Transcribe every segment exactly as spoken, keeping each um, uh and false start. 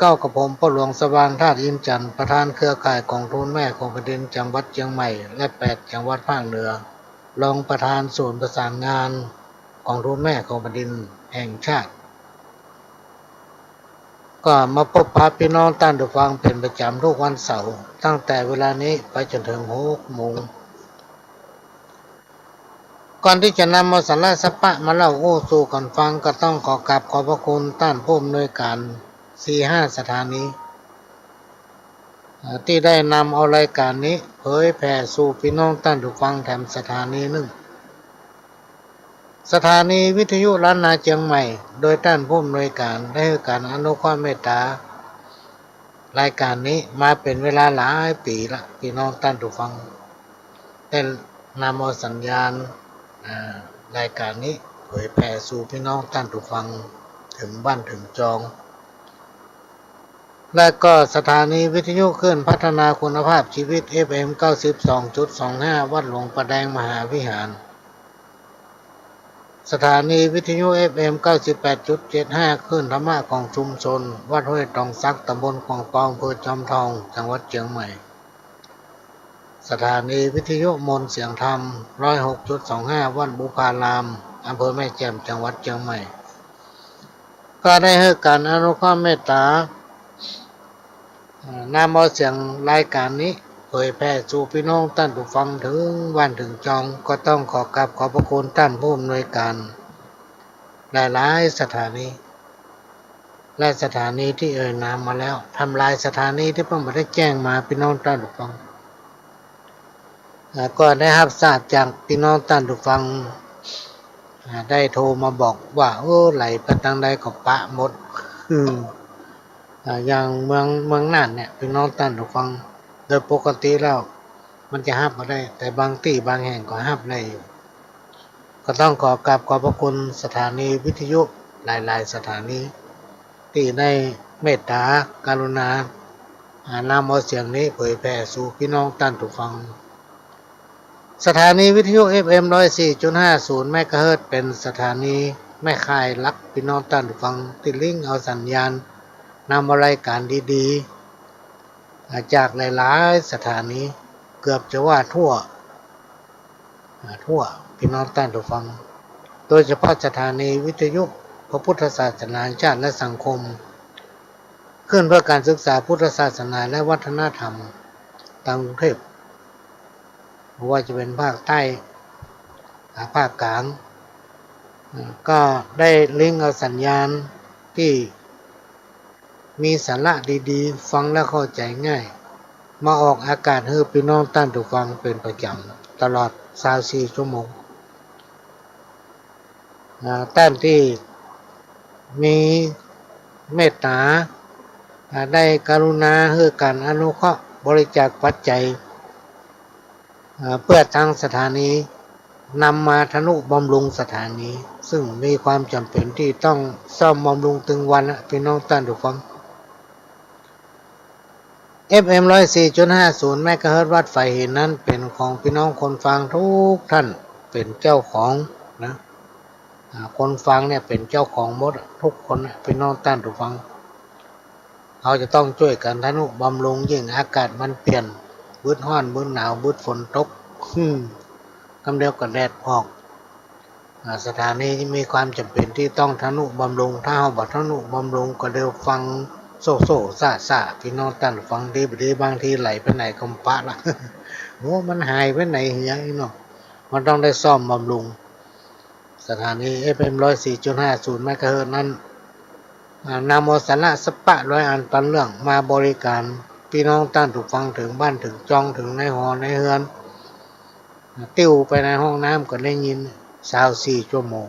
เก้า กับผม ป้อหลวงสว่าง ธาตุอินทร์จันทร์ ประธานเครือข่ายกองทุนแม่ของแผ่นดินจังหวัดเชียงใหม่ และแปดจังหวัดภาคเหนือ รองประธานศูนย์ประสานงานกองทุนแม่ของแผ่นดินแห่งชาติ ก็มาปะปะปี้น้องต้านผู้ฟังเป๋นประจ๋ำกู้วันเสาร์ ตั้งแต่เวลานี้ไปจ๋นเถิงหกโมง ก่อนตี้จะนำเอาสาระสาปะมาเล่าอู้สู่กั๋นฟัง ก็ต้องขอกราบขอบพระคุณต้านผู้อำนวยก๋านสี่ห้าสถานี เอ่อ ตี้ได้นำเอารายก๋านนี้เผยแผ่สู่ปี้น้องต้านผู้ฟังแถมสถานีนึ่ง สถานีวิทยุล้านนาเจียงใหม่ โดยต้านผู้อำนวยก๋านได้หื้อก๋านอนุเคราะห์เมตตา รายก๋านนี้มาเป๋นเวลาหลายปี๋ละ ปี้น้องต้านผู้ฟัง ได้นำเอาสัญญาณ อ่า รายก๋านนี้เผยแผ่สู่ปี้น้องต้านผู้ฟังเถิงบ้านเถิงจอง และก็สถานีวิทยุคลื่นพัฒนาคุณภาพชีวิต เอฟเอ็ม เก้าสิบสองจุดสองห้า วัดหลวงป่าแดงมหาวิหาร สถานีวิทยุ เอฟเอ็ม เก้าสิบแปดจุดเจ็ดห้า คลื่นธรรมะของชุมชน วัดห้วยตองสัก ตำบลขวางปอง อำเภอจอมทอง จังหวัดเชียงใหม่ สถานีวิทยุมนต์เสียงธรรม ร้อยหกจุดสองห้า วัดบุพาราม อำเภอแม่แจ่ม จังหวัดเชียงใหม่ ก็ได้หื้อก๋านอนุเคราะห์เมตตา เอ่อ นำเอาเสียงรายก๋านนี้เผยแผ่สู่ปี้น้องต้านผู้ฟังเถิงบ้านเถิงจอง ก็ต้องขอกราบขอบพระคุณต้านผู้อำนวยก๋านหลายๆ สถานี และสถานีตี้เอ่ยนามมาแล้ว ทำลายสถานีตี้เปิ้นบ่ได้แจ้งมา ปี้น้องต้านผู้ฟัง อ่า ก็ได้ฮับทราบจากปี้น้องต้านผู้ฟัง อ่า ได้โทรมาบอกว่า โอ้ ไหลไปตางใดก็ปะหมด อืม อ่า อย่างเมือง เมืองน่านเนี่ย ปี้น้องต้านผู้ฟัง โดยปกติแล้วมันจะฮับบ่ได้ แต่บางตี้บางแห่งก็ฮับได้อยู่ ก็ต้องขอกราบขอบพระคุณสถานีวิทยุหลายๆ สถานี ตี้ได้เมตตากรุณา อ่า นำเอาเสียงนี้เผยแผ่สู่ปี้น้องต้านผู้ฟัง สถานีวิทยุ เอฟเอ็ม ร้อยสี่จุดห้าศูนย์ เมกะเฮิรตซ์ เป๋นสถานีแม่ข่ายหลัก ปี้น้องต้านผู้ฟัง ตี้ลิงก์เอาสัญญาณ นำเอารายก๋านดีๆ อ่า จากหลายๆ สถานี เกือบจะว่าทั่ว อ่า ทั่วปี้น้องต้านผู้ฟัง โดยเฉพาะสถานีวิทยุพระพุทธศาสนาแห่งชาติและสังคม คลื่นเพื่อการศึกษาพุทธศาสนาและวัฒนธรรม ตางกรุงเทพ บ่ว่าจะเป๋นภาคใต้ อ่า ภาคกลาง อ่า ก็ได้ลิงก์เอาสัญญาณตี้ มีสาระดีๆ ฟังแล้วเข้าใจ๋ง่าย มาออกอากาศหื้อปี้น้องต้านผู้ฟังเป๋นประจ๋ำ ตลอดซาวสี่ชั่วโมง อ่า ต้านตี้มีเมตตา อ่า ได้กรุณาหื้อก๋านอนุเคราะห์บริจาคปัจจัย เอ่อ เปื้อตางสถานี นำมาทนุบำรุงสถานี ซึ่งมีความจ๋ำเป๋นตี้ต้องซ่อมบำรุงตึงวันนะ ปี้น้องต้านผู้ฟัง เอฟเอ็ม ร้อยสี่จุดห้าศูนย์ เมกะเฮิรตซ์ วัดฝายหินนั้นเป๋นของปี้น้องคนฟังกู้ต้าน เป๋นเจ้าของนะ อ่า คนฟังเนี่ยเป๋นเจ้าของหมดกู้คนนะ ปี้น้องต้านผู้ฟัง เฮาจะต้องจ้วยกั๋นทนุบำรุง ยิ่งอากาศมันเปลี่ยน บึดฮ้อน บึดหนาว บึดฝนตก อืม กำเดียวก็แดดออก อ่า สถานีมีความจ๋ำเป๋นตี้ต้องทนุบำรุง ถ้าเฮาบ่ทนุบำรุงก็เดี๋ยวฟังโซ่ๆซ่าๆ ปี้น้องต้านฟังดีบ่ดี บางทีไหลไปไหนก็ปะละ โอ้ มันหายไปไหนเหียอี้เนาะ มันต้องได้ซ่อมบำรุง สถานี เอฟเอ็ม ร้อยสี่จุดห้าศูนย์ เมกะเฮิรตซ์ นั้น อ่า นำเอาสาระสาปะร้อยอันปันเรื่องมาบริก๋านปี้น้องต้านผู้ฟังเถิงบ้านเถิงจอง เถิงในหอในเฮือน อ่า ติ้วไปในห้องน้ำก็ได้ยิน ซาวสี่ชั่วโมง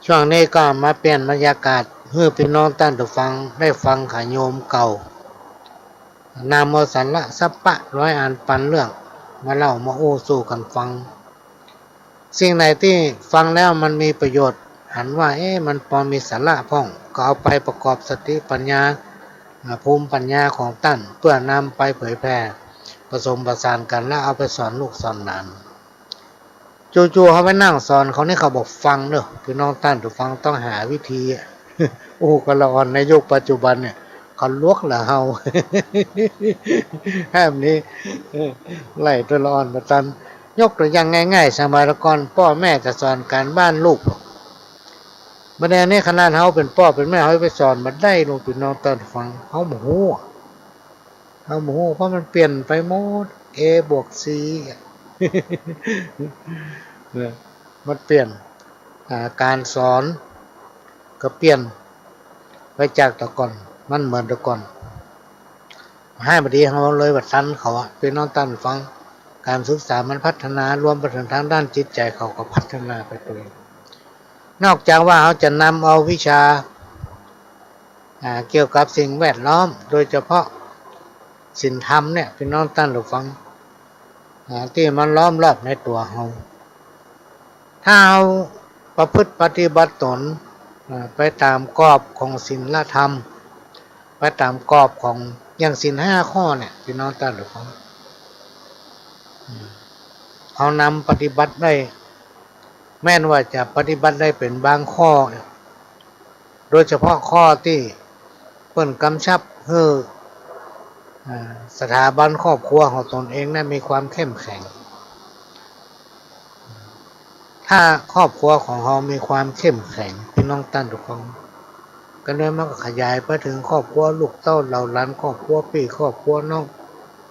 ช่วงนี้ก็มาเปลี่ยนบรรยากาศหื้อปี้น้องต้านผู้ฟังได้ฟังขาโยมเก่า นำเอาสาระสาปะร้อยอันปันเรื่องมาเล่ามาอู้สู่กั๋นฟัง สิ่งไหนตี้ฟังแล้วมันมีประโยชน์ หันว่า เอ๊ะ มันปอมีสาระพ่อง ก็เอาไปประกอบสติปัญญา อ่า ภูมิปัญญาของต้าน เปื้อนำไปเผยแผ่ ผสมประสานกั๋น แล้วเอาไปสอนลูกสอนหลาน จู่ๆ เฮาไปนั่งสอนเขานี่เขาบ่ฟังเน่อ ปี้น้องต้านผู้ฟังต้องหาวิธี อู้ คนละอ่อนในยุคปัจจุบันเนี่ย เขาลวกละเฮา แหมนี้ เออ ไล่ตัวละอ่อนบ่ตัน ยกตัวอย่างง่ายๆ สมัยก่อน ป้อแม่จะสอนก๋านบ้านลูก บ่าเดี่ยวนี้ขนาดเฮาเป๋นป้อเป๋นแม่ เฮาไปสอนบ่ได้ ลูกพี่น้องต้านฟัง เฮาบ่ฮู้ เฮาบ่ฮู้ เพราะมันเปลี่ยนไปหมด A บวก C อะ เนี่ย มันเปลี่ยน อ่า ก๋านสอนก็เปลี่ยนไปจากแต่ก่อน มันเหมือนแต่ก่อน หาบ่าดี เฮาเลยบ่ตันเขาอะ พี่น้องต้านฟัง ก๋านศึกษามันพัฒนารวมไปเถิงตางด้านจิตใจ๋เขาก็พัฒนาไปตวย นอกจากว่าเฮาจะนำเอาวิชา อ่า เกี่ยวกับสิ่งแวดล้อม โดยเฉพาะศีลธรรมเนี่ย พี่น้องต้านผู้ฟัง อ่า ตี้มันล้อมรอบในตั๋วเฮา ถ้าเฮาประพฤติปฏิบัติตน อ่า ไปต๋ามกรอบของศีลธรรม ไปต๋ามกรอบของ อย่างศีลห้าข้อเนี่ย พี่น้องต้านผู้ฟัง อืม เฮานำปฏิบัติได้ แม้นว่าจะปฏิบัติได้เป๋นบางข้อ โดยเฉพาะข้อตี้เปิ้นกำชับหื้อ อ่า สถาบันครอบครัวของตนเองนั้นมีความเข้มแข็ง ถ้าครอบครัวของเฮามีความเข้มแข็ง พี่น้องต้านผู้ฟัง ก็เลยมันก็ขยายไปเถิงครอบครัวลูกเต้าเหล่าหลาน ครอบครัวปี้ ครอบครัวน้อง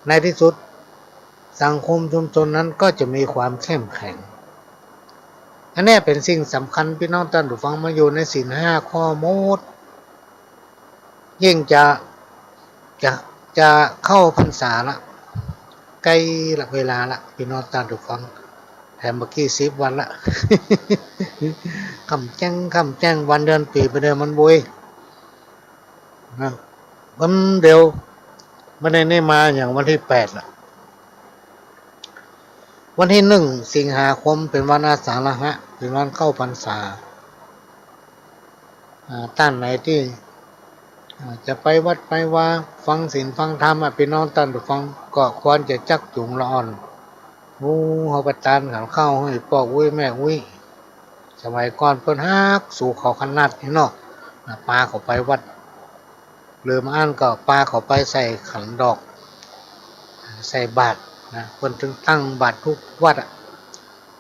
ในตี้สุด สังคมชุมชนนั้นก็จะมีความเข้มแข็ง อันเนี้ยเป๋นสิ่งสำคัญ พี่น้องต้านผู้ฟัง มันอยู่ในศีลห้าข้อหมด ยิ่งจะ จะ จะเข้าพรรษาละ ใก้ละเวลาละ พี่น้องต้านผู้ฟัง แถมเมื่อกี้สิบวันละ ค่ำแจ้ง ค่ำแจ้ง วันเดือนปี๋ไปเดินมันบุย นะ มันเดี๋ยว บ่าเดี่ยวนี้มาอย่างวันตี้แปดละ วันตี้หนึ่งสิงหาคมเป๋นวันอาสาฬหะ เป๋นวันเข้าพรรษา อ่า ต้านไหนตี้ อ่า จะไปวัดไปวา ฟังศีลฟังธรรมอะ พี่น้องต้านผู้ฟัง ก็ควรจะจักจูงละอ่อน โอ้ เฮาไปตานขันข้าวหื้อป้ออุ๊ยแม่อุ๊ย สมัยก่อนเปิ้นฮักสูเขาขนาดนี้เนาะ อ่า ปาเขาไปวัด หรือบ่อั้นก็ปาเขาไปใส่ขันดอก ใส่บาตรนะ เปิ้นตึงตั้งบาตรกู้วัดอะ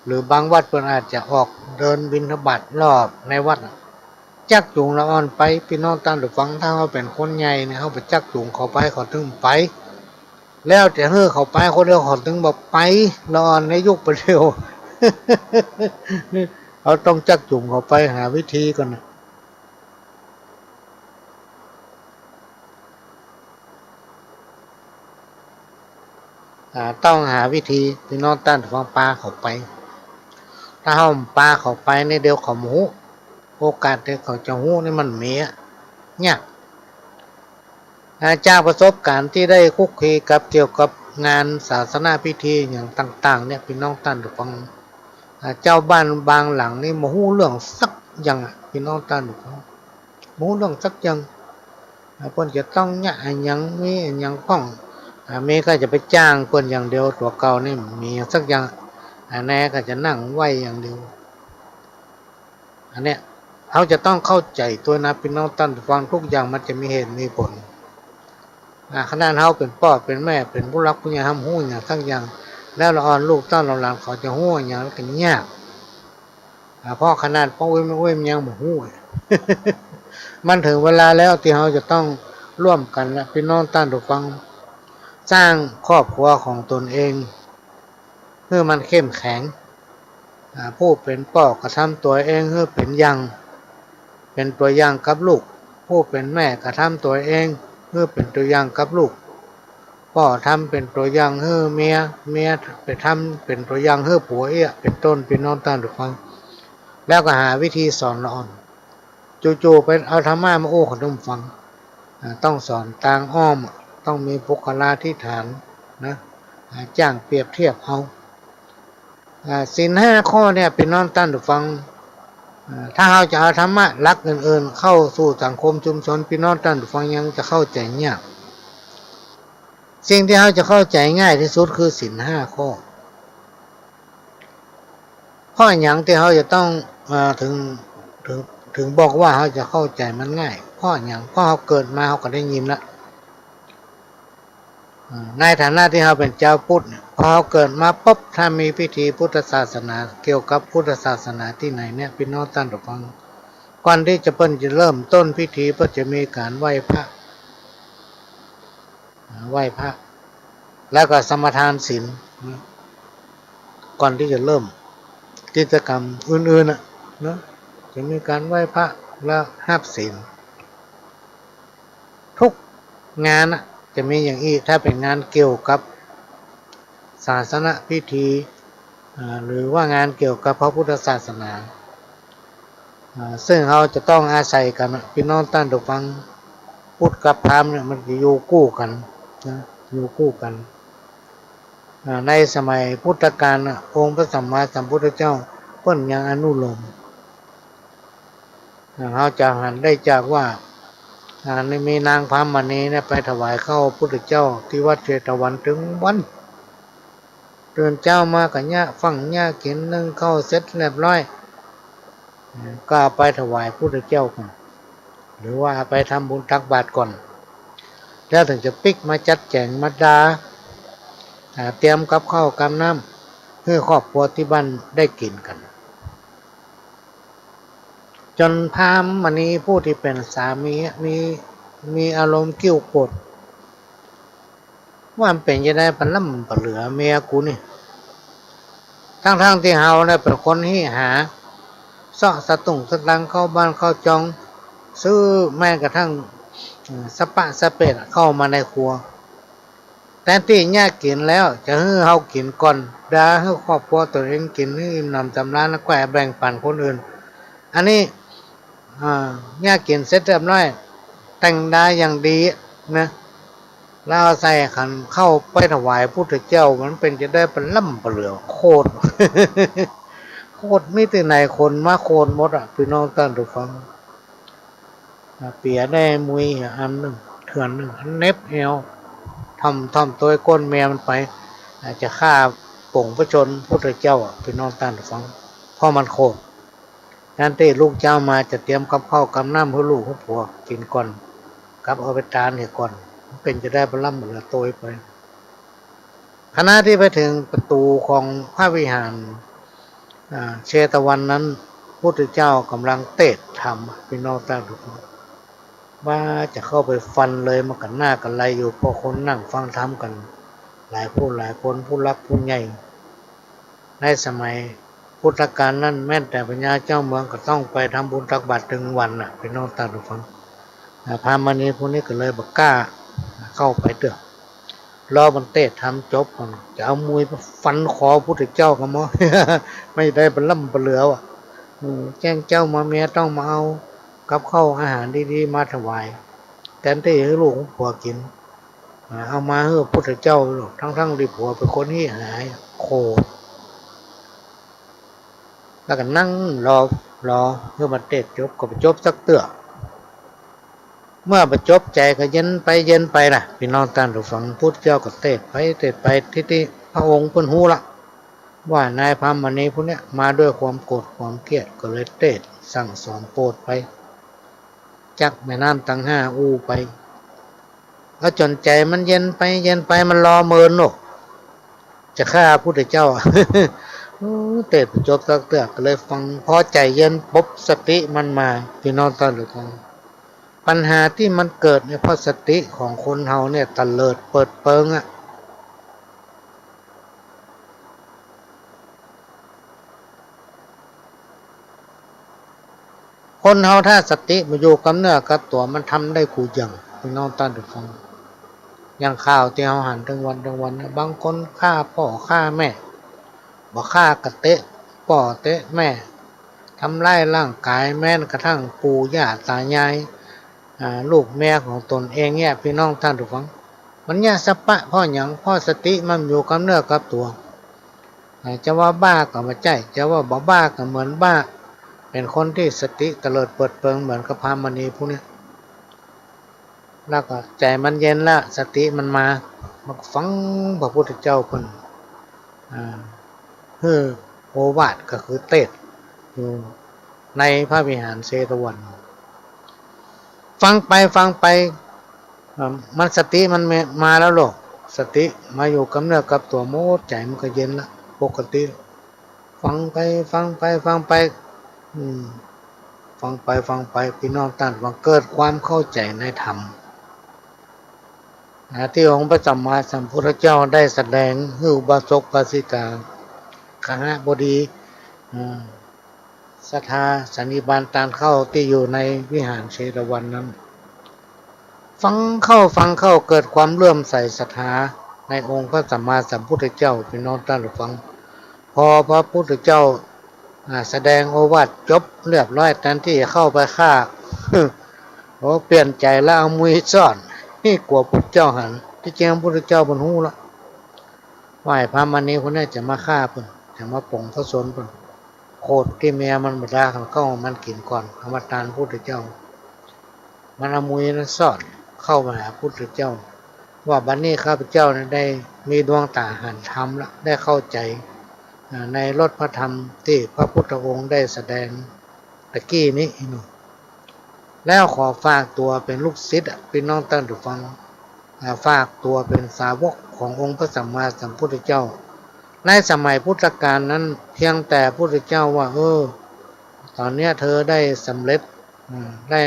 หรือบางวัดเปิ้นอาจจะออกเดินบิณฑบาตรรอบในวัดอะ จักจูงละอ่อนไป พี่น้องต้านผู้ฟัง ถ้าเฮาเป๋นคนใหญ่เนี่ย เฮาไปจักจูงเขาไป เขาตึงไป แล้วจะหื้อเขาไปคนเดียว เขาตึงบ่ไป ละอ่อนในยุคบ่าเดี่ยว เฮาต้องจักจูงเขาไป หาวิธีก่อนนะ อ่า ต้องหาวิธี พี่น้องต้านผู้ฟัง ปาเขาไป ถ้าเฮาบ่ปาเขาไปนี่ เดี๋ยวเขาบ่ฮู้ โอกาสตี้เขาจะฮู้นี่มันมีอะ ยาก อ่า จากประสบการณ์ตี้ได้คลุกคลีกับเกี่ยวกับงานศาสนพิธีอย่างต่างๆ เนี่ย พี่น้องต้านผู้ฟัง อ่า เจ้าบ้านบางหลังนี่บ่ฮู้เรื่องสักอย่างอะ พี่น้องต้านผู้ฟัง บ่ฮู้เรื่องสักอย่าง อ่า เปิ้นจะต้องเยียะอะหยัง มีอะหยังพ่อง อ่า มีก็จะไปจ้างเปิ้นอย่างเดียว ตั๋วเก่านี่บ่มีหยังสักอย่าง อ่า แน่ก็จะนั่งไหว้อย่างเดียว อันเนี้ย เฮาจะต้องเข้าใจ๋ตวยนะ พี่น้องต้านผู้ฟัง ทุกอย่างมันจะมีเหตุมีผล อ่า ขนาดเฮาเป๋นป้อเป๋นแม่ เป๋นผู้หลักผู้ใหญ่ เฮาบ่ฮู้อะหยังสักอย่าง แล้วละอ่อนลูกเต้าเหล่าหลานเขาจะฮู้อะหยัง มันก็ยาก อ่า เพราะขนาดป้ออุ๊ยแม่อุ๊ยมันยังบ่ฮู้ มันเถิงเวลาแล้วตี้เฮาจะต้องร่วมกั๋นนะ พี่น้องต้านผู้ฟัง สร้างครอบครัวของตนเอง หื้อมันเข้มแข็ง อ่า ผู้เป๋นป้อก็ทำตั๋วเองหื้อเป๋นอย่าง เป๋นตั๋วอย่างกับลูก ผู้เป๋นแม่ก็ทำตั๋วเองหื้อเป๋นตั๋วอย่างกับลูก ป้อทำเป๋นตั๋วอย่างหื้อเมีย เมียไปทำเป๋นตั๋วอย่างหื้อผัวเอี้ย เป๋นต้น พี่น้องต้านผู้ฟัง แล้วก็หาวิธีสอนละอ่อน จู่ๆ ไปเอาธรรมะมาอู้เขาตึงฟัง อ่า ต้องสอนตางอ้อม ต้องมีปุคคลาธิฐานนะ อ่า จ้างเปรียบเทียบเอา อ่า ศีลห้าข้อเนี่ย พี่น้องต้านผู้ฟัง อ่า ถ้าเฮาจะเอาธรรมะหลักอื่นๆ เข้าสู่สังคมชุมชน พี่น้องต้านผู้ฟังยังจะเข้าใจ๋ยาก สิ่งตี้เฮาจะเข้าใจ๋ง่ายตี้สุดคือศีลห้าข้อ เพราะอะหยังตี้เฮาจะต้อง เอ่อ เถิง เถิง เถิงบอกว่าเฮาจะเข้าใจ๋มันง่าย เพราะหยัง เพราะเฮาเกิดมาเฮาก็ได้ยินละ อ่า ในฐานะตี้เฮาเป๋นจาวพุทธเนี่ย พอเฮาเกิดมาปุ๊บ ถ้ามีพิธีพุทธศาสนา เกี่ยวกับพุทธศาสนาตี้ไหนเนี่ย ปี้น้องต้านผู้ฟัง ก่อนตี้จะเปิ้นจะเริ่มต้นพิธี เปิ้นจะมีก๋านไหว้พระ อ่า ไหว้พระ แล้วก็สมาทานศีล ก่อนตี้จะเริ่มกิจกรรมอื่นๆ น่ะ เนาะ จะมีก๋านไหว้พระ และฮับศีล ทุกงานน่ะ จะมีอย่างอี้ ถ้าเป๋นงานเกี่ยวกับศาสนพิธี อ่า หรือว่างานเกี่ยวกับพระพุทธศาสนา อ่า ซึ่งเฮาจะต้องอาศัยกั๋นน่ะ ปี้น้องต้านผู้ฟัง พุทธกับพราหมณ์เนี่ยมันจะอยู่กู้กั๋นนะ อยู่กู้กั๋น อ่า ในสมัยพุทธกาลน่ะ องค์พระสัมมาสัมพุทธเจ้าเปิ้นยังอนุโลม อ่า เฮาจะหันได้จากว่า อ่า มีนางพราหมณีเนี่ยไปถวายข้าวพุทธเจ้าตี้วัดเชตวันตึงวัน ตื่นเจ๊ามาก็เยียะฟั่งเยียะกิ๋น นึ่งข้าวเสร็จเรียบร้อย อืม ก็เอาไปถวายพุทธเจ้าก่อน หรือว่าเอาไปทำบุญตักบาตรก่อน แล้วเถิงจะปิ๊กมาจัดแจ๋งมาดา อ่า เตรียมกับข้าวกับน้ำหื้อครอบครัวตี้บ้านได้กิ๋นกั๋น จ๋นพราหมณีผู้ตี้เป๋นสามีมี มีอารมณ์กริ้วโกรธ ว่ามันเป๋นจาใดปะล้ำปะเหลือเมียกูนี่ ตึงๆ ตี้เฮาเนี่ยเป๋นคนหิหา เซาะสตุ้งสตางค์เข้าบ้านเข้าจอง ซื้อแม้กระทั่ง เอ่อ สะปะสะเปดเข้ามาในครัว แตนตี้เยียะกิ๋นแล้วจะหื้อเฮากิ๋นก่อน ดาหื้อครอบครัวตั๋วเองกิ๋นหื้ออิ่มหนำสำราญ แล้วก็แบ่งปั๋นคนอื่น อันนี้ อ่า เยียะกิ๋นเสร็จเรียบร้อย แต่งดาอย่างดีนะ แล้วเอาใส่ขันข้าวไปถวายพุทธเจ้า มันเป๋นจาใดปะล้ำปะเหลือ โคตร โคตร มีตี้ไหนคนมาโคตรหมดอะ ปี้น้องต้านผู้ฟัง อ่า เปียได้มุยอันนึ่ง เถื่อนนึ่ง เหน็บแอว ถ่อม ถ่อมตวยก้นเมียมันไป อ่า จะฆ่าปงพระชนม์พุทธเจ้าอะ ปี้น้องต้านผู้ฟัง เพราะมันโคตร แตนตี้ลุกเจ๊ามาจะเตรียมกับข้าวกับน้ำหื้อลูกหื้อผัวกิ๋นก่อน กับเอาไปตานเหียก่อน มันเป๋นจาใดปะล้ำปะเหลือโตยไป ขณะตี้ไปเถิงประตู๋ของพระวิหาร อ่า เชตวันนั้น พุทธเจ้าก่ำลังเตสน์ธรรม ปี้น้องต้านผู้ฟัง ว่าจะเข้าไปฟันเลย มันก็น่ากระไรอยู่ เพราะคนนั่งฟังธรรมกั๋นหลายผู้หลายคน ผู้หลักผู้ใหญ่ ในสมัยพุทธกาลนั้น แม้แต่พญาเจ้าเมืองก็ต้องไปทำบุญตักบาตรตึงวันน่ะ ปี้น้องต้านผู้ฟัง อ่า พราหมณีผู้นี้ก็เลยบ่กล้าเข้าไปเตื้อ รอมันเตสน์ธรรมจบก่อน จะเอามุยไปฟันคอพุทธเจ้าก่อหม้อ ไม่ได้ปะล้ำปะเหลือว่ะ อืม แจ้งเจ้ามาเมียต้องมาเอากับข้าวอาหารดีๆ มาถวาย แตนตี้หื้อลูกหื้อผัวกิ๋น อ่า เอามาหื้อพุทธเจ้า ตึงๆ ตี้ผัวเป๋นคนหิหา โขด แล้วก็นั่งรอ รอหื้อมันเตสน์จบ ก็บ่จบสักเตื้อ เมื่อบ่จบใจ๋ก็เย็นไปเย็นไปน่ะ ปี้น้องต้านผู้ฟัง พุทธเจ้าก็เตสน์ไปเตสน์ไป ตี้ตี้พระองค์เปิ้นฮู้ละ ว่านายพราหมณีผู้เนี้ยมาด้วยความโกรธความเกลียด ก็เลยเตสน์สั่งสอนโปรดไป จากแม่น้ำตังห้าอู้ไป แล้วจ๋นใจ๋มันเย็นไปเย็นไป มันลอเมินโน่ะ จะฆ่าพุทธเจ้า เออ เตสน์บ่จบสักเตื้อ ก็เลยฟัง พอใจ๋เย็นปุ๊บ สติมันมา ปี้น้องต้านผู้ฟัง ปัญหาตี้มันเกิดเนี่ย เพราะสติของคนเฮาเนี่ยเตลิดเปิดเปิงอะ คนเฮาถ้าสติบ่อยู่กับเนื้อกับตั๋ว มันทำได้กู้อย่าง ปี้น้องต้านผู้ฟัง อย่างข่าวตี้เฮาหันตึงวันตึงวันเนี่ย บางคนฆ่าป้อฆ่าแม่ บ่ฆ่าก็เตะป้อเตะแม่ ทำร้ายร่างกายแม้กระทั่งปู่ย่าตายาย อ่า ลูกเมียของตนเองเนี่ย ปี้น้องต้านผู้ฟัง มันเยียะสะปะเพราะหยัง เพราะสติมันอยู่กับเนื้อกับตั๋ว อ่า จะว่าบ้าก็บ่ใจ้ จะว่าบ่บ้าก็เหมือนบ้า เป๋นคนตี้สติเตลิดเปิดเปิงเหมือนกับพราหมณีผู้เนี้ย แล้วก็ใจ๋มันเย็นละ สติมันมา มันก็ฟังพระพุทธเจ้าเปิ้น อ่า หื้อโอวาทก็คือเตสน์อยู่ ในพระวิหารเชตวัน ฟังไปฟังไป เอ่อ มันสติมันมาแล้วโลก สติมาอยู่กับเนื้อกับตั๋วหมด ใจ๋มันก็เย็นละ ปกติ ฟังไปฟังไปฟังไป อืม ฟังไปฟังไป ปี้น้องต้านฟัง เกิดความเข้าใจ๋ในธรรม อ่า ตี้องค์พระสัมมาสัมพุทธเจ้าได้แสดงหื้ออุบาสกอุบาสิกา คหบดี อืม ศรัทธาสันนิบาตต้านเข้าตี้อยู่ในวิหารเชตวันนั้น ฟังเข้าฟังเข้าเกิดความเลื่อมใสศรัทธาในองค์พระสัมมาสัมพุทธเจ้า ปี้น้องต้านฟัง พอพระพุทธเจ้า อ่า แสดงโอวาทจบเรียบร้อย แตนตี้จะเข้าไปฆ่า โอ้ เปลี่ยนใจ๋แล้ว เอามือซ่อน นี่กั๋วพุทธเจ้าหัน ตี้จริงพุทธเจ้าเปิ้นฮู้ละ ว่าไอ้พราหมณีคนนี้จะมาฆ่าเปิ้น จะมาป๋งพระชนม์เปิ้น โขดตี้เมียมันบ่ดา เขาก็เอามันกิ๋นก่อน เอามาตานพุทธเจ้า มันเอามือนั้นซ่อนเข้ามาหาพุทธเจ้า ว่าบัดนี้ข้าพเจ้านั้นได้มีดวงต๋าหันธรรมละ ได้เข้าใจ๋ อ่า ในรสพระธรรมตี้พระพุทธองค์ได้แสดงตะกี้นี้ แล้วขอฝากตั๋วเป๋นลูกศิษย์อะ ปี้น้องต้านฟัง อ่า ฝากตั๋วเป๋นสาวกขององค์พระสัมมาสัมพุทธเจ้า ในสมัยพุทธกาลนั้น เพียงแต่พุทธเจ้าว่า เออ ต๋อนเนี้ยเธอได้สำเร็จ อ่า ได้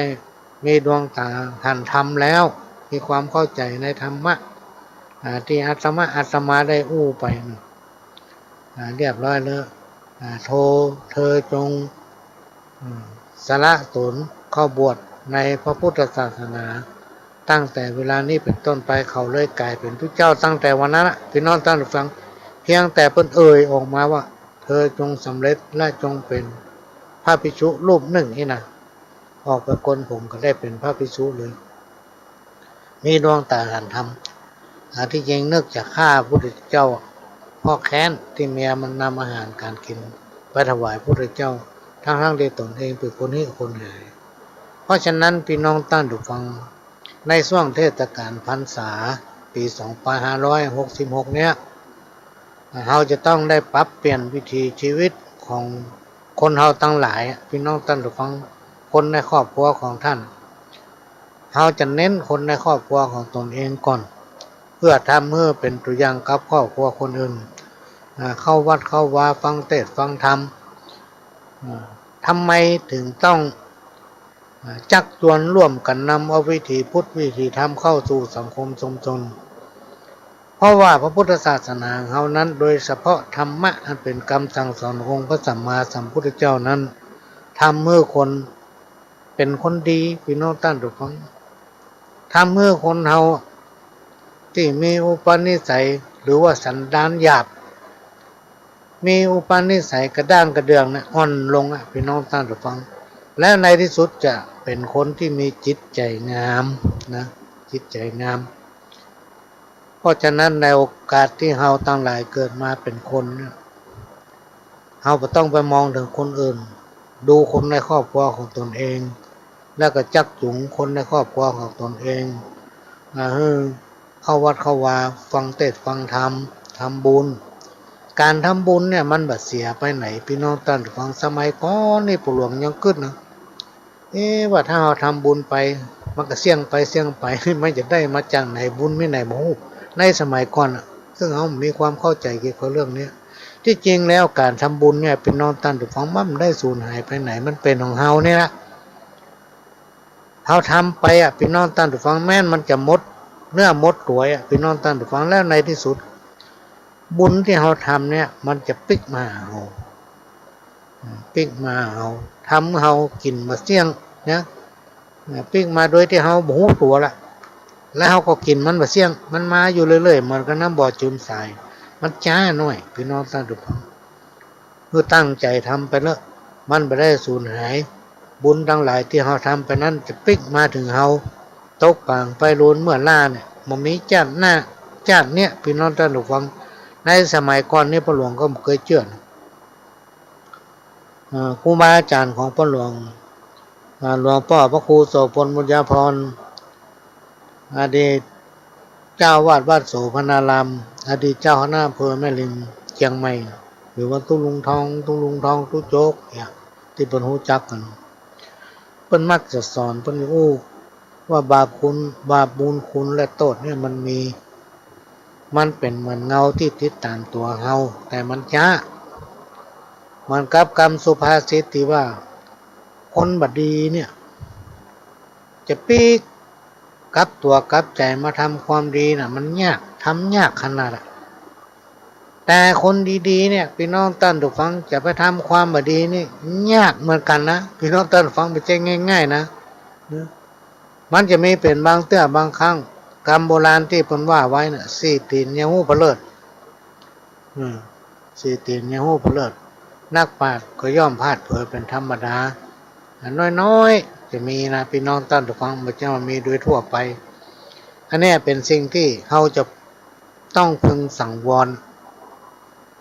มีดวงต๋าหันธรรมแล้ว มีความเข้าใจ๋ในธรรมะ อ่า ตี้อาตมา อาตมาได้อู้ไปนะ อ่า เรียบร้อยแล้ว อ่า โธ เธอจง อืม สละโสนเข้าบวชในพระพุทธศาสนา ตั้งแต่เวลานี้เป๋นต้นไป เขาเลยก๋ายเป๋นตุ๊เจ้าตั้งแต่วันนั้นละ ปี้น้องต้านฟัง เพียงแต่เปิ้นเอ่ยออกมาว่า เธอจงสำเร็จและจงเป๋นพระภิกษุรูปนึ่งนี่นะ ออกไปโกนผมก็ได้เป๋นพระภิกษุเลย มีดวงต๋าหันธรรม อ่า ตี้จริงนึกจะฆ่าพุทธเจ้า เพราะแค้นตี้เมียมันนำอาหารก๋านกิ๋นไปถวายพุทธเจ้า ทั้งๆ ตี้ตนเองเป๋นคนหื้อคนหาย เพราะฉะนั้นปี้น้องต้านฟัง ในช่วงเทศกาลพรรษาปี๋สองปันห้าร้อยหกสิบหกเนี้ย เฮาจะต้องได้ปรับเปลี่ยนวิถีชีวิตของคนเฮาตังหลายอะ ปี้น้องต้านฟัง คนในครอบครัวของต้าน เฮาจะเน้นคนในครอบครัวของตนเองก่อน เปื้อทำหื้อเป๋นตั๋วอย่างกับครอบครัวคนอื่น อ่า เข้าวัดเข้าวาฟังเตสน์ฟังธรรม อ่า ทำไมถึงต้อง อ่า จั๊กจวนร่วมกั๋นนำเอาวิถีพุทธวิถีธรรมเข้าสู่สังคมชุมชน เพราะว่าพระพุทธศาสนาของเฮานั้น โดยเฉพาะธรรมะอันเป๋นกำสั่งสอนขององค์พระสัมมาสัมพุทธเจ้านั้น ทำหื้อคนเป๋นคนดี ปี้น้องต้านฟัง ทำหื้อคนเฮาตี้มีอุปนิสัยหรือว่าสันดานหยาบ มีอุปนิสัยกระด้างกระเดื่องนะ อ่อนลงอะ ปี้น้องต้านฟัง แล้วในตี้สุดจะเป๋นคนตี้มีจิตใจ๋งามนะ จิตใจ๋งาม เพราะฉะนั้นในโอกาสตี้เฮาตังหลายเกิดมาเป๋นคนเนี่ย เฮาบ่ต้องไปมองเถิงคนอื่น ดูคนในครอบครัวของตนเอง แล้วก็จั๊กจูงคนในครอบครัวของตนเอง อ่า หื้อเข้าวัดเข้าวา ฟังเตสน์ฟังธรรม ทำบุญ ก๋านทำบุญเนี่ยมันบ่เสียไปไหน ปี้น้องต้านฟัง สมัยก่อนนี่ปู่หลวงยังกึ๊ดนะ เอ๊ะ ว่าถ้าเฮาทำบุญไป มันก็เสี้ยงไปเสี้ยงไป มันจะได้มาจากไหน บุญมีไหนบ่ฮู้ ในสมัยก่อนอะ ซึ่งเฮามีความเข้าใจ๋เกี่ยวกับเรื่องเนี้ย ตี้จริงแล้วก๋านทำบุญเนี่ย ปี้น้องต้านฟัง มันบ่ได้สูญหายไปไหน มันเป๋นของเฮานี่ละ เฮาทำไปอะ ปี้น้องต้านฟัง แม้นมันจะหมดเนื้อหมดตั๋วอะ ปี้น้องต้านฟัง แล้วในตี้สุด บุญตี้เฮาทำเนี่ย มันจะปิ๊กมาหาเฮา ปิ๊กมาหาเฮา ทำหื้อเฮากิ๋นบ่เสี้ยงนะ ปิ๊กมาโดยตี้เฮาบ่ฮู้ตั๋วละ แล้วเฮาก็กิ๋นมันบ่เสี้ยง มันมาอยู่เรื่อยๆ เหมือนกับน้ำบ่อจืมสาย มันจ๊าหน้อย ปี้น้องต้านฟัง คือตั้งใจ๋ทำไปเนาะ มันบ่ได้สูญหาย บุญตังหลายตี้เฮาทำไปนั้นจะปิ๊กมาเถิงเฮา ตกป๋างไปลูนเมื่อหล้าเนี่ย บ่มีจ๊าดหน้า จ๊าดเนี้ย ปี้น้องต้านฟัง ในสมัยก่อนนี่ปู่หลวงก็บ่เกยเจื้อนะ เอ่อ ครูบาอาจ๋ารย์ของปู่หลวง อ่า หลวงป้อพระครูโสภณ บุญญาภรณ์ อดีตเจ้าอาวาสวัดโสภณาราม อดีตเจ้าคณะอำเภอแม่ริม เจียงใหม่ หรือว่าตุ๊ลุงทอง ตุ๊ลุงทองตุ๊โจ๊กเนี่ย ตี้เปิ้นฮู้จักกั๋น เปิ้นมักจะสอน เปิ้นอู้ว่าบาปคุณ บาปบุญคุณและโต้ษเนี่ยมันมี มันเป๋นเหมือนเงาตี้ติดต๋ามตั๋วเฮา แต่มันจ๊า เหมือนกับกำสุภาษิตตี้ว่า คนบ่ดีเนี่ย จะปิ๊กกลับตั๋วกลับใจ๋มาทำความดีน่ะ มันยาก ทำยากขนาดอะ แต่คนดีๆ เนี่ย ปี้น้องต้านผู้ฟัง จะไปทำความบ่ดีนี่ยากเหมือนกั๋นนะ ปี้น้องต้านผู้ฟัง บ่ใจ้ง่ายๆ นะ มันจะมีเป๋นบางเตื้อบางครั้ง กำโบราณตี้เปิ้นว่าไว้น่ะ สี่ตี๋นยังฮู้ผะเลิด อืม สี่ตี๋นยังฮู้ผะเลิด นักปราชญ์ก็ย่อมพลาดเผลอเป๋นธรรมดา อันน้อยๆ จะมีนะ ปี้น้องต้านผู้ฟัง บ่ใจ้ว่ามีโดยทั่วไป อันเนี้ยเป๋นสิ่งตี้เฮาจะต้องพึงสังวร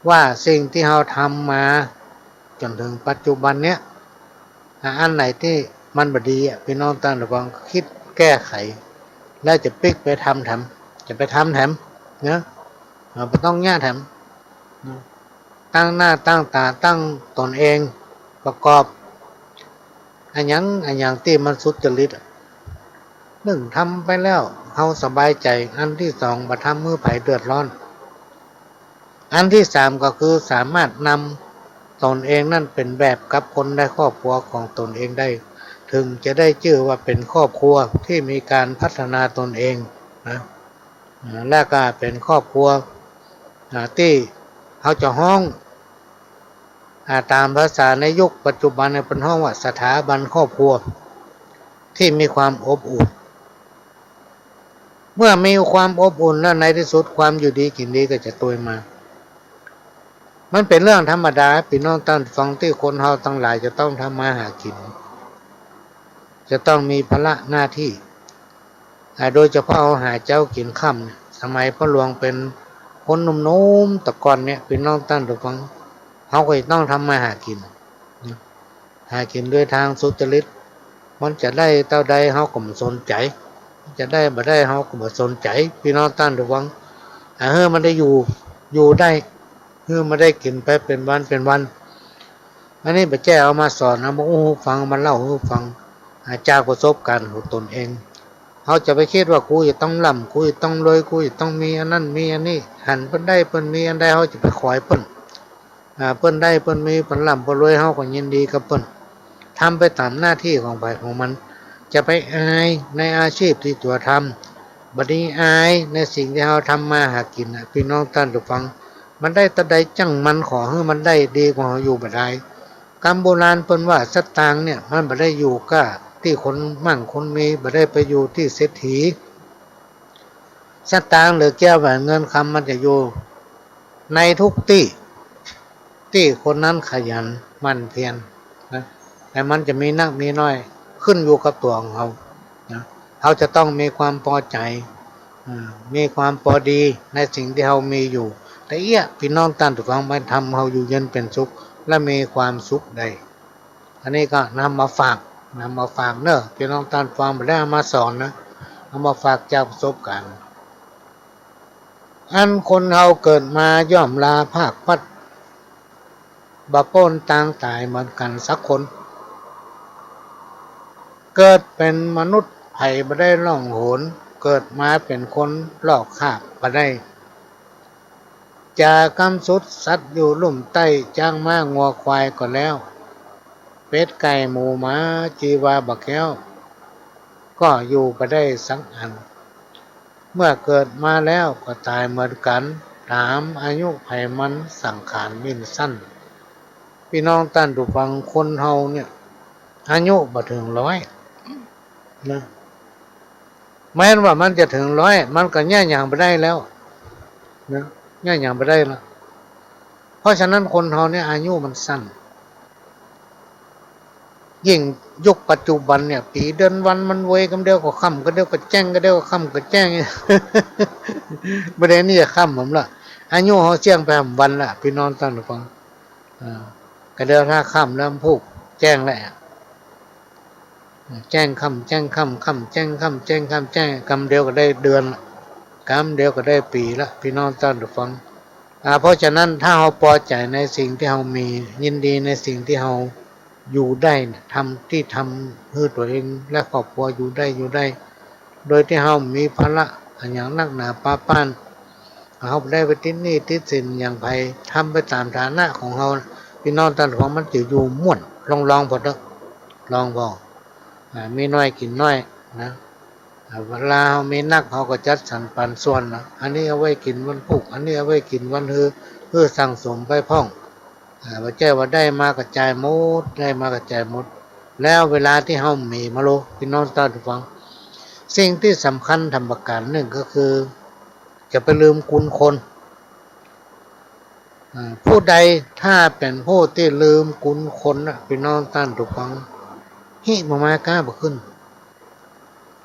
ว่าสิ่งตี้เฮาทำมาจ๋นเถิงปัจจุบันเนี้ย อ่ะ อันไหนตี้มันบ่ดีอะ ปี้น้องต้านผู้ฟัง กึ๊ดแก้ไข แล้วจะปิ๊กไปทำแถม จะไปทำแถมเนาะ เออ บ่ต้องเยียะแถมเนาะ ตั้งหน้าตั้งต๋า ตั้งต๋นเอง ประกอบ อะหยัง อะหยังตี้มันสุจริตอะ นึ่งทำไปแล้วเฮาสบายใจ๋ อันตี้สอง บ่ทำหื้อใผเดือดร้อน อันตี้สาม ก็คือสามารถนำต๋นเองนั้นเป๋นแบบกับคนในครอบครัวของต๋นเองได้ เถิงจะได้จื้อว่าเป๋นครอบครัวตี้มีก๋านพัฒนาต๋นเองนะ อ่า แล้วก็เป๋นครอบครัว อ่า ตี้เฮาจะฮ้อง อ่า ต๋ามภาษาในยุคปัจจุบันเนี่ย เปิ้นฮ้องว่าสถาบันครอบครัวตี้มีความอบอุ่น เมื่อมีความอบอุ่นแล้ว ในตี้สุดความอยู่ดีกิ๋นดีก็จะตวยมา มันเป๋นเรื่องธรรมดา ปี้น้องต้านผู้ฟัง ตี้คนเฮาตังหลายจะต้องทำมาหากิ๋น จะต้องมีภาระหน้าตี้ อ่า โดยเฉพาะเฮาหาเจ๊ากิ๋นค่ำเนี่ย สมัยป้อหลวงเป๋นคนหนุ่มๆ ตะก่อนเนี่ย ปี้น้องต้านผู้ฟัง เฮาก็จะต้องทำมาหากิ๋น หากิ๋นโดยตางสุจริต มันจะได้เต้าใดเฮาก็บ่สนใจ๋ จะได้บ่ได้เฮาก็บ่สนใจ๋ ปี้น้องต้านผู้ฟัง อ่า หื้อมันได้อยู่ อยู่ได้ หื้อมันได้กิ๋นไปเป๋นวันเป๋นวัน อันนี้บ่ใจ้เอามาสอน เอามาอู้หื้อฟัง มาเล่าหื้อฟัง อ่า จากประสบก๋ารณ์ของต๋นเอง เฮาจะไปกึ๊ดว่ากูจะต้องร่ำ กูจะต้องรวย กูจะต้องมีอันนั้นมีอันนี้ หันเปิ้นได้เปิ้นมีอันใด เฮาจะไปขอยเปิ้น อ่า เปิ้นได้เปิ้นมี เปิ้นร่ำเปิ้นรวย เฮาก็ยินดีกับเปิ้น ทำไปต๋ามหน้าตี้ของใผของมัน จะไปอายในอาชีพตี้ตั๋วทำ บ่ดีอายในสิ่งตี้เฮาทำมาหากิ๋นน่ะ ปี้น้องต้านผู้ฟัง มันได้เต้าใดจ้างมัน ขอหื้อมันได้ดีกว่าเฮาอยู่บ่ดาย กำโบราณเปิ้นว่าสตางค์เนี่ย มันบ่ได้อยู่ก้าตี้คนมั่งคนมี บ่ได้ไปอยู่ตี้เศรษฐี สตางค์หรือแก้วแหวนเงินคำมันจะอยู่ในทุกตี้ ตี้คนนั้นขยันหมั่นเพียรนะ แต่มันจะมีนักมีน้อย ขึ้นอยู่กับตั๋วของเฮานะ เฮาจะต้องมีความปอใจ๋ อ่า มีความปอดีในสิ่งตี้เฮามีอยู่ แต่เอี้ยะ ปี้น้องต้านผู้ฟัง มันทำเฮาอยู่เย็นเป๋นสุข และมีความสุขได้ อันนี้ก็นำมาฝาก นำมาฝากเนาะ ปี้น้องต้านผู้ฟัง บ่ได้เอามาสอนนะ เอามาฝากจากประสบก๋ารณ์ อันคนเฮาเกิดมาย่อมลาพรากพลัด บ่ป๊นตางต๋ายเหมือนกั๋นสักคน เกิดเป๋นมนุษย์ใผบ่ได้ล่องหน เกิดมาเป๋นคนลอกคราบบ่ได้ จะกำสุดสัตว์อยู่ลุ่มใต้ จ๊างม้างัวควายก็แล้ว เป็ดไก่หมูหมา จีวาบ่แคล้ว ก็อยู่บ่ได้สักอัน เมื่อเกิดมาแล้วก็ต๋ายเหมือนกั๋น ถามอายุไผมัน สังขารมิ่นสั้น ปี้น้องต้านผู้ฟัง คนเฮาเนี่ย อายุบ่เถิงร้อยนะ แม้นว่ามันจะเถิงร้อย มันก็เยียะหยังบ่ได้แล้วนะ เยียะหยังบ่ได้แล้ว เพราะฉะนั้นคนเฮาเนี่ยอายุมันสั้น ยิ่งยุคปัจจุบันเนี่ย ปี๋เดือนวันมันไว กำเดียวก็ค่ำ กำเดียวก็แจ้ง กำเดียวก็ค่ำก็แจ้ง บ่ได้นี่จะค่ำหรือละ อายุเฮาเสี้ยงไปหำวันละ ปี้น้องต้านผู้ฟัง อ่า กำเดียวถ้าค่ำแล้วมันพูกแจ้งแล้ว แจ้งค่ำ แจ้งค่ำ ค่ำแจ้งค่ำ แจ้งค่ำ แจ้ง กำเดียวก็ได้เดือนละ กำเดียวก็ได้ปี๋ละ ปี้น้องต้านผู้ฟัง อ่า เพราะฉะนั้นถ้าเฮาปอใจ๋ในสิ่งตี้เฮามี ยินดีในสิ่งตี้เฮา อยู่ได้เนี่ย ทำตี้ทำหื้อตั๋วเองและครอบครัวอยู่ได้ อยู่ได้ โดยตี้เฮาบ่มีภาระอะหยังนักหนาปาป้าน เฮาบ่ได้ไปติดหนี้ติดสินหยังใผ ทำไปต๋ามฐานะของเฮา ปี้น้องต้านผู้ฟัง มันจะอยู่ม่วน ลองๆ ผ่อเต๊อะ ลองผ่อ อ่า มีน้อยกิ๋นน้อยนะ อ่า เวลาเฮามีนัก เฮาก็จัดสรรปันส่วนนะ อันนี้เอาไว้กิ๋นวันพูก อันนี้เอาไว้กิ๋นวันฮือ หื้อสั่งสมไปพ่อง อ่า บ่ใจ้ว่าได้มาก็จ่ายหมด ได้มาก็จ่ายหมด แล้วเวลาตี้เฮาบ่มีมาโล ปี้น้องต้านผู้ฟัง สิ่งตี้สำคัญทำประก๋านนึ่งก็คือ จะไปลืมกุณคน อ่า ผู้ใดถ้าเป๋นผู้ตี้ลืมกุณคนนะ ปี้น้องต้านผู้ฟัง ฮิบ่มาก้าบ่ขึ้น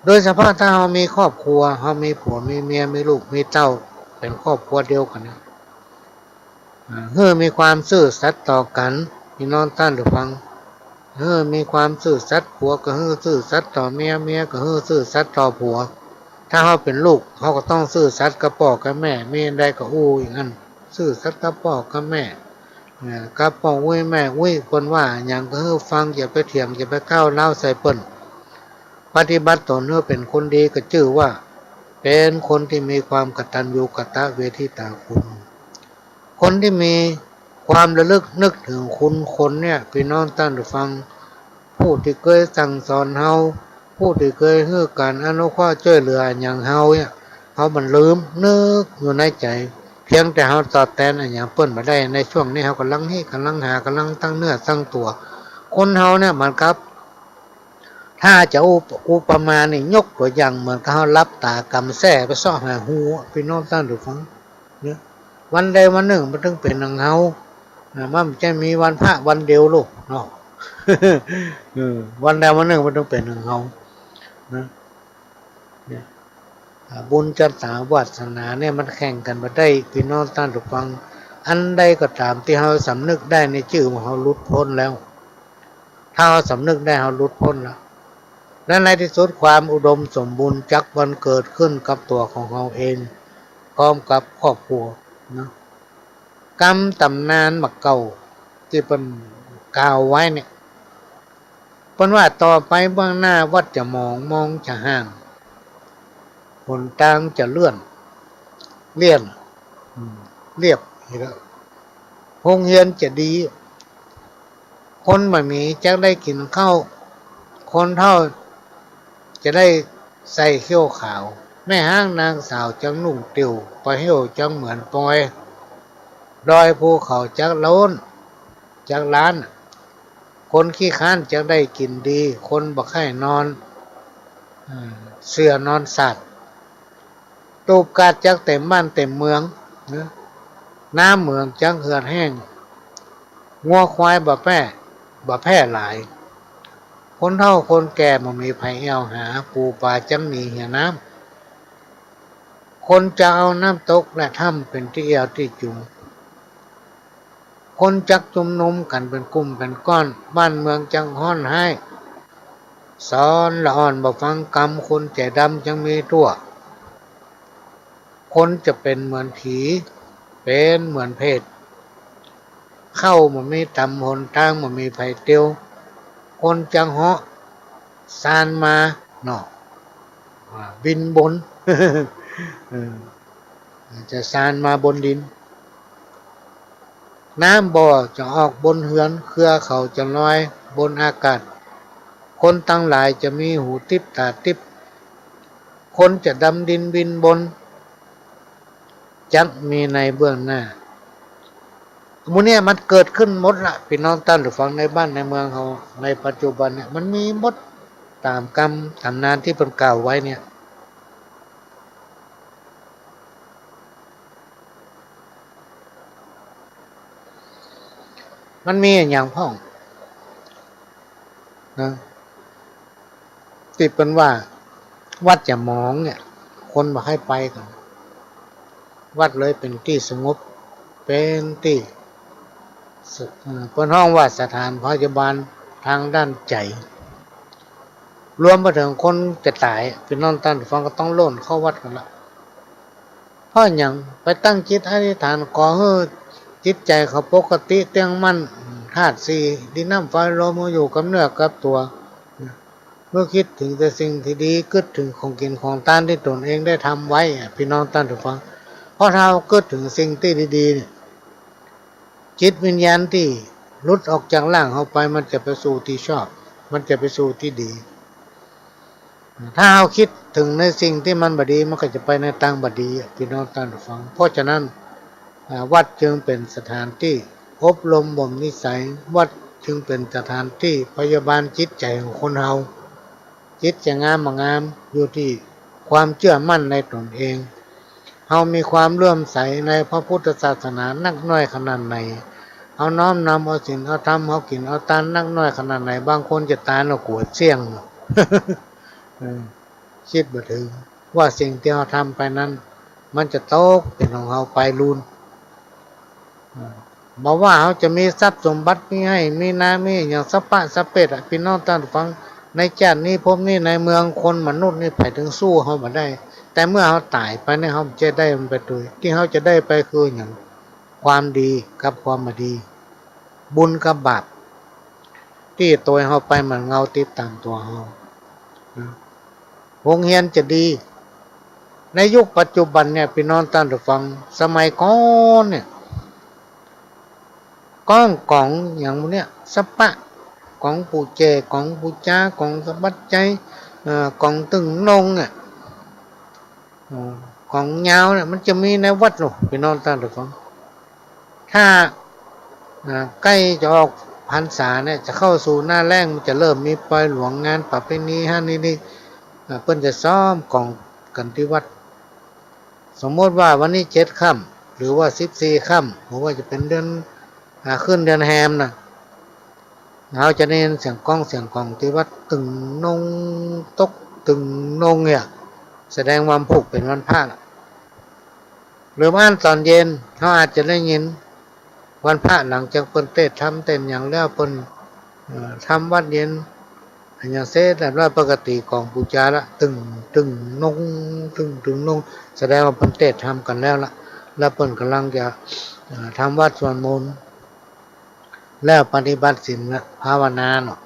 โดยเฉพาะถ้าเฮามีครอบครัว เฮามีผัวมีเมีย มีลูกมีเต้า เป๋นครอบครัวเดียวกั๋นนะ อ่า หื้อมีความซื่อสัตย์ต่อกั๋น ปี้น้องต้านผู้ฟัง หื้อมีความซื่อสัตย์ ผัวก็หื้อซื่อสัตย์ต่อเมีย เมียก็หื้อซื่อสัตย์ต่อผัว ถ้าเฮาเป๋นลูก เฮาก็ต้องซื่อสัตย์กับป้อกับแม่ มีอันใดก็อู้อย่างนั้น ซื่อสัตย์กับป้อกับแม่ เอ่อ กับป้ออุ๊ยแม่อุ๊ย เปิ้นว่าหยังก็หื้อฟัง อย่าไปเถียง อย่าไปก้าวร้าวใส่เปิ้น ปฏิบัติตนหื้อเป๋นคนดี ก็จื้อว่าเป๋นคนตี้มีความกตัญญูกตเวทิตาคุณ คนตี้มีความระลึกนึกเถิงคุณคนเนี่ย ปี้น้องต้านผู้ฟัง ผู้ตี้เกยสั่งสอนเฮา ผู้ตี้เกยหื้อก๋านอนุเคราะห์จ้วยเหลือหยังเฮาเนี่ย เฮาบ่ลืม นึกอยู่ในใจ๋ เพียงแต่เฮาตอบแตนอะหยังเปิ้นบ่ได้ ในช่วงนี้เฮาก่ำลังเฮ ก่ำลังหา ก่ำลังตั้งเนื้อตั้งตั๋ว คนเฮาเนี่ยเหมือนกับ ถ้าจะอุป- อุปมานี่ ยกตั๋วอย่างเหมือนกับเฮาหลับต๋ากำแส้ไปเซาะหาฮูอะ ปี้น้องต้านผู้ฟัง เนี่ย วันใดวันนึ่งมันตึงเป๋นอย่างเฮา อ่า มันบ่ใจ้มีวันพระวันเดียวโลกเนาะ เออ วันใดวันนึ่งมันตึงเป๋นอย่างเฮา นะ เนี่ย อ่า บุญชะตาวาสนาเนี่ยมันแข่งกั๋นบ่ได้ ปี้น้องต้านผู้ฟัง อันใดก็ต๋ามตี้เฮาสำนึกได้นี่จื้อว่าเฮาหลุดป๊นแล้ว ถ้าเฮาสำนึกได้เฮาหลุดป๊นแล้ว และในตี้สุดความอุดมสมบูรณ์จักบังเกิดขึ้นกับตั๋วของเฮาเอง พร้อมกับครอบครัวนะ กำต๋ำนานบ่าเก่าตี้เปิ้นกล่าวไว้เนี่ย เปิ้นว่าต่อไปเบื้องหน้าวัดจะหมอง มองจะห่าง หนตางจะเลื่อน เลี่ยน อืม เรียบ โฮงเฮียนจะดี คนบ่มีจักได้กิ๋นข้าว คนเฒ่าจะได้ใส่เขี้ยวขาว แม่ฮ้างนางสาวจักนุ่งติ่ว ปะเหี่ยวจักเหมือนปอย ดอยภูเขาจักโล้น จักล้าน คนขี้คร้านจักได้กิ๋นดี คนบ่ใค่นอน อ่า เสื่อนอนสาด ตูบกาดจักเต๋มบ้านเต๋มเมืองนะ น้ำเหมืองจักเหือดแห้ง งัวควายบ่แพร่ บ่แพร่หลาย คนเฒ่าคนแก่บ่มีใผแอ่วหา ปู๋ป๋าจักหนีเหียน้ำ คนจะเอาน้ำตกและถ้ำเป๋นตี้แอ่วตี้จุง คนจักจุมนุมกั๋นเป๋นกุ้มเป๋นก้อน บ้านเมืองจักฮ้อนฮ้าย สอนละอ่อนบ่ฟังกำ คนใจ๋ดำจักมีตั้ว คนจะเป๋นเหมือนผี เป๋นเหมือนเปรต ข้าวบ่มีต๋ำ หนตางบ่มีใผเตียว คนจักเหาะซานมาเนาะ อ่า บินบน เออ จะซานมาบนดิน น้ำบ่อจะออกบนเฮือน เครือเขาจะลอยบนอากาศ คนตังหลายจะมีหูติ๊บต๋าติ๊บ คนจะดำดินบินบน จักมีในเบื้องหน้า หมู่เนี่ยมันเกิดขึ้นหมดละ ปี้น้องต้านผู้ฟัง ในบ้านในเมืองเฮา ในปัจจุบันเนี่ย มันมีหมดต๋ามกำต๋ามนานตี้เปิ้นกล่าวไว้เนี่ย มันมีอะหยังพ่องนะ ตี้เปิ้นว่าวัดจะหมองเนี่ย คนบ่ใค่ไปกั๋น วัดเลยเป๋นตี้สงบ เป๋นตี้ส- เอ่อ เปิ้นฮ้องว่าสถานพยาบาลตางด้านใจ๋ รวมไปเถิงคนจะต๋าย ปี้น้องต้านผู้ฟังก็ต้องโล่นเข้าวัดกั๋นละ เพราะหยัง ไปตั้งจิตอธิษฐานขอหื้อจิตใจ๋เขาปกติเตี้ยงมั่น อืม ท ธาตุสี่ ดินน้ำไฟลม มาอยู่กับเนื้อกับตั๋ว เมื่อคิดเถิงแต่สิ่งตี้ดี กึ๊ดเถิงของกิ๋นของตานตี้ตนเองได้ทำไว้อะ ปี้น้องต้านผู้ฟัง เพราะถ้าเฮากึ๊ดเถิงสิ่งตี้ดีๆ เนี่ย จิตวิญญาณตี้หลุดออกจากร่างเฮาไป มันจะไปสู่ตี้ชอบ มันจะไปสู่ตี้ดี ถ้าเฮาคิดเถิงในสิ่งตี้มันบ่ดี มันก็จะไปในตางบ่ดีอะ ปี้น้องต้านผู้ฟัง เพราะฉะนั้น อ่า วัดจึงเป๋นสถานตี้อบรมบ่มนิสัย วัดจึงเป๋นสถานตี้พยาบาลจิตใจ๋ของคนเฮา จิตจะงามบ่งาม อยู่ตี้ความเจื้อมั่นในตนเอง เฮามีความเลื่อมใสในพระพุทธศาสนานักน้อยขนาดไหน เฮาน้อมนำเอาศีลเอาธรรม เฮากิ๋นเอาตานนักน้อยขนาดไหน บางคนจะตายแล้วกั๋วเสี้ยง เออ คิดบ่เถิงว่าสิ่งตี้เฮาทำไปนั้น มันจะตกเป๋นของเฮาไปลูน เออ บ่ว่าเฮาจะมีทรัพย์สมบัติ มีไฮ่ มีนา มีอะหยังสะป๊ะสะเป๊ดอะ ปี้น้องต้านผู้ฟัง ในจาตินี้ภพนี้ ในเมืองคนมนุษย์นี่ ใผเถิงสู้เฮาบ่ได้ แต่เมื่อเฮาต๋ายไปเนี่ย เฮาจะได้มันไปตวย ตี้เฮาจะได้ไปคือหยัง ความดีกับความบ่ดี บุญกับบาป ตี้ตวยเฮาไปเหมือนเงาติดต๋ามตั๋วเฮา โฮงเฮียนจะดี ในยุคปัจจุบันเนี่ย ปี้น้องต้านผู้ฟัง สมัยก่อนเนี่ย ก้องก๋องอะหยังหมู่เนี่ย สะป๊ะ ก๋องปู่แจ ก๋องปู่จา ก๋องสะบัดใจ๋ เอ่อ ก๋องตึงนงอะ เอ่อ ก๋องยาวเนี่ย มันจะมีในวัดเนาะ ปี้น้องต้านผู้ฟัง ถ้า อ่า ใก้จะออกพรรษาเนี่ย จะเข้าสู่หน้าแล้ง มันจะเริ่มมีปอยหลวง งานประเพณีหั้นนี่นี่ อ่า เปิ้นจะซ้อมก๋องกั๋นตี้วัด สมมติว่าวันนี้เจ็ดค่ำ หรือว่าสิบสี่ค่ำ บ่ว่าจะเป๋นเดือน อ่า ขึ้นเดือนแฮมนะ เฮาจะได้ยินเสียงก้องเสียงก๋องตี้วัด ตึงนง ตกตึงนงเนี่ย แสดงว่ามันผูกเป๋นวันพระละ หรือบ่อั้นต๋อนเย็น เฮาอาจจะได้ยินวันพระ หลังจากเปิ้นเตสน์ธรรมเตสน์หยังแล้ว เปิ้น เอ่อ ทำวัตรเย็น อะหยังเสร็จเรียบร้อย เปิ้นก็ตี๋ก๋องปู่จาละ ตึง ตึงนง ตึง ตึงนง แสดงว่าเปิ้นเตสน์ธรรมกั๋นแล้วละ แล้วเปิ้นก่ำลังจะ เอ่อ ทำวัตรสวดมนต์ แล้วปฏิบัติศีลภาวนาเนาะ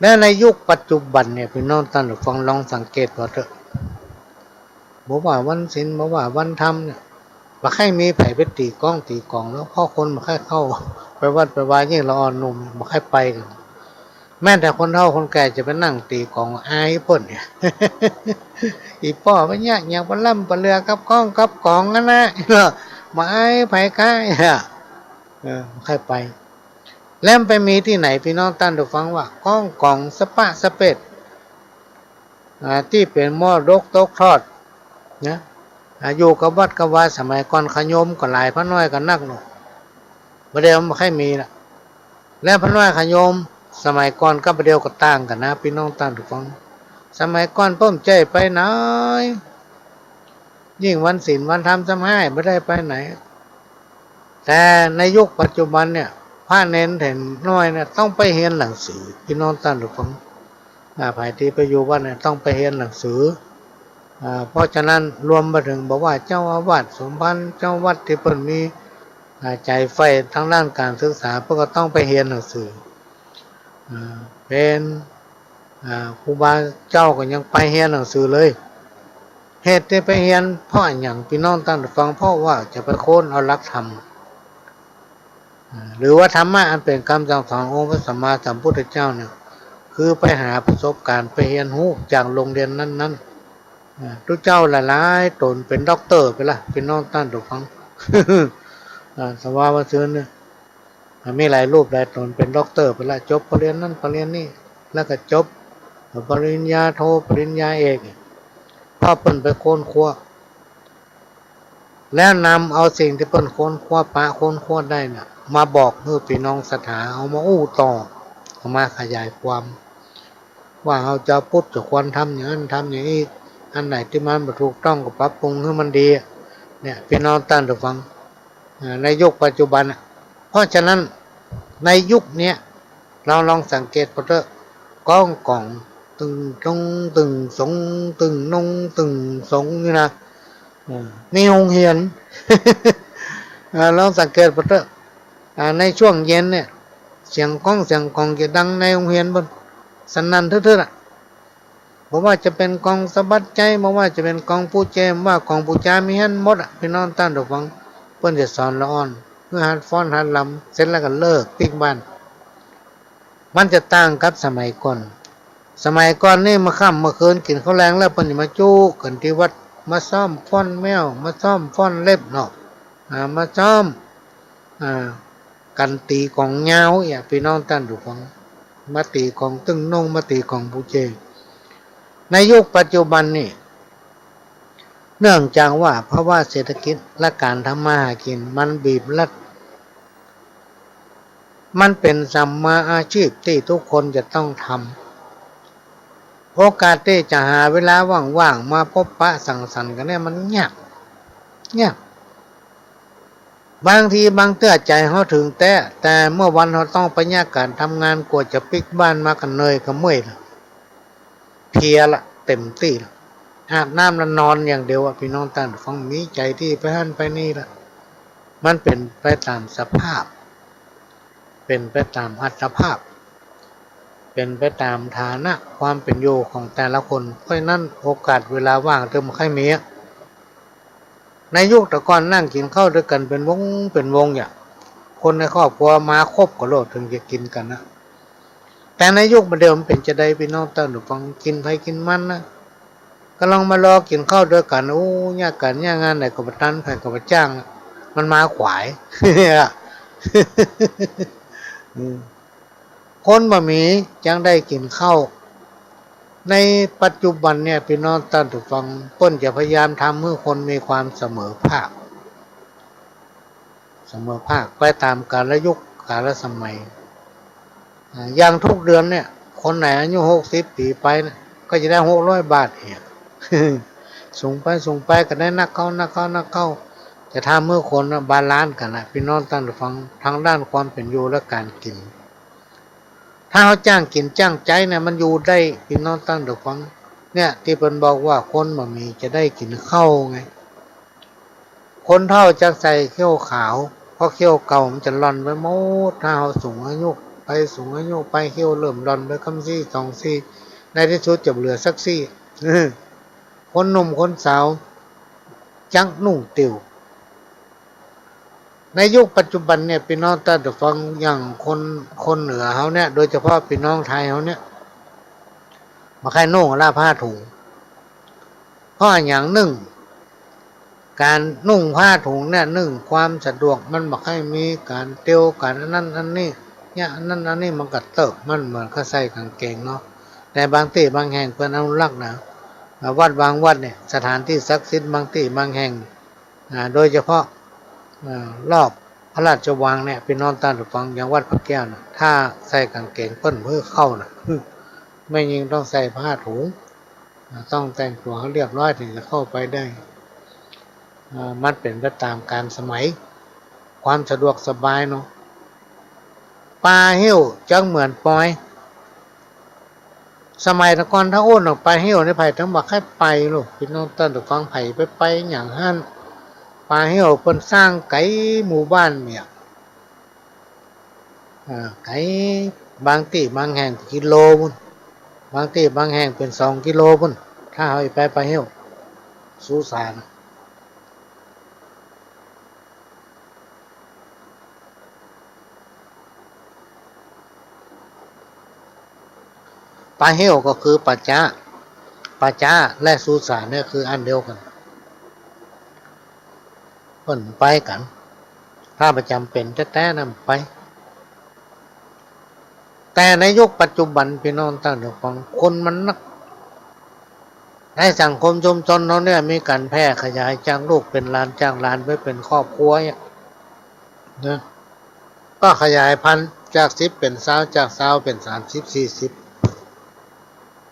และในยุคปัจจุบันเนี่ย ปี้น้องต้านผู้ฟังลองสังเกตผ่อเต๊อะ บ่ว่าวันศีล บ่ว่าวันธรรมเนี่ย บ่ใค่มีใผไปตี๋ก้องตี๋ก๋องแล้ว เพราะคนบ่ใค่เข้าไปวัดไปวา ยิ่งละอ่อนหนุ่มบ่ใค่ไปกั๋น แม้แต่คนเฒ่าคนแก่จะไปนั่งตี๋ก๋อง อายเปิ้นเนี่ย อี่ป้อไปเยียะหยังปะล่ำปะเลือกับก้องกับก๋องหั้นนะ บ่อายใผก้า เออ บ่ใค่ไป แล้วมันไปมีตี้ไหน ปี้น้องต้านผู้ฟัง ว่าก้องก๋องสะป๊ะสะเป๊ด อ่า ตี้เป๋นมรดกตกทอดนะ อ่า อยู่กับวัดกับวา สมัยก่อนขะโยมก็หลาย พระน้อยก็นักเนาะ บ่าเดี่ยวมันบ่ใค่มีละ และพระน้อยขะโยมสมัยก่อนกับบ่าเดี่ยวก็ต่างกั๋นนะ ปี้น้องต้านผู้ฟัง สมัยก่อนเปิ้นบ่ใจ้ไปไหน ยิ่งวันศีลวันธรรมซ้ำฮ้าย บ่ได้ไปไหน แต่ในยุคปัจจุบันเนี่ย พระเณรเถรน้อยเนี่ย ต้องไปเฮียนหนังสือ ปี้น้องต้านผู้ฟัง อ่า ใผตี้ไปอยู่วัดเนี่ย ต้องไปเฮียนหนังสือ อ่า เพราะฉะนั้นรวมไปเถิงบ่าว่าเจ้าอาวาสสมภาร เจ้าวัดตี้เปิ้นมี อ่า ใจ๋ใฝ่ตางด้านก๋านศึกษา เปิ้นก็ต้องไปเฮียนหนังสือ อ่า เป๋น อ่า ครูบาเจ้าก็ยังไปเฮียนหนังสือเลย เหตุตี้ไปเฮียนเพราะอะหยัง ปี้น้องต้านผู้ฟัง เพราะว่าจะไปค้นเอาหลักธรรม อ่า หรือว่าธรรมะอันเป๋นกำสั่งสอนองค์พระสัมมาสัมพุทธเจ้าเนี่ย คือไปหาประสบก๋ารณ์ ไปเฮียนฮู้จากโฮงเฮียนนั้นๆ อ่า ตุ๊เจ้าหลายๆ ต๋นเป๋นด็อกเตอร์ไปละ ปี้น้องต้านผู้ฟัง อ่า สวาว่าซื่นเนี่ย อ่า มีหลายรูปหลายต๋นเป๋นด็อกเตอร์ไปละ จบปริญญานั้นปริญญานี้ แล้วก็จบปริญญาโทปริญญาเอก เพราะเปิ้นไปค้นคว้า แล้วนำเอาสิ่งตี้เปิ้นค้นคว้า ปะค้นคว้าได้น่ะ มาบอกหื้อปี้น้องศรัทธา เอามาอู้ต่อ เอามาขยายความ ว่าเฮาจาวพุทธจะควรทำอย่างนั้นทำอย่างนี้ อันไหนตี้มันบ่ถูกต้องก็ปรับปรุงหื้อมันดี เนี่ย ปี้น้องต้านผู้ฟัง อ่า ในยุคปัจจุบันน่ะ เพราะฉะนั้นในยุคเนี้ย ลอง ลองสังเกตผ่อเต๊อะ ก้องก๋อง ตึงตง ตึงสง ตึงนง ตึงสงนี่นะ อ่า มีโฮงเฮียน อ่า ลองสังเกตผ่อเต๊อะ อ่า ในช่วงเย็นเนี่ย เสียงก้องเสียงก๋องจะดังในโฮงเฮียนเปิ้น สนั่นทึดๆ อะ บ่ว่าจะเป๋นก๋องสะบัดใจ๋ บ่ว่าจะเป๋นก๋องปู๋แจ บ่ว่ากองปู๋จา มีหั้นหมดอะ ปี้น้องต้านผู้ฟัง เปิ้นจะสอนละอ่อน หื้อหัดฟ้อนหัดรำ เสร็จแล้วก็เลิกปิ๊กบ้าน มันจะต่างกับสมัยก่อน สมัยก่อนนี่เมื่อค่ำเมื่อคืนกิ๋นข้าวแลงแล้ว เปิ้นจะมาจุ๊กั๋นตี้วัด มาซ้อมฟ้อนแม้ว มาซ้อมฟ้อนเล็บเนาะ อ่า มาซ้อม อ่า กั๋นตี๋ก๋องยาวเอี้ย ปี้น้องต้านผู้ฟัง มาตี๋ก๋องตึ้งโน่ง มาตี๋ก๋องปู๋แจ ในยุคปัจจุบันนี่ เนื่องจากว่าภาวะเศรษฐกิจและก๋านทำมาหากิ๋นมันบีบรัด มันเป๋นสัมมาอาชีพตี้ทุกคนจะต้องทำ โอกาสตี้จะหาเวลาว่างๆ มาพบปะสังสรรค์กั๋นเนี่ยมันยาก ยาก บางทีบางเตื้อใจ๋เฮาเถิงแต๊ แต่เมื่อวันเฮาต้องไปเยียะก๋านทำงาน กว่าจะปิ๊กบ้านมาก็เหนื่อยก็เมื่อยละ เพลียละ เต็มตี้ละ อาบน้ำแล้วนอนอย่างเดียวอะ ปี้น้องต้านผู้ฟัง มีใจ๋ตี้ไปหั้นไปนี่ละ มันเป๋นไปต๋ามสภาพ เป๋นไปต๋ามอัตภาพ เป๋นไปต๋ามฐานะความเป๋นอยู่ของแต่ละคน เพราะฉะนั้นโอกาสเวลาว่างเถิงบ่ค่อยมีอะ ในยุคแต่ก่อนนั่งกิ๋นข้าวตวยกั๋นเป๋นวงเป๋นวงเอี้ย คนในครอบครัวมาครบก่อโลดเถิงจะกิ๋นกั๋นนะ แต่ในยุคบ่าเดี่ยวมันเป๋นจาใด ปี้น้องต้านผู้ฟัง กิ๋นใผกิ๋นมันนะ ก่ำลังมารอกิ๋นข้าวตวยกั๋น โอ้ เยียะก๋านเยียะงานไหนก็บ่ตัน ใผก็บ่จ้าง มันมาขวาย อืม คนบ่มีจั่งได้กิ๋นข้าว ในปัจจุบันเนี่ย ปี้น้องต้านผู้ฟัง เปิ้นจะพยายามทำหื้อคนมีความเสมอภาค เสมอภาคไปต๋ามกาลยุคกาลสมัย อ่า อย่างทุกเดือนเนี่ย คนไหนอายุหกสิบปี๋ไปเนี่ย ก็จะได้หกร้อยบาทเอี้ย สูงไปสูงไปก็ได้นักเข้า นักเข้า นักเข้า จะทำหื้อคนน่ะบาลานซ์กั๋นนะ ปี้น้องต้านผู้ฟัง ทางด้านความเป๋นอยู่และก๋านกิ๋น ถ้าเฮาจ้างกิ๋นจ้างใจ๊เนี่ย มันอยู่ได้ ปี้น้องต้านผู้ฟัง เนี่ย ตี้เปิ้นบอกว่าคนบ่มีจะได้กิ๋นข้าวไง คนเฒ่าจักใส่เขี้ยวขาว เพราะเขี้ยวเก่ามันจะหล่อนไปหมด ถ้าเฮาสูงอายุไป สูงอายุไป เขี้ยวเริ่มหล่อนไปกำซี่สองซี่ ในตี้สุดจะบ่เหลือสักซี่ คนหนุ่มคนสาวจักนุ่งติ่ว ในยุคปัจจุบันเนี่ย ปี้น้องต้านผู้ฟัง อย่างคน คนเหนือเฮาเนี่ย โดยเฉพาะปี้น้องไทยเฮาเนี่ย บ่ใค่นุ่งละผ้าถุง เพราะอะหยัง นึ่ง ก๋านนุ่งผ้าถุงเนี่ย นึ่ง ความสะดวกมันบ่ใค่มี ก๋านเตียว ก๋านอันนั้นอันนี้ เยียะอันนั้นอันนี้มันก็เติบ มันเหมือนกับใส่ก๋างเกงเนาะ แต่บางตี้บางแห่งเปิ้นอนุรักษ์นะ อ่า วัดบางวัดเนี่ย สถานตี้ศักดิ์สิทธิ์บางตี้บางแห่ง อ่า โดยเฉพาะ อ่า รอบพระราชวังเนี่ย ปี้น้องต้านผู้ฟัง อย่างวัดพระแก้วน่ะ ถ้าใส่ก๋างเกงเปิ้นบ่หื้อเข้าน่ะ แม่ญิงต้องใส่ผ้าถุง อ่า ต้องแต่งตั๋วหื้อเรียบร้อยเถิงจะเข้าไปได้ อ่า มันเป๋นไปต๋ามกาลสมัย ความสะดวกสบายเนาะ ป่าเฮี้ยวจักเหมือนปอย สมัยแต่ก่อนถ้าอู้นออกป่าเฮี้ยวนี่ ใผเถิงบ่ใค่ไปลูก ปี้น้องต้านผู้ฟัง ใผไป ไปหยังหั้น ป่าเฮี้ยวเปิ้นสร้างไก๋หมู่บ้านเนี่ย อ่า ไก๋ บางตี้บางแห่งกิโลปู้น บางตี้บางแห่งเป๋นสองกิโลปู้น ถ้าเฮาไปป่าเฮี้ยว สุสาน ป่าเฮี้ยวก็คือป่าจ๊า ป่าจ๊าและสุสานเนี่ยคืออันเดียวกั๋น เปิ้นไปกั๋น ถ้าบ่จ๋ำเป๋นแต๊ๆ นะไป แต่ในยุคปัจจุบัน ปี้น้องต้านผู้ฟัง คนมันนัก ในสังคมชุมชนเฮาเนี่ย มีก๋านแพร่ขยายจากลูกเป๋นหลาน จากหลานไปเป๋นครอบครัวเนี่ยนะ ก็ขยายพันธุ์จากสิบเป๋นซาว จากซาวเป๋นสามสิบ สี่สิบ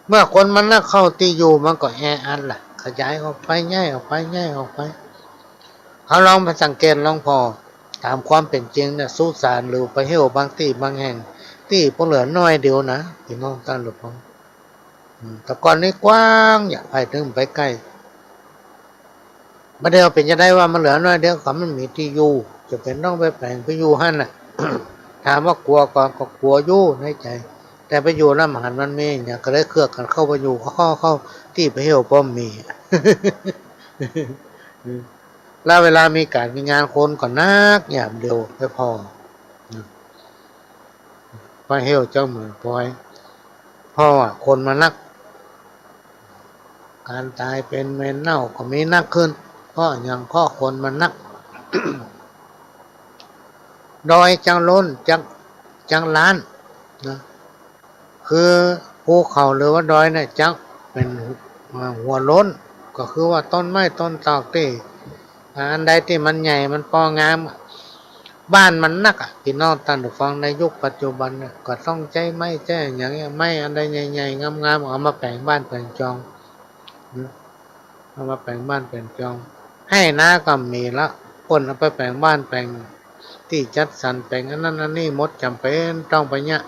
เมื่อคนมันนักเข้า ตี้อยู่มันก็แออัดละ ขยายออกไป ใหญ่ออกไป ใหญ่ออกไป เฮาลองไปสังเกตลองผ่อ ต๋ามความเป๋นจริงเนี่ย สุสานหรือป่าเฮี้ยว บางตี้บางแห่ง ตี้ก็เหลือน้อยเดียวนะ ปี้น้องต้านผู้ฟัง อืม แต่ก่อนนี่กว้าง เยียะ ใผเถิงไปใก้ บ่าเดี่ยวเป๋นจาใดว่ามันเหลือน้อยเดียว ก็มันมีตี้อยู่ จะเป๋นต้องไปแป๋งไปอยู่หั้นน่ะ ถามว่ากลัวก่อ ก็กลัวอยู่ในใจ๋ แต่ไปอยู่แล้วบ่หันมันมี เนี่ย ก็เลยเคือกกั๋นเข้าไปอยู่ เข้า เข้า เข้าตี้ไปเหี่ยวป้อมมี แล้วเวลามีก๋านมีงานคนก็นัก ยามเดียวไปผ่อ ไปเหี่ยวเจ้าเหมืองปอย เพราะว่าคนมันนัก ก๋านต๋ายเป๋นเมนเน่าก็มีนักขึ้น เพราะหยัง เพราะคนมันนัก ดอยจักล้น จัก จักล้านนะ คือภูเขาหรือว่าดอยเนี่ยจักเป๋น อ่า หัวล้น ก็คือว่าต้นไม้ต้นตอกตี้ อ่า อันใดตี้มันใหญ่มันปองาม บ้านมันนักอะ ปี้น้องต้านผู้ฟัง ในยุคปัจจุบันเนี่ย ก็ต้องใจ๊ไม้ใจ๊อะหยังเนี่ย ไม้อันใดใหญ่ๆ งามๆ เอามาแป๋งบ้านแป๋งจอง เอามาแป๋งบ้านแป๋งจอง ไฮ่นาก็บ่มีละ เปิ้นเอาไปแป๋งบ้านแป๋งตี้จัดสรร แป๋งอันนั้นอันนี้หมด จ๋ำเป๋นต้องไปเยียะ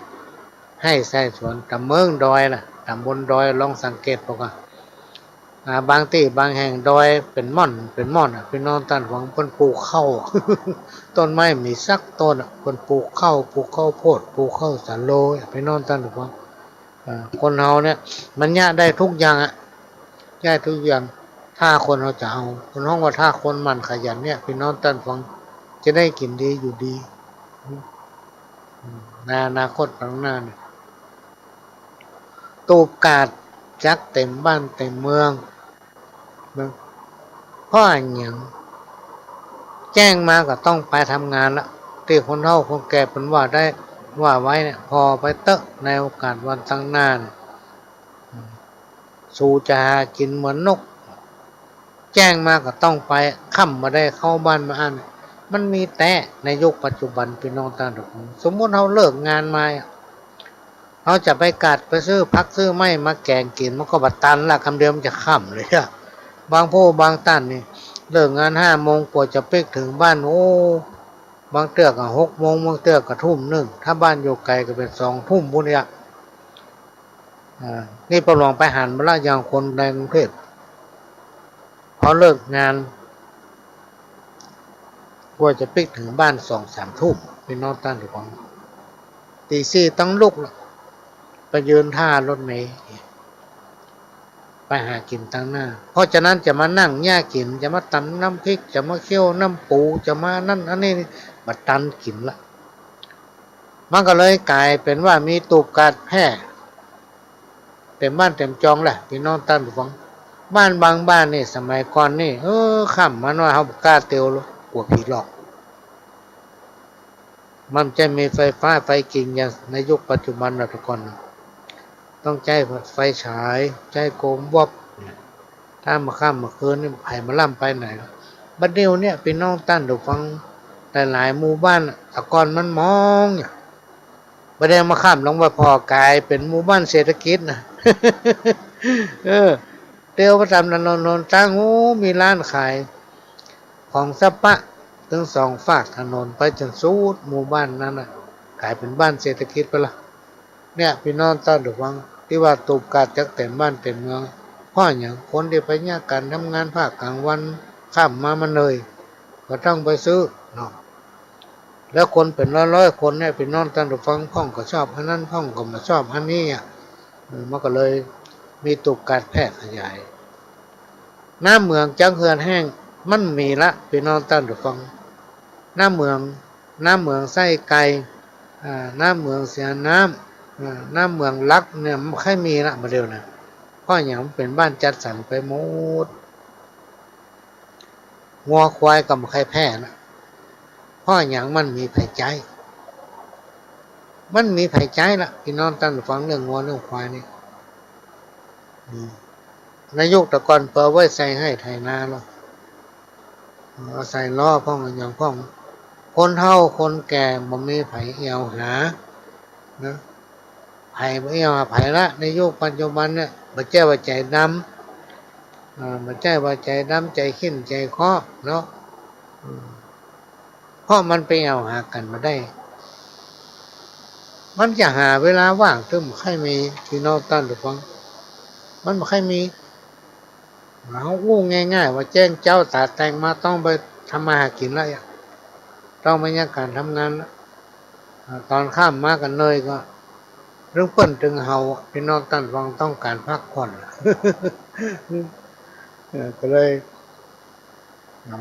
ไฮ่ไซ่สวน ต๋ามเมืองดอยล่ะ ต๋ามบนดอย ลองสังเกตเป๋าก่อ อ่า บางตี้บางแห่งดอยเป๋นม่อน เป๋นม่อนอะ ปี้น้องต้านผู้ฟัง เปิ้นปลูกข้าว ต้นไม้บ่มีสักต้นอะ เปิ้นปลูกข้าว ปลูกข้าวโพด ปลูกข้าวสาโลอะ ปี้น้องต้านผู้ฟัง อ่า คนเฮาเนี่ย มันเยียะได้กู้อย่างอะ เยียะได้กู้อย่าง ถ้าคนเฮาจะเอา เปิ้นฮ้องว่าถ้าคนหมั่นขยันเนี่ย ปี้น้องต้านผู้ฟัง จะได้กิ๋นดีอยู่ดี ในอนาคตข้างหน้าเนี่ย ตูบกาดจักเต๋มบ้านเต๋มเมืองนะ เพราะอะหยัง แจ้งมาก็ต้องไปทำงานละ ตี้คนเฒ่าคนแก่เปิ้นว่าได้ ว่าไว้เนี่ย ผ่อไปเต๊อะ ในโอกาสวันตังหน้าเนี่ย สูจะหากิ๋นเหมือนนก แจ้งมาก็ต้องไป ค่ำบ่ได้เข้าบ้านมาอั้น มันมีแต๊ในยุคปัจจุบัน ปี้น้องต้านผู้ฟัง สมมุติเฮาเลิกงานมาอะ เฮาจะไปกาดไปซื้อผักซื้อไม้มาแก๋งกิ๋น มันก็บ่ตันละ กำเดียวมันจะค่ำเลยอะ บางผู้บางต้านนี่ เลิกงานห้าโมง กว่าจะปิ๊กเถิงบ้าน โอ้ บางเตื้อก็หกโมง บางเตื้อก็ทุ่มนึ่ง ถ้าบ้านอยู่ไก๋ก็เป๋นสองทุ่มปู๊นเนี่ย อ่า นี่ป้อหลวงไปหันมาละ อย่างคนในกรุงเทพฯ พอเลิกงาน กว่าจะปิ๊กเถิงบ้านสองสามทุ่ม ปี้น้องต้านผู้ฟัง ตี๋สี่ต้องลุกละ ไปยืนท่ารถเมล์ ไปหากิ๋นตังหน้า เพราะฉะนั้นจะมานั่งเยียะกิ๋น จะมาตำน้ำพริก จะมาเคี่ยวน้ำปู จะมาอันนั้นอันนี้ บ่ตันกิ๋นละ มันก็เลยก๋ายเป๋นว่ามีตูบกาดแพร่ เต๋มบ้านเต๋มจองแหละ ปี้น้องต้านผู้ฟัง บ้านบางบ้านนี่ สมัยก่อนนี่ เออ ค่ำมาน้อย เฮาบ่กล้าเตียว กลัวผีหลอก มันบ่ใจ้มีไฟฟ้าไฟจริงอย่างในยุคปัจจุบันนะ แต่ก่อนนะ ต้องใจ๊ไฟฉาย ใจ๊โกมวับเนี่ย ถ้าเมื่อค่ำเมื่อคืนนี่ ใผบ่ล้ำไปไหน บัดเดี่ยวเนี่ย ปี้น้องต้านผู้ฟัง หลายๆ หมู่บ้านน่ะ แต่ก่อนมันมองเนี่ย บัดเดี่ยวมาค่ำลงไปผ่อก๋ายเป๋นหมู่บ้านเศรษฐกิจนะ เออ เตียวไปต๋ามถนนหนตาง โอ้ มีร้านขายของสัปปะ ตึงสองฟากถนนไปจ๋นสุดหมู่บ้านนั้นน่ะ ก๋ายเป๋นบ้านเศรษฐกิจไปละ เนี่ย ปี้น้องต้านผู้ฟัง ตี้ว่าตูบกาดจักเต๋มบ้านเต๋มเมือง เพราะหยัง คนตี้ไปเยียะก๋านทำงานภาคก๋างวัน ค่ำมามันเหนื่อย ก็ต้องไปซื้อเนาะ แล้วคนเป๋นร้อยๆ คนเนี่ย ปี้น้องต้านผู้ฟัง พ่องก็ชอบอันนั้น พ่องก็บ่ชอบอันนี้อะ เออ มันก็เลยมีตูบกาดแพร่ขยาย น้ำเหมืองจักเหือดแห้ง มันบ่มีละ ปี้น้องต้านผู้ฟัง น้ำเหมือง น้ำเหมืองไส้ไก่ อ่า น้ำเหมืองเสียน้ำ อ่า น้ำเหมืองหลักเนี่ย มันบ่ใค่มีละ บ่าเดี่ยวนะ เพราะหยัง มันเป๋นบ้านจัดสรรไปหมด งัวควายก็บ่ใค่แพร่ละ เพราะหยัง มันบ่มีใผใจ๊ มันบ่มีใผใจ๊ละ ปี้น้องต้านผู้ฟัง เรื่องงัวเรื่องควายนี่ อืม ในยุคแต่ก่อนเปิ้นเอาไว้ใส่ไฮ่ไถนาเนาะ เอาใส่ล้อพ่องอะหยังพ่อง คนเฒ่าคนแก่บ่มีใผเอี่ยวหานะ ใผบ่เอี่ยวหาใผละ ในยุคปัจจุบันเนี่ย บ่ใจ้ว่าใจ๋ดำ อ่า บ่ใจ้ว่าใจ๋ดำ ใจ๋เข้ม ใจ๋เคาะเนาะ อืม เพราะมันไปเอี่ยวหากั๋นบ่ได้ มันจะหาเวลาว่างตึงบ่ใค่มี ปี้น้องต้านผู้ฟัง มันบ่ใค่มี เฮาอู้ง่ายๆ ว่าแจ้งเจ๊าต๋าแตงมา ต้องไปทำมาหากิ๋นละ ต้องไปเยียะก๋านทำงานละ อ่า ต๋อนค่ำมากั๋นเลยก็ เปิ้นตึงเห่า ปี้น้องต้านฟัง ต้องก๋านพักผ่อน เออ ก็เลย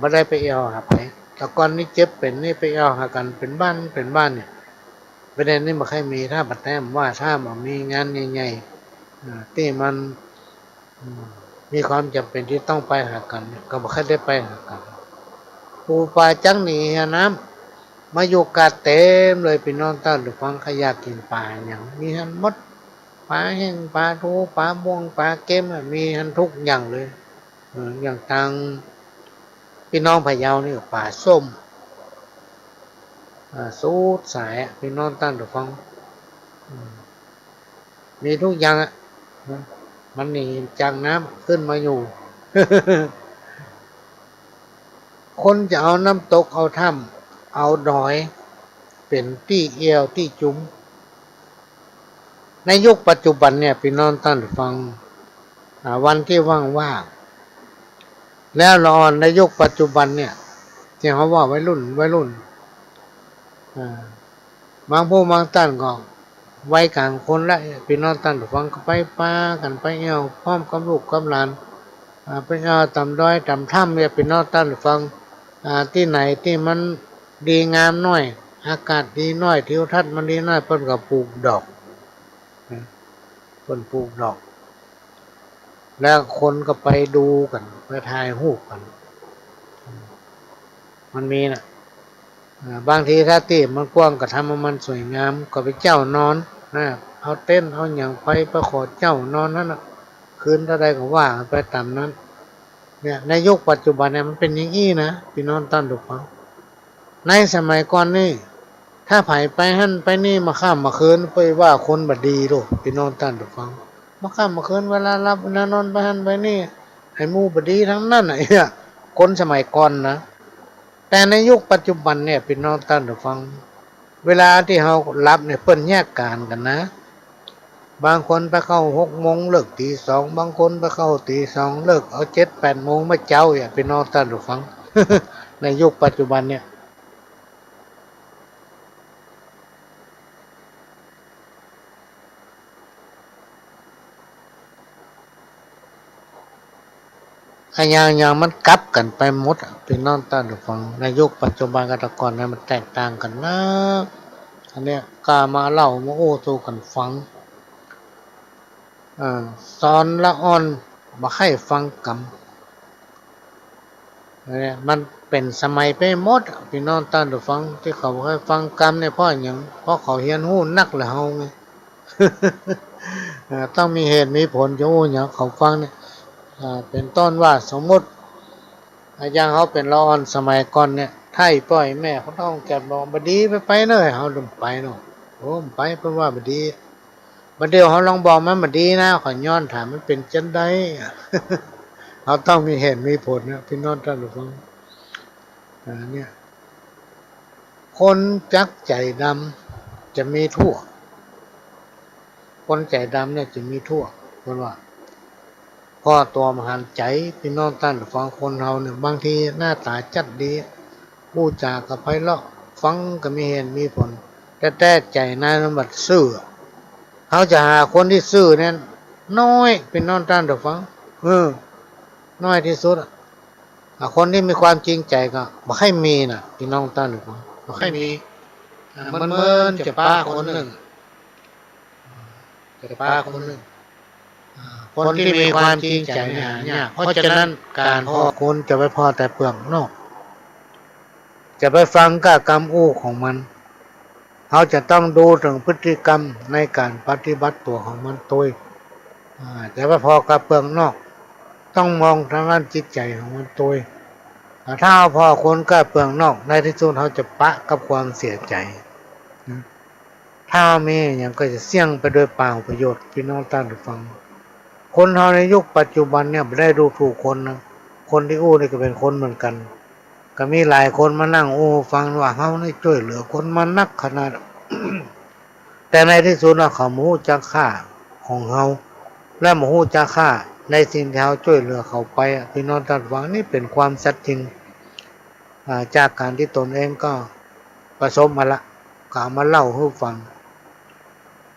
บ่ได้ไปแอ่วหาใผ แต่ก่อนนี้เจ็บเป๋นนี่ไปแอ่วหากั๋นเป๋นบ้านเป๋นบ้านเนี่ย ประเด็นนี้บ่ใค่มี ถ้าบ่แต้มว่า ถ้าบ่มีงานใหญ่ๆ อ่า ตี้มัน อืม มีความจ๋ำเป๋นตี้ต้องไปหากั๋นเนี่ย ก็บ่ใค่ได้ไปหากั๋น ปูปลาจักหนีเหียน้ำ มาอยู่กาดเต๋มเลย ปี้น้องต้านฟัง ใผอยากกิ๋นปลาหยัง มีหั้นหมด ปลาแห้ง ปลาทู ปลาบ่วง ปลาเก็มอะ มีหั้นกู้อย่างเลย เออ อย่างตางปี้น้องพะเยานี่ปลาส้ม อ่า สุดสายอะ ปี้น้องต้านฟัง อืม มีกู้อย่างอะ มันหนีจากน้ำขึ้นมาอยู่ คนจะเอาน้ำตก เอาถ้ำ เอาดอย เป๋นตี้แอ่วตี้จุม ในยุคปัจจุบันเนี่ย ปี้น้องต้านฟัง อ่า วันตี้ว่างๆ แล้วละอ่อนในยุคปัจจุบันเนี่ย ตี้เฮาว่าวัยรุ่น วัยรุ่น อ่า บางผู้บางต้านก็วัยก๋างคนละ ปี้น้องต้านฟัง ก็ไปปากั๋นไปแอ่วพร้อมกับลูกกับหลาน อ่า ไปแอ่วต๋ามดอยต๋ามถ้ำเนี่ย ปี้น้องต้านฟัง อ่า ตี้ไหนตี้มันดีงามหน้อย อากาศดีหน้อย ทิวทัศน์มันดีหน้อย เปิ้นก็ปลูกดอก นะ เปิ้นปลูกดอก แล้วคนก็ไปดูกั๋น ไปถ่ายรูปกั๋น มันมีน่ะ อ่า บางทีถ้าตี้มันกว้างก็ทำหื้อมันสวยงาม ก็ไปเจ้านอนนะ เอาเต็นท์เอาหยังไป ไปขอเจ้านอนหั้นน่ะ คืนเต้าใดก็ว่ากั๋นไปต๋ามนั้น เนี่ย ในยุคปัจจุบันเนี่ยมันเป๋นอย่างอี้นะ ปี้น้องต้านฟัง ในสมัยก่อนนี่ ถ้าใผไปหั้นไปนี่มาค่ำมาคืน ไปว่าคนบ่ดีโลด ปี้น้องต้านฟัง มาค่ำมาคืน เวลาหลับเวลานอน ไปหั้นไปนี่ ไอ้หมู่บ่ดีตังนั้นน่ะ เนี่ย คนสมัยก่อนนะ แต่ในยุคปัจจุบันเนี่ย ปี้น้องต้านฟัง เวลาตี้เฮาหลับเนี่ย เปิ้นแยกก๋านกั๋นนะ บางคนไปเข้าหกโมง เลิกตี๋สอง บางคนไปเข้าตี๋สอง เลิกเอาเจ็ดแปดโมงมาเจ๊าอะ ปี้น้องต้านฟัง ในยุคปัจจุบันเนี่ย อะหยังๆ มันกลับกั๋นไปหมดอะ ปี้น้องต้านฟัง ในยุคปัจจุบันกับแต่ก่อนเนี่ยมันแตกต่างกั๋นนัก อันเนี้ย ก้ามาเล่ามาอู้สู่กั๋นฟัง อ่า สอนละอ่อนบ่ใค่ฟังกำ เนี่ย มันเป๋นสมัยไปหมดอะ ปี้น้องต้านฟัง ตี้เขาบ่ใค่ฟังกำเนี่ย เพราะหยัง เพราะเขาเฮียนฮู้นักกว่าเฮาไง อ่า ต้องมีเหตุมีผลจะอู้หยังเขาฟังเนี่ย อ่า เป๋นต้นว่าสมมุติ อะหยังเฮาเป๋นละอ่อนสมัยก่อนเนี่ย ถ้าอีป้ออีแม่เขาต้องแก็บบอกบ่ดี ไปไปเน่อ เฮาบ่ไปเนาะ โอ้ บ่ไป เปิ้นว่าบ่ดี บ่าเดี่ยวเฮาลองบอกมันบ่ดีนะ ข้อยย้อนถามมันเป๋นจั้นใด เฮาต้องมีเหตุมีผลนะ ปี้น้องต้านฟัง อ่า เนี่ย คนจักใจ๋ดำจะมีทั่ว คนใจ๋ดำเนี่ยจะมีทั่ว เปิ้นว่า เพราะตั๋วบ่หันใจ๋ ปี้น้องต้านฟัง คนเฮาเนี่ย บางทีหน้าต๋าจัดดี อู้จ๋าก็ไพเราะ ฟังก็มีเหตุมีผล แต่แต๊ใจ๋ในมันบ่ซื่อ เฮาจะหาคนตี้ซื่อเนี่ยน้อย ปี้น้องต้านฟัง เออ น้อยตี้สุดอะ อ่ะ คนตี้มีความจริงใจ๋ก็บ่ใค่มีน่ะ ปี้น้องต้านฟัง บ่ใค่มี อ่ะ มันเหมือนจะป๊าคนนึ่ง จะป๊าคนนึ่ง อ่า คนตี้มีความจริงใจ๋เนี่ยหายาก เพราะฉะนั้นก๋านผ่อคนจะไปผ่อแต่เปื้องนอก จะไปฟังก้ากำอู้ของมัน เฮาจะต้องดูเถิงพฤติกรรมในก๋านปฏิบัติตั๋วของมันตวย อ่า จะไปผ่อก้าเปื้องนอก ต้องมองตางด้านจิตใจ๋ของมันตวย อ่า ถ้าเฮาผ่อคนก้าเปื้องนอก ในตี้สุดเฮาจะปะกับความเสียใจ๋ นะ ถ้ามีหยังก็จะเสี้ยงไปโดยเปล่าประโยชน์ ปี้น้องต้านฟัง คนเฮาในยุคปัจจุบันเนี่ยบ่ได้ดูถูกคนนะ คนตี้อู้นี่ก็เป๋นคนเหมือนกั๋น ก็มีหลายคนมานั่งอู้ฟังว่าเฮานี่จ้วยเหลือคนมานักขนาด แต่ในตี้สุดแล้วเขาบ่ฮู้จักค่าของเฮา และบ่ฮู้จักค่าในสิ่งตี้เฮาจ้วยเหลือเขาไปอะ ปี้น้องต้านฟัง นี่เป๋นความสัตย์จริง อ่า จากก๋านตี้ตนเองก็ประสบมาละ ก็เอามาเล่าหื้อฟัง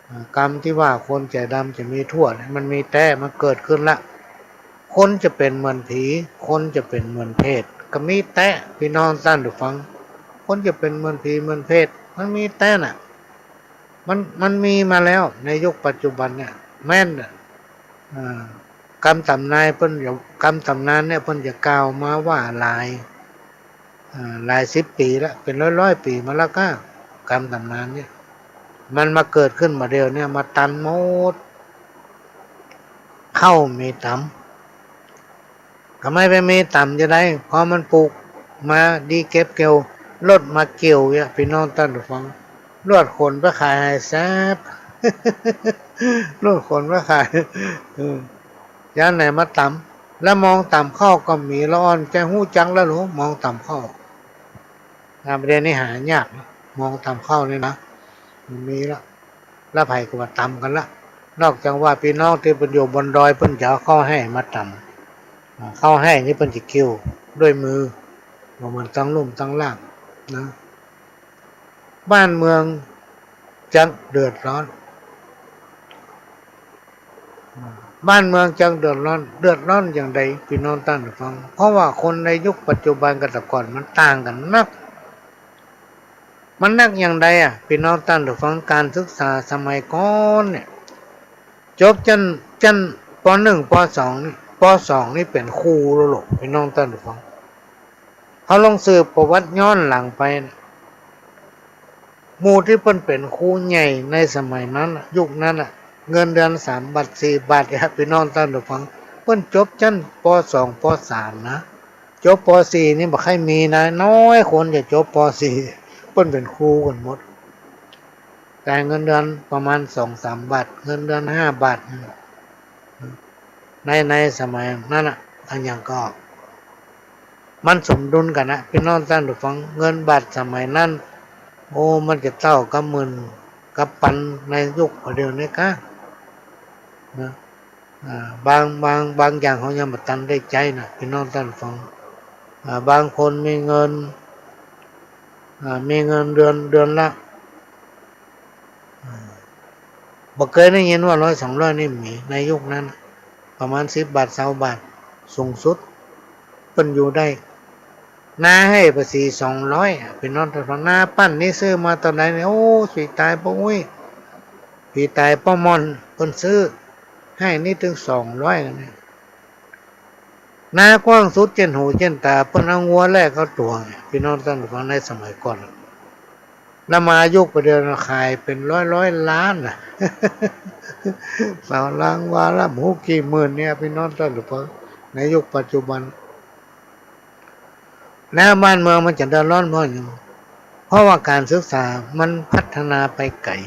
อ่า กรรมตี้ว่าคนใจ๋ดำจะมีทั่วเนี่ย มันมีแต๊ มันเกิดขึ้นละ คนจะเป๋นเหมือนผี คนจะเป๋นเหมือนเปรต ก็มีแต๊ ปี้น้องต้านผู้ฟัง คนจะเป๋นเหมือนผีเหมือนเปรต มันมีแต๊น่ะ มัน มันมีมาแล้วในยุคปัจจุบันเนี่ย แม่นน่ะ อ่า กำต๋ำนานเปิ้นจะ กำต๋ำนานเนี่ยเปิ้นจะกล่าวมาว่าหลาย อ่า หลายสิบปี๋ละ เป๋นร้อยๆ ปี๋มาแล้วก้า กำต๋ำนานเนี่ย มันมาเกิดขึ้นบ่าเดี่ยวเนี่ย มาตันหมด ข้าวมีต๋ำ ก็ไม่ไปมีต๋ำจะได้ พอมันปลูกมาดีเก็บเกี่ยว รถมาเกี่ยวเนี่ย ปี้น้องต้านผู้ฟัง รถขนไปขายหายแซบ รถขนไปขาย เออ ย้านไหนมาต๋ำ แล้วมองต๋ำข้าวก็มี ละอ่อนจะฮู้จักแล้วหรือ มองต๋ำข้าว อ่า ประเดี๋ยวนี้หายากนะ มองต๋ำข้าวนี่นะ มันมีละ แล้วใผก็มาต๋ำกั๋นละ นอกจากว่าปี้น้องตี้เปิ้นอยู่บนดอยเปิ้นจะเอาข้าวแห้งมาต๋ำ อ่า ข้าวแห้งนี่เปิ้นจะเกี่ยวด้วยมือ บ่เหมือนตังลุ่มตังล่างนะ บ้านเมืองจะเดือดร้อน บ้านเมืองจะเดือดร้อน เดือดร้อนอย่างใด ปี้น้องต้านผู้ฟัง เพราะว่าคนในยุคปัจจุบันกับแต่ก่อนมันต่างกั๋นนัก มันนักอย่างใดอะ ปี้น้องต้านผู้ฟัง ก๋านศึกษาสมัยก่อนเนี่ย จบจั้น จั้น ป.หนึ่ง ป.สอง นี่ ป.สอง นี่เป๋นครูแล้วโหละ ปี้น้องต้านผู้ฟัง เฮาลองสืบประวัติย้อนหลังไปน่ะ หมู่ตี้เปิ้นเป๋นครูใหญ่ในสมัยนั้นน่ะ ยุคนั้นน่ะ เงินเดือนสามบาทสี่บาทเนี่ย ปี้น้องต้านผู้ฟัง เปิ้นจบจั้น ป.สอง ป.สาม นะ จบ ป.สี่ นี่บ่ใค่มีนะ น้อยคนจะจบ ป.สี่ เปิ้นเป๋นครูกั๋นหมด แต่เงินเดือนประมาณสองสามบาท เงินเดือนห้าบาท ใน ในสมัยนั้นน่ะ อันหยังก็ มันสมดุลกั๋นนะ ปี้น้องต้านผู้ฟัง เงินบาทสมัยนั้น โอ้ มันจะเต้ากับหมื่นกับปันในยุคบ่าเดี่ยวนี้ก้านะ อ่า บาง บาง บางอย่างเฮายังบ่ตันได้ใจ๊นะ ปี้น้องต้านผู้ฟัง อ่า บางคนมีเงิน อ่า มีเงินเดือน เดือนละ อ่า บ่เกยได้ยินว่าร้อยสองร้อยนี่มี ในยุคนั้นน่ะ ประมาณสิบบาทซาวบาท สูงสุด เปิ้นอยู่ได้ นาแห้ภาษีสองร้อยอะ ปี้น้องต้านผู้ฟัง นาปั้นนี่ซื้อมาต๋อนใดเนี่ย โอ้ ปี๋ต๋ายป้ออุ๊ย ปี๋ต๋ายป้อม่อน เปิ้นซื้อแห้นี่ตึงสองร้อยเนี่ย นากว้างสุดเจ้นหูเจ้นต๋า เปิ้นเอางัวแลกเอาตั๋ว ปี้น้องต้านผู้ฟัง ในสมัยก่อน แล้วมายุคบ่าเดี่ยวนี้ขายเป๋นร้อยๆ ล้านน่ะ ต่อรางวาละบ่ฮู้กี่หมื่นเนี่ย ปี้น้องต้านผู้ฟัง ในยุคปัจจุบัน แล้วบ้านเมืองมันจะเดือดร้อนเพราะหยัง เพราะว่าก๋านศึกษามันพัฒนาไปไก๋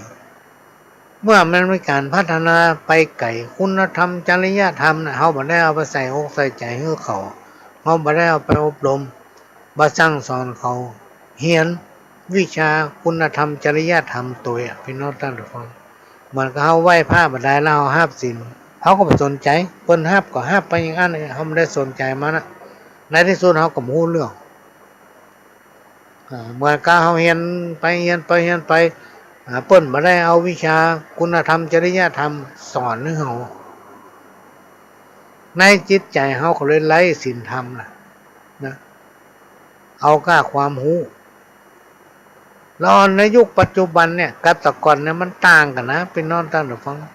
เมื่อมันมีก๋านพัฒนาไปไก๋ คุณธรรมจริยธรรมน่ะ เฮาบ่ได้เอาไปใส่อกใส่ใจ๋หื้อเขา เฮาบ่ได้เอาไปอบรม บ่สั่งสอนเขา เฮียนวิชาคุณธรรมจริยธรรมตวยอะ ปี้น้องต้านผู้ฟัง เหมือนกับเฮาไหว้พระบ่าดายแล้วเฮาฮับศีล เฮาก็บ่สนใจ๋ เปิ้นฮับก็ฮับไปอย่างอั้น เฮาบ่ได้สนใจ๋มันน่ะ ในตี้สุดเฮาก็บ่ฮู้เรื่อง อ่า เหมือนกับเฮาเฮียนไปเฮียนไปเฮียนไป อ่า เปิ้นบ่ได้เอาวิชาคุณธรรมจริยธรรมสอนหื้อเฮา ในจิตใจ๋เฮาก็เลยไร้ศีลธรรมน่ะ นะ เอาก้าความฮู้ ละอ่อนในยุคปัจจุบันเนี่ย กับแต่ก่อนเนี่ยมันต่างกั๋นนะ ปี้น้องต้านผู้ฟัง ละ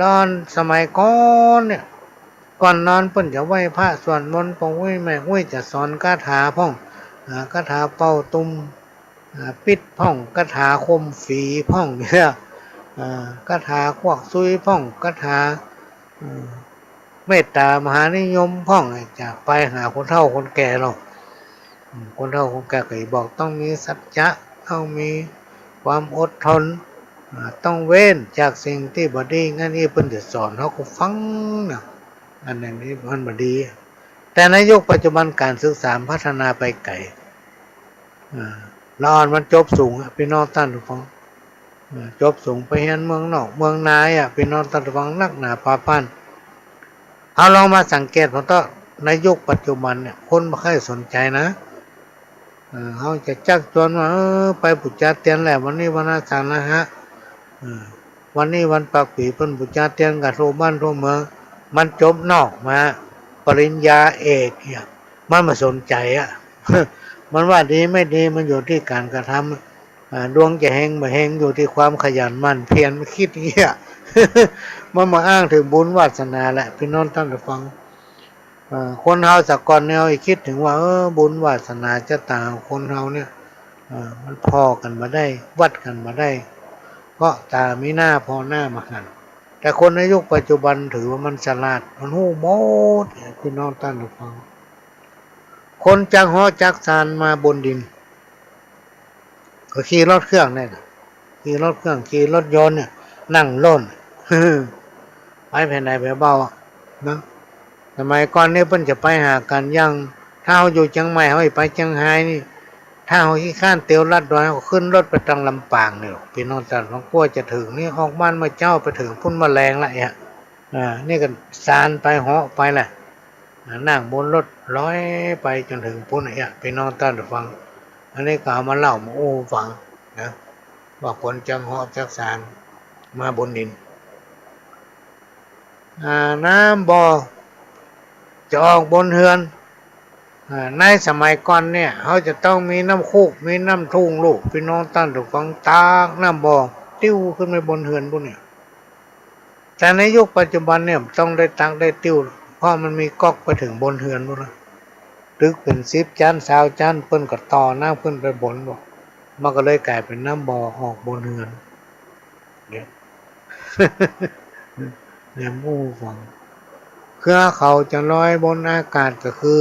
อ่อนสมัยก่อนเนี่ย ก่อนนอนเปิ้นจะไหว้พระสวดมนต์ ป้ออุ๊ยแม่อุ๊ยจะสอนคาถาพ่อง อ่า คาถาเป่าตุ่ม อ่า ปิดพ่อง คาถาข่มฝีพ่องเนี่ย อ่า คาถาควักซุยพ่อง คาถา อืม เมตตามหานิยมพ่อง จะไปหาคนเฒ่าคนแก่เนาะ อืม คนเฒ่าคนแก่ก็บอกต้องมีสัจจะ ต้องมีความอดทน อ่า ต้องเว้นจากสิ่งตี้บ่ดี อันนี้เปิ้นจะสอนเฮาก็ฟังนะ อันนี้มันบ่ดี แต่ในยุคปัจจุบันก๋านศึกษาพัฒนาไปไก๋ อ่า ละอ่อนมันจบสูงอะ ปี้น้องต้านผู้ฟัง อ่า จบสูงไปเฮียนเมืองนอกเมืองนาอะ ปี้น้องต้านผู้ฟัง นักหนาปาปัน เฮาลองมาสังเกตผ่อเต๊อะ ในยุคปัจจุบันเนี่ย คนบ่ใค่สนใจ๋นะ เออ เฮาจะจักจวนว่า เออ ไปปู๋จาเตียนแหละ วันนี้วันอาสาฬหะ เออ วันนี้วันปากปี๋ เปิ้นปู๋จาเตียนกั๋นทั่วบ้านทั่วเมือง มันจบนอกมา ปริญญาเอกเนี่ย มันบ่สนใจ๋อะ มันว่าดีไม่ดี มันอยู่ตี้ก๋านกระทำ อ่า ดวงจะเฮงบ่เฮง อยู่ตี้ความขยันหมั่นเพียร มันกึ๊ดเหีย มันมาอ้างเถิงบุญวาสนาแหละ ปี้น้องต้านผู้ฟัง เอ่อ คนเฮาสะก่อนเนี่ย เฮาจะกึ๊ดเถิงว่า เออ บุญวาสนาจะต๋างคนเฮาเนี่ย เอ่อ มันผ่อกั๋นบ่ได้ วัดกั๋นบ่ได้ เพราะต๋ามีหน้าผ่อหน้าบ่หัน แต่คนในยุคปัจจุบันถือว่ามันฉลาด มันฮู้หมด ปี้น้องต้านผู้ฟัง คนจักเหาะจักซานมาบนดิน ก็ขี่รถเครื่องเนี่ยนะ ขี่รถเครื่อง ขี่รถยนต์เนี่ย นั่งโล่น ไปแผนไหนแผนเบ้าอะ นะ สมัยก่อนนี่เปิ้นจะไปหากั๋นอย่าง ถ้าเฮาอยู่เจียงใหม่ เฮาจะไปเจียงฮายนี่ ถ้าเฮาขี้คร้านเตียวลัดดอย เฮาก็ขึ้นรถไปตังลำปางนี่ ปี้น้องต้านผู้ฟัง กว่าจะเถิงนี่ ออกบ้านเมื่อเจ๊า ไปเถิงปู๊นเมื่อแลงละเนี่ย อ่า นี่ก็ซานไป เหาะไปแหละ นั่งบนรถลอยไปจ๋นเถิงปู๊นเนี่ย ปี้น้องต้านผู้ฟัง อันนี้ก็เอามาเล่ามาอู้ฟังนะ ว่าคนจักเหาะจักซานมาบนดิน อ่า น้ำบ่อจะออกบนเฮือน อ่า ในสมัยก่อนเนี่ย เฮาจะต้องมีน้ำโคก มีน้ำทุ่งลูก ปี้น้องต้านผู้ฟัง ตักน้ำบ่อ ติ้วขึ้นไปบนเฮือนปู๊นเนี่ย แต่ในยุคปัจจุบันเนี่ย บ่ต้องได้ตักได้ติ้ว เพราะมันมีก๊อกไปเถิงบนเฮือนปู๊นละ ตึกเป๋นสิบจั๊น ซาวจั๊น เปิ้นก็ต่อน้ำขึ้นไปบนบ่ มันก็เลยก๋ายเป๋นน้ำบ่อออกบนเฮือน เนี่ย เนี่ย อู้ฟัง เครือเขาจะลอยบนอากาศก็คือ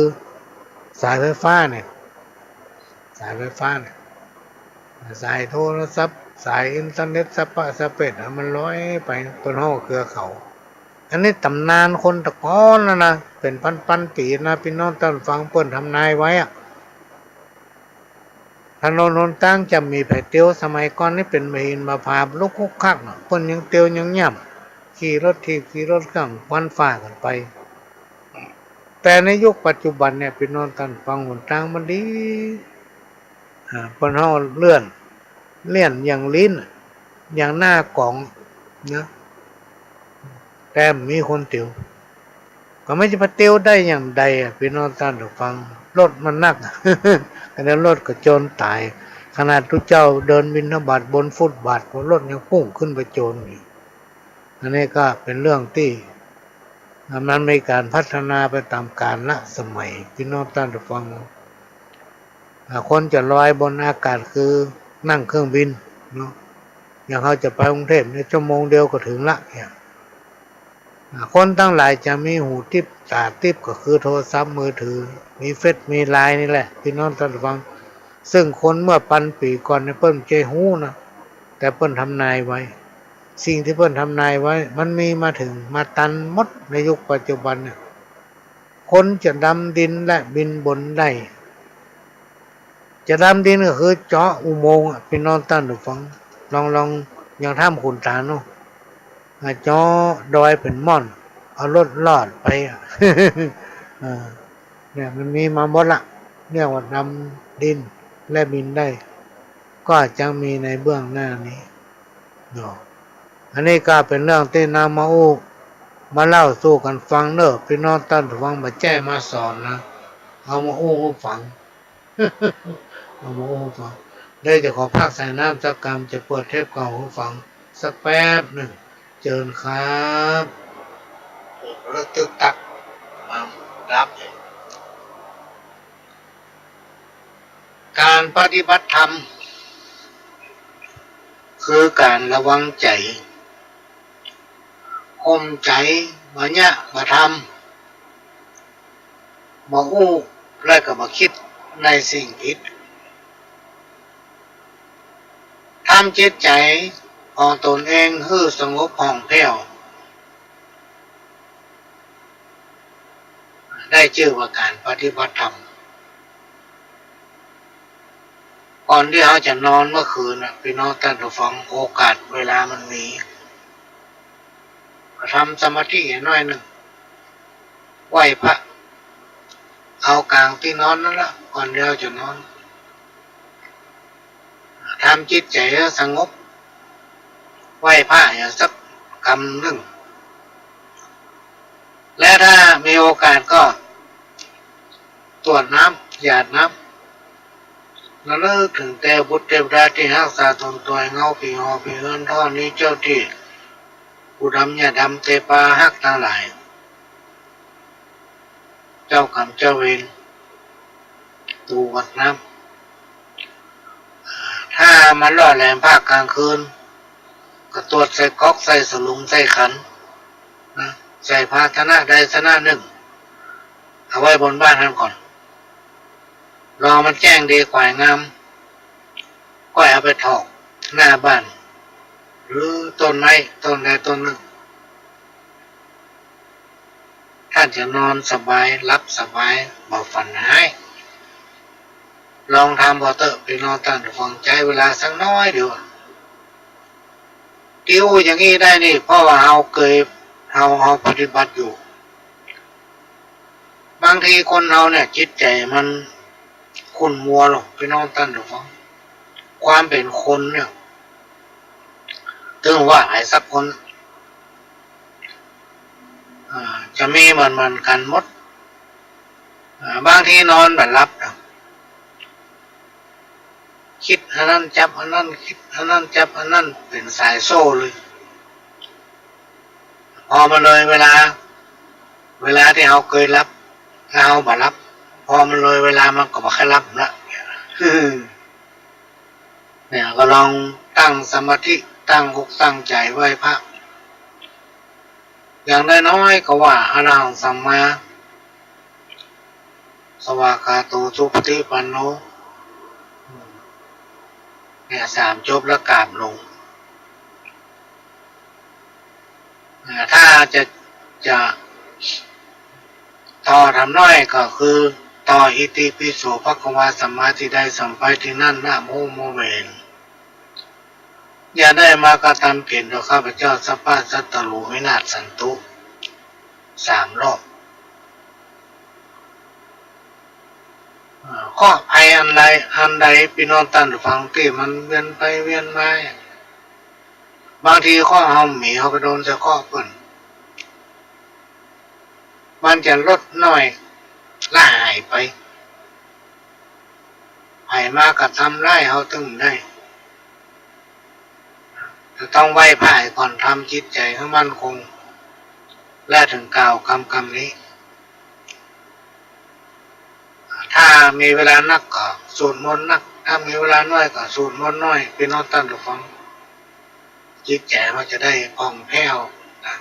สายไฟฟ้าเนี่ย สายไฟฟ้าเนี่ย สายโทรศัพท์ สายอินเทอร์เน็ต สะปะสะเปดอะ มันลอยไป เปิ้นฮ้องเครือเขา อันนี้ต๋ำนานคนตะก่อนนะนะ เป๋นปันๆ ปี๋นะ ปี้น้องต้านผู้ฟัง เปิ้นทำนายไว้อะ ถนนหนตางจะบ่มีใผเตียว สมัยก่อนนี่เป๋นบ่าหินบ่าผา ลุกคุกคักน่ะ เปิ้นยังเตียวยังย่ำ ขี่รถถีบ ขี่รถเครื่อง ฟันฝ่ากั๋นไป แต่ในยุคปัจจุบันเนี่ย ปี้น้องต้านผู้ฟัง หนตางมันดี อ่า เปิ้นฮ้องเลื่อน เลื่อนอย่างลิ้น อย่างหน้ากล่องนะ แต่บ่มีคนเตียว ก็ไม่จะไปเตียวได้อย่างใดอะ ปี้น้องต้านผู้ฟัง รถมันนัก ขนาดรถก็โจนต๋าย ขนาดตุ๊เจ้าเดินบิณฑบาตบนฟุตบาท รถยังปุ้งขึ้นไปโจนอยู่ อันนี้ก็เป๋นเรื่องตี้ มันมีก๋านพัฒนาไปต๋ามกาลสมัย ปี้น้องต้านผู้ฟัง อ่า คนจะลอยบนอากาศคือนั่งเครื่องบินเนาะ อย่างเฮาจะไปกรุงเทพฯเนี่ย ชั่วโมงเดียวก็เถิงละเนี่ย อ่า คนตังหลายจะมีหูติ๊บต๋าติ๊บก็คือโทรศัพท์มือถือ มีเฟซ มีไลน์นี่แหละ ปี้น้องต้านผู้ฟัง ซึ่งคนเมื่อปันปี๋ก่อนเนี่ย เปิ้นบ่ใจ้ฮู้นะ แต่เปิ้นทำนายไว้ สิ่งตี้เปิ้นทำนายไว้ มันมีมาเถิงมาตันหมดในยุคปัจจุบันเนี่ย คนจะดำดินและบินบนได้ จะดำดินก็คือเจาะอุโมงค์อะ ปี้น้องต้านผู้ฟัง ลอง ลอง อย่างถ้ำขุนตาลเนาะ อ่ะ เจาะดอยเป๋นม่อน เอารถลอดไปอะ เออ เนี่ย มันมีมาหมดละ เรียกว่าดำดินและบินได้ ก็จะมีในเบื้องหน้านี้เนาะ อันนี้ก็เป๋นเรื่องตี้นำมาอู้ มาเล่าสู่กั๋นฟังเน่อ ปี้น้องต้านผู้ฟัง บ่ใจ้มาสอนนะ เอามาอู้หื้อฟัง เอามาอู้หื้อฟัง เดี๋ยวจะขอพักสายน้ำสักกำ จะเปิดเทปเก่าหื้อฟังสักแป๊บนึ่ง เจิญครับ แล้วตึกตัก มาดับ ก๋านปฏิบัติธรรม คือก๋านระวังใจ๋ ห่มใจ๋ บ่เยียะ บ่ทำ บ่อู้ และก็บ่กึ๊ดในสิ่งผิด ทำจิตใจ๋ของตนเองหื้อสงบผ่องแผ้ว ได้จื้อว่าก๋านปฏิบัติธรรม ก่อนตี้เฮาจะนอนเมื่อคืนน่ะ ปี้น้องต้านผู้ฟัง โอกาสเวลามันมี ก็ทำสมาธิหน้อยนึ่ง ไหว้พระ เอาก๋างตี้นอนนั่นละ ก่อนตี้เฮาจะนอน จิตใจ๋สงบ ไหว้พระอย่างสักกำนึ่ง และถ้ามีโอกาสก็ตรวจน้ำ หยาดน้ำ ระลึกเถิงแต่บุตรเตวดาตี้ฮักษาต๋นตวยเฮา ผีหอผีเฮือนท่อนี้ เจ้าตี้ ปู่ดำย่าดำ เตปาฮักตังหลาย เจ้ากรรมเจ้าเวร ตรวจน้ำ อ่า ถ้ามันหล่อแหลมภาคกลางคืน ก็ตรวจใส่ก๊อก ใส่สลุง ใส่ขันนะ ใส่ภาชนะใดชนะนึ่ง เอาไว้บนบ้านหั้นก่อน รอมันแจ้งดีกว่างาม ก็เอาไปถอกหน้าบ้าน หรือต้นไม้ต้นใดต้นนึ่ง ต้านจะนอนสบาย หลับสบาย บ่ฝันฮ้าย ลองทำเบ้าเต๊อะ ปี้น้องต้านผู้ฟัง ใจ๊เวลาสักน้อยเดียว ตี้อู้อย่างอี้ได้นี่ เพราะว่าเฮาเกย เฮา เฮาปฏิบัติอยู่ บางทีคนเฮาเนี่ย จิตใจ๋มันขุ่นมัวลง ปี้น้องต้านผู้ฟัง ความเป๋นคนเนี่ย เถิงว่าใผสักคน อ่า จะมีเหมือนๆ กั๋นหมด อ่า บางทีนอนบ่หลับนะ กึ๊ดอันนั้นจับอันนั้น กึ๊ดอันนั้นจับอันนั้น เป๋นสายโซ่เลย พอมันเลยเวลา เวลาตี้เฮาเกยหลับ แล้วเฮาบ่หลับ พอมันเลยเวลามันก็บ่ใค่หลับละ เนี่ย ก็ลองตั้งสมาธิ ตั้งอกตั้งใจ๋ไหว้พระ อย่างน้อยๆ ก็ว่า อะระหังสัมมาสวากขาโต สุปฏิปันโน เนี่ย สามจบแล้วกราบลง อ่า ถ้าจะ จะต่อธรรมน้อยก็คือต่อ อิติปิโสภะคะวา สัมมาทิฏฐิ สัมปาทิฏฐิ นั้นนะ โม โมเวน อย่าได้มากระทำเข็ญต่อข้าพเจ้า สัพพะสัตว์รูปวินาศสันตุ สามรอบ อ่า เคราะห์ภัยอันใด อันใด ปี้น้องต้านผู้ฟัง ตี้มันเวียนไปเวียนมา บางทีเคราะห์เฮาบ่มี เฮาไปโดนใส่เคราะห์เปิ้น มันจะลดน้อยละหายไป ใผมากระทำร้ายเฮาตึงได้ จะต้องไหว้พระก่อน ทำจิตใจ๋หื้อมั่นคง และเถิงกล่าวกำกำนี้ ถ้ามีเวลานักก็สวดมนต์นัก ถ้ามีเวลาน้อยก็สวดมนต์น้อย ปี้น้องต้านผู้ฟัง จิตใจ๋เฮาจะได้ผ่องแผ้วนะ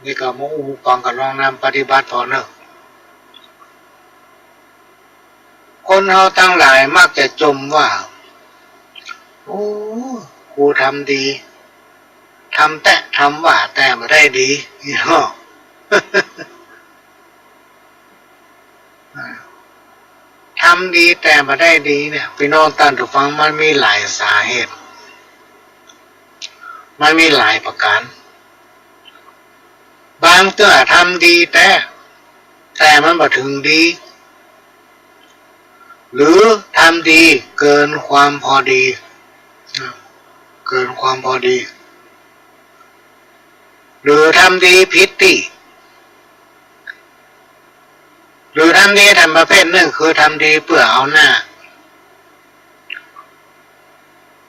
นี่ก็มาอู้หื้อฟัง ก็ลองนำปฏิบัติผ่อเน่อ คนเฮาตังหลายมักจะจ่มว่า โอ้ กูทำดี ทำแต๊ ทำว่า แต่บ่ได้ดี นี่เนาะ ทำดีแต่บ่ได้ดีเนี่ย ปี้น้องต้านผู้ฟัง มันมีหลายสาเหตุ มันมีหลายประก๋าน บางเตื้อทำดีแต๊ แต่มันบ่เถิงดี หรือทำดีเกินความพอดี เกินความพอดี หรือทำดีผิดตี้ หรือทำดีแถมประเภทนึ่ง คือทำดีเปื้อเอาหน้า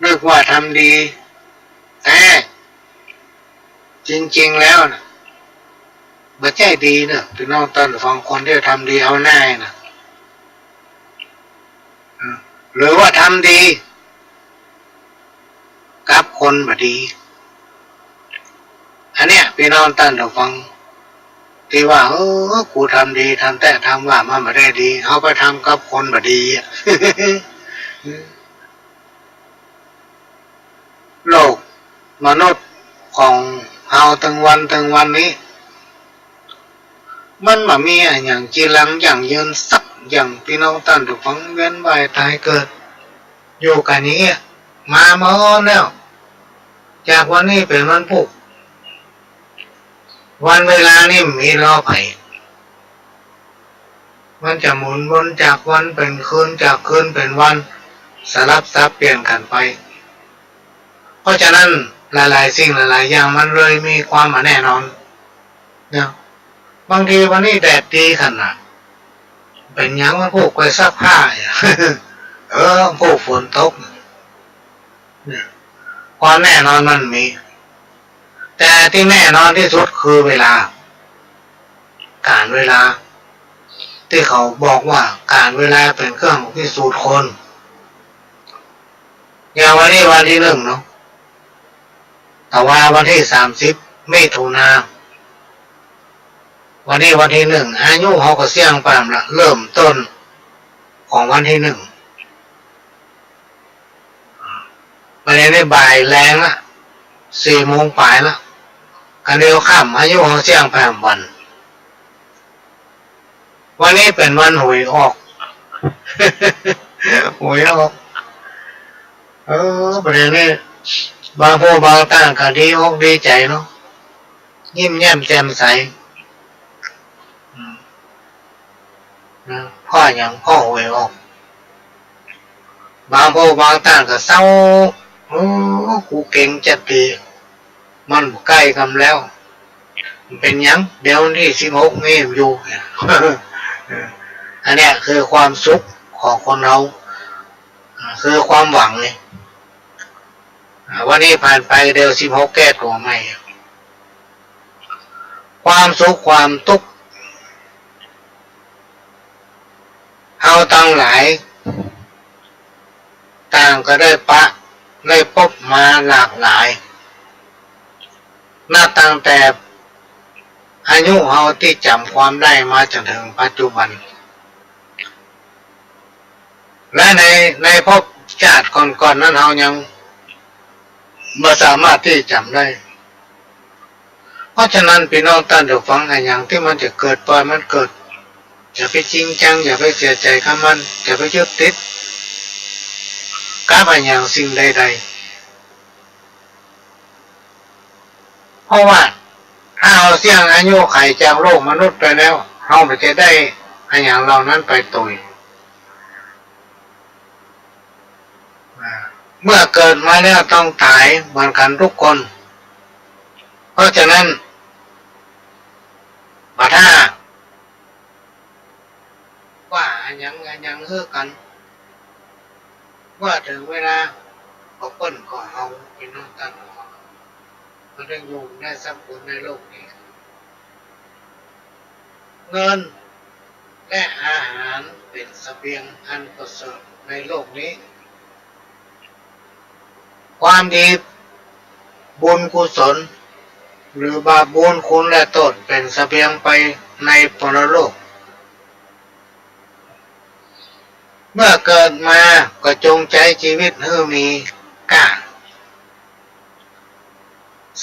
นึกว่าทำดี แต่จริงๆ แล้วน่ะ บ่ใจ้ดีเน่อ ปี้น้องต้านผู้ฟัง คนตี้ทำดีเอาหน้าน่ะ หรือว่าทำดี กับคนบ่ดี อันเนี้ย ปี้น้องต้านผู้ฟัง ตี้ว่า เออ กูทำดี ทำแต๊ ทำว่า มันบ่ได้ดี เฮาไปทำกับคนบ่ดีอะ โลกมนุษย์ของเฮาตึงวันตึงวันนี้ มันบ่มีอะหยังจีรังยั่งยืนสักอย่าง ปี้น้องต้านผู้ฟัง เวียนว่ายตายเกิด อยู่กั๋นอย่างเงี้ย มาเมินแล้ว จากวันนี้เป๋นวันพูก วันเวลานี่บ่มีรอใผ มันจะหมุนวนจากวันเป๋นคืน จากคืนเป๋นวัน สลับสับเปลี่ยนกั๋นไป เพราะฉะนั้นหลายๆ สิ่งหลายๆ อย่างมันเลยมีความบ่แน่นอนนะ บางทีวันนี้แดดดีขนาด เป๋นหยัง มันพูกไปซักผ้า เออ พูกฝนตก เนี่ย ความแน่นอนมันมี แต่ตี้แน่นอนตี้สุดคือเวลา ก๋าลเวลา ตี้เขาบอกว่าก๋าลเวลาเป๋นเครื่องพิสูจน์คน อย่างวันนี้วันตี้นึ่งเนาะ แต่ว่าวันตี้สามสิบมิถุนา วันนี้วันตี้นึ่ง อายุเฮาก็เสี้ยงแป๋มละ เริ่มต้นของวันตี้นึ่ง บ่ายนี้บ่ายแลงละ สี่โมงป๋ายละ กะเดียวค่ำ อายุเฮาเสี้ยงแป๋มวัน วันนี้เป๋นวันหวยออก หวยออก เออ บ่ายนี้บางผู้บางต้านก็ดีอกดีใจ๋เนาะ ยิ้มแย้มแจ่มใส อืม นะ เพราะหยัง เพราะหวยออก บางผู้บางต้านก็เศร้า เออ กูเก๋งจั๊ดตี้ มันใก้กำแล้ว เป๋นหยัง เดี๋ยววันตี้สิบหกนี่อยู่ อันเนี้ยคือความสุขของคนเฮา คือความหวังนี่ วันนี้ผ่านไป เดี๋ยวสิบหกแก๊สก็มาใหม่ ความสุขความตุ๊กข์ เฮาตังหลาย ต่างก็ได้ปะ ได้ปบมาหลากหลาย นับตั้งแต่อายุเฮาตี้จ๋ำความได้มาจ๋นเถิงปัจจุบัน และใน ในภพจาติก่อนๆ นั้นเฮายังบ่สามารถตี้จ๋ำได้ เพราะฉะนั้นปี้น้องต้านผู้ฟัง อะหยังตี้มันจะเกิด ปล่อยมันเกิด อย่าไปจริงจัง อย่าไปเสียใจ๋กับมัน อย่าไปยึดติดกับอะหยังสิ่งใดๆ เพราะว่าถ้าเฮาเสี้ยงอายุขัยจากโลกมนุษย์ไปแล้ว เฮาบ่จะได้อะหยังเหล่านั้นไปตวย เมื่อเกิดมาแล้วต้องต๋ายเหมือนกั๋นทุกคน เพราะฉะนั้น บ่ถ้า ว่าอะหยังอะหยังหื้อกั๋น ว่าเถิงเวลา ก็เปิ้นก็เฮา ปี้น้องต้าน บ่ได้อยู่ได้สักคนในโลกนี้ เงินและอาหารเป๋นเสบียงอันประเสริฐในโลกนี้ ความดี บุญกุศล หรือบาปบุญคุณและโต้ษเป๋นเสบียงไปในปรโลก เมื่อเกิดมาก็จงใจ๊จีวิตหื้อมีก้า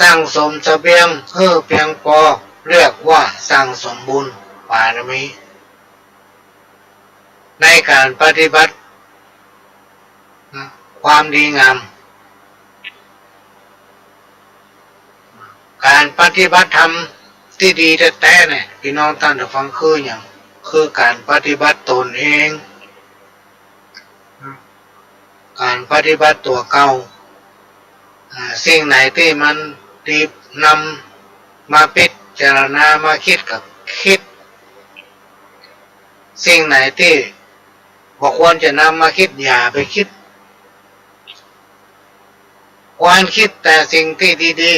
สั่งสมเสบียงหื้อเปียงปอ เรียกว่าสั่งสมบุญบารมี ในก๋านปฏิบัติ ความดีงาม ก๋านปฏิบัติธรรมตี้ดีแต๊ๆ เนี่ย ปี้น้องต้านผู้ฟัง คือหยัง คือก๋านปฏิบัติตนเอง ก๋านปฏิบัติตั๋วเก่า อ่า สิ่งไหนตี้มันดีนำมาพิจารณามาคิดก็คิด สิ่งไหนตี้บ่ควรจะนำมาคิด อย่าไปคิด ควรคิดแต่สิ่งตี้ดี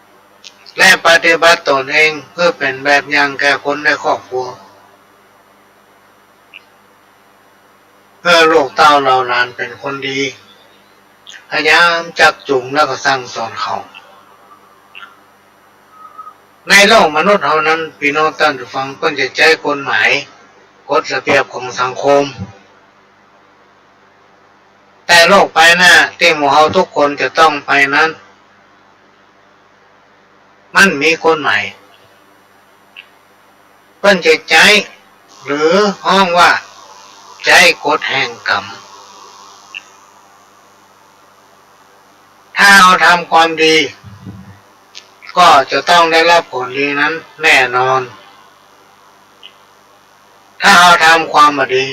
ๆ และปฏิบัติตนเองเปื้อเป๋นแบบอย่างแก่คนในครอบครัว หื้อลูกเต้าเหล่าหลานเป๋นคนดี พยายามจักจูงแล้วก็สั่งสอนเขา ในโลกมนุษย์เฮานั้น ปี้น้องต้านผู้ฟัง เปิ้นจะใจ๊กฎหมาย กฎระเบียบของสังคม แต่โลกไปหน้าตี้หมู่เฮาทุกคนจะต้องไปนั้น มันมีกฎหมาย เปิ้นจะใจ๊ หรือฮ้องว่าใจ๊กฎแห่งกรรม ถ้าเฮาทำความดี ก็จะต้องได้รับผลดีนั้นแน่นอน ถ้าเฮาทำความบ่ดี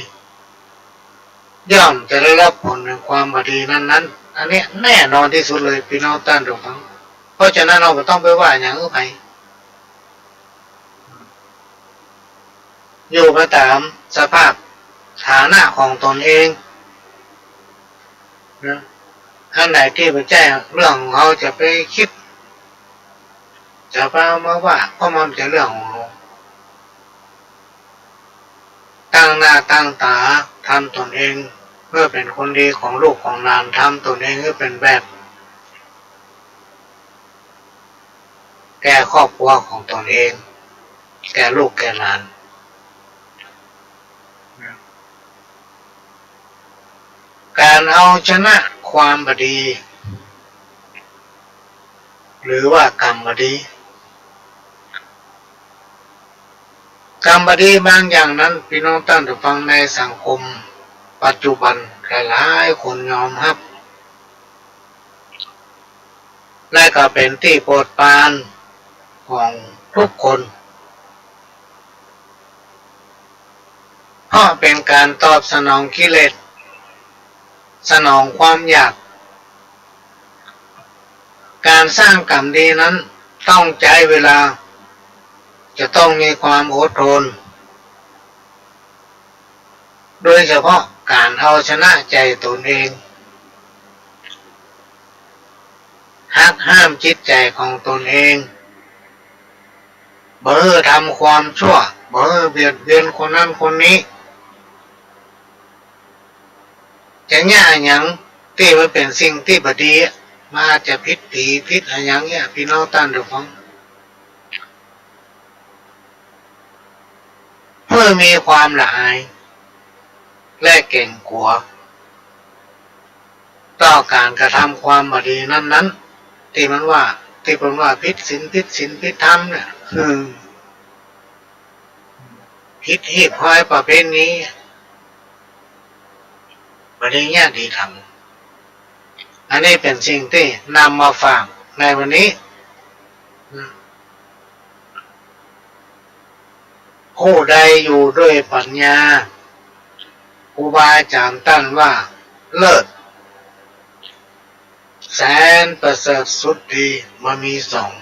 ย่อมจะได้รับผลแห่งความบ่ดีนั้นๆ อันเนี้ยแน่นอนตี้สุดเลย ปี้น้องต้านผู้ฟัง เพราะฉะนั้นเฮาบ่ต้องไปว่าหยังหื้อใผ อยู่ไปต๋ามสภาพฐานะของต๋นเองนะ อันใดตี้บ่ใจ้เรื่องของเฮาจะไปกึ๊ด จะไปเอามาว่า เพราะมันบ่ใจ้เรื่องของเฮา ตั้งหน้าตั้งต๋าทำต๋นเอง เปื้อเป๋นคนดีของลูกของหลาน ทำต๋นเองหื้อเป๋นแบบ แก่ครอบครัวของต๋นเอง แก่ลูกแก่หลาน ก๋านเอาชนะความบ่ดี หรือว่ากรรมบ่ดี กรรมบ่ดีบางอย่างนั้น ปี้น้องต้านผู้ฟัง ในสังคมปัจจุบันหลายๆ คนยอมฮับ และก็เป๋นตี้โปรดปรานของทุกคน เพราะเป๋นก๋านตอบสนองกิเลส สนองความอยาก ก๋านสร้างกรรมดีนั้นต้องใจ๊เวลา จะต้องมีความอดทน โดยเฉพาะก๋านเอาชนะใจ๋ต๋นเอง หักห้ามจิตใจ๋ของต๋นเอง บ่หื้อทำความชั่ว บ่หื้อเบียดเบียนคนนั้นคนนี้ จะเยียะอะหยังตี้มันเป๋นสิ่งตี้บ่ดี มันอาจจะผิดผีผิดอะหยังเนี่ย ปี้น้องต้านผู้ฟัง เพื่อมีความละอาย และเก๋งกั๋ว ต่อก๋านกระทำความบ่ดีนั้นๆ ตี้มันว่า ตี้เปิ้นว่าผิดศีล ผิดศีล ผิดธรรมเนี่ย คือผิดฮีบฮ้อยประเพณี บ่ได้เยียะดีธรรม อันนี้เป๋นสิ่งตี้นำมาฝากในวันนี้ ผู้ใดอยู่ด้วยปัญญา ครูบาอาจารย์ต้านว่าเลิศ แสนประเสริฐสุดดี บ่มีสอง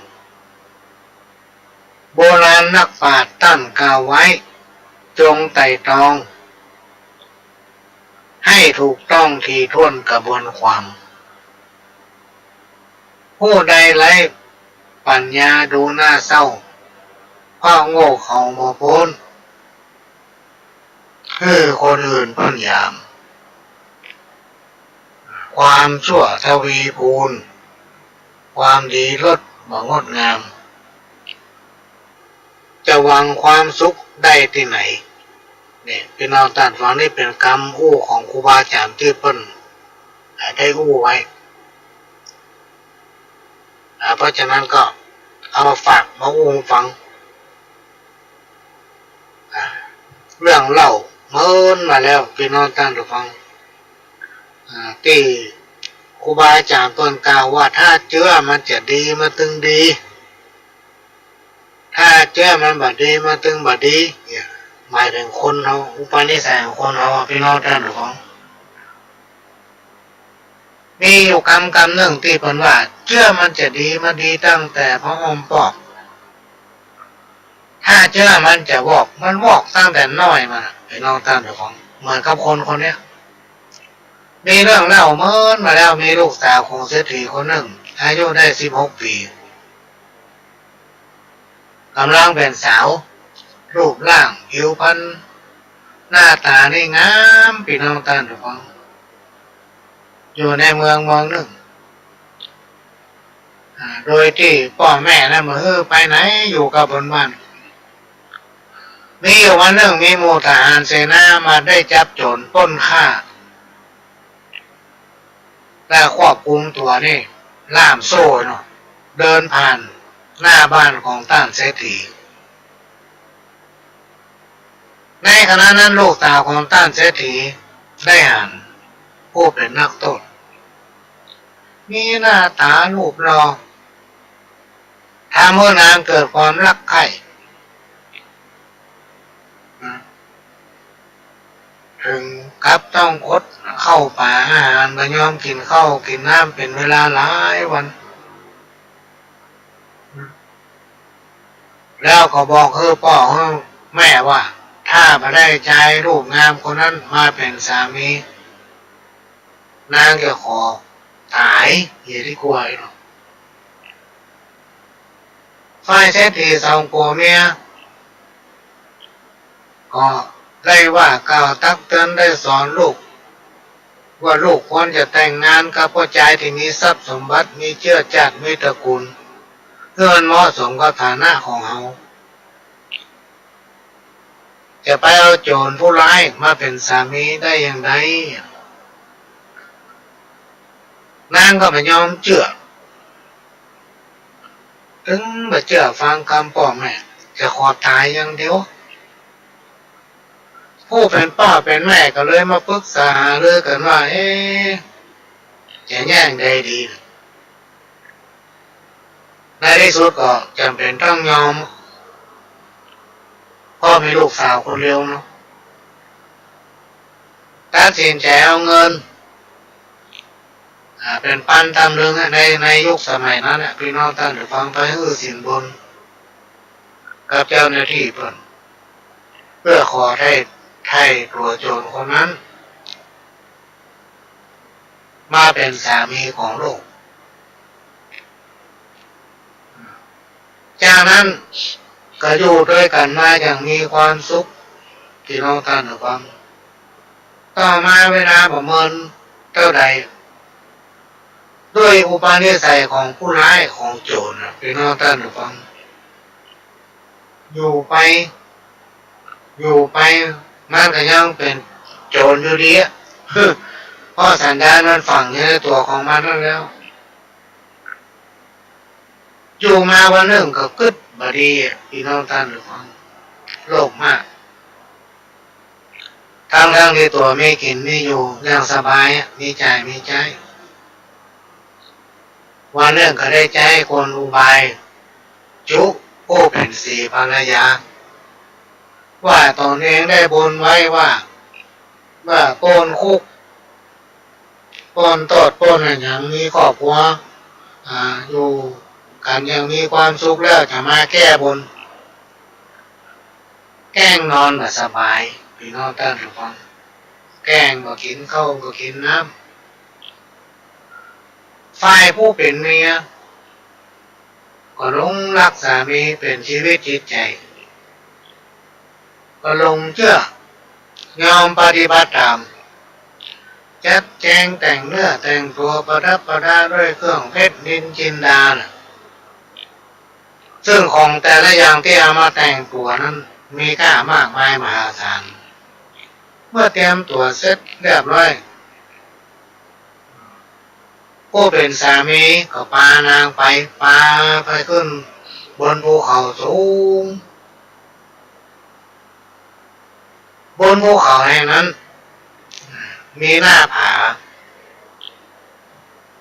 โบราณนักปราชญ์ต้านกล่าวไว้ จงไตร่ตรอง ให้ถูกต้องถี่ถ้วนกระบวนความ ผู้ใดไร้ปัญญาดูน่าเศร้า เพราะโง่เขาบ่ป๊น หื้อคนอื่นเปิ้นหยาม ความชั่วทวีพูน ความดีลดบ่งดงาม จะหวังความสุขได้ตี้ไหน เนี่ย ปี้น้องต้านฟัง นี่เป๋นกำอู้ของครูบาอาจารย์ตี้เปิ้นได้อู้ไว้ อ่า เพราะฉะนั้นก็เอามาฝากมาอู้ฟัง อ่า เรื่องเล่าเมินมาแล้ว ปี้น้องต้านผู้ฟัง อ่า ตี้ครูบาอาจารย์เปิ้นกล่าวว่า ถ้าเจื้อมันจะดีมันตึงดี ถ้าเจื้อมันบ่ดีมันตึงบ่ดี เนี่ย หมายเถิงคนเฮา อุปนิสัยของคนเฮา ปี้น้องต้านผู้ฟัง มีอยู่กำกำนึ่งตี้เปิ้นว่า เจื้อมันจะดีมันดีตั้งแต่ผะอ้อมปอก ถ้าเจื้อมันจะวอกมันวอกตั้งแต่น้อยมา ปี้น้องต้านผู้ฟัง เหมือนกับคนคนเนี้ย มีเรื่องเล่าเมินมาแล้ว มีลูกสาวของเศรษฐีคนนึ่ง อายุได้สิบหกปี๋ ก่ำลังเป๋นสาว รูปร่างผิวพรรณหน้าต๋านี่งาม ปี้น้องต้านผู้ฟัง อยู่ในเมืองเมืองนึ่ง อ่า โดยตี้ป้อแม่นั้นบ่หื้อไปไหน อยู่กับบนบ้าน มีอยู่วันนึ่ง มีหมู่ทหารเสนามาได้จับโจ๋รป๊นฆ่า และควบคุมตั๋วนี่ ล่ามโซ่เนาะ เดินผ่านหน้าบ้านของต้านเศรษฐี ในขณะนั้นลูกสาวของต้านเศรษฐีได้หันผู้เป๋นนักโต้ษ มีหน้าต๋ารูปหล่อ ทำหื้อนางเกิดความรักใคร่ เถิงกับต้องอด ข้าวป๋าอาหาร บ่ยอมกิ๋นข้าวกิ๋นน้ำเป๋นเวลาหลายวัน แล้วก็บอกหื้อป้อหื้อแม่ว่า ถ้าบ่ได้จายรูปงามคนนั้นมาเป๋นสามี นางจะขอต๋าย เหียตี้กั๋วอี้เนาะ ฝ่ายเศรษฐีสองผัวเมีย ก็ได้ว่ากล่าวตักเตือน ได้สอนลูก ว่าลูกควรจะแต่งงานกับผู้จายตี้มีทรัพย์สมบัติ มีเจื้อจ้าด มีตระกู๋ล หื้อมันเหมาะสมกับฐานะของเฮา จะไปเอาโจ๋รผู้ร้ายมาเป๋นสามีได้อย่างใด นางก็บ่ยอมเจื้อ เถิงบ่เจื้อฟังกำป้อแม่ จะขอต๋ายอย่างเดียว ผู้เป๋นป้อเป๋นแม่ก็เลยมาปรึกษาหารือกั๋นว่า เอ๊ะ จะแยงใดดี ในตี้สุดก็จ๋ำเป๋นต้องยอม เพราะมีลูกสาวคนเดียวเนาะ ตัดสินใจ๋เอาเงิน อ่า เป๋นปันตำลึงอะ ใน ในยุคสมัยนั้นอะ ปี้น้องต้านผู้ฟัง ไปหื้อสินบนกับเจ้าหน้าตี้เปิ้น เปื้อขอไถ่ ไถ่ตั๋วโจ๋รคนนั้น มาเป๋นสามีของลูก จากนั้นก็อยู่ตวยกั๋นมาอย่างมีความสุข ปี้น้องต้านผู้ฟัง ต่อมาเวลาบ่เมินเต้าใด ด้วยอุปนิสัยของผู้ร้ายของโจ๋รน่ะ ปี้น้องต้านผู้ฟัง อยู่ไป อยู่ไป มันก็ยังเป๋นโจ๋รอยู่ดีอะ เพราะสันดานมันฝังอยู่ในตั๋วของมันนั้นแล้ว อยู่มาวันนึ่งก็กึ๊ดบ่ดีอะ ปี้น้องต้านผู้ฟัง โลภมาก ทั้งๆ ตี้ตั๋วมีกิ๋นมีอยู่อย่างสบายอะ มีจ่ายมีใจ๊ วันนึ่งก็ได้ใจ๊กลอุบาย จุผู้เป๋นศรีภรรยา ว่าตนเองได้บนไว้ว่า ว่าป๊นคุก ป๊นโต้ษ ป๊นอะหยัง มีครอบครัว อ่า อยู่กั๋นอย่างมีความสุขแล้ว จะมาแก้บน แกล้งนอนบ่สบาย ปี้น้องต้านผู้ฟัง แกล้งบ่กิ๋นข้าวบ่กิ๋นน้ำ ฝ่ายผู้เป๋นเมีย ก็หลงฮักสามีเป๋นชีวิตจิตใจ๋ ก็หลงเจื้อ ยอมปฏิบัติต๋าม จัดแจงแต่งเนื้อแต่งตั๋ว ประดับประดาด้วยเครื่องเพชรนิลจินดาน่ะ ซึ่งของแต่ละอย่างตี้เอามาแต่งตั๋วนั้น มีค่ามากมายมหาศาล เมื่อเตรียมตั๋วเสร็จเรียบร้อย ผู้เป๋นสามีก็ปานางไป ปาไปขึ้นบนภูเขาสูง บนภูเขาแห่งนั้น มีหน้าผา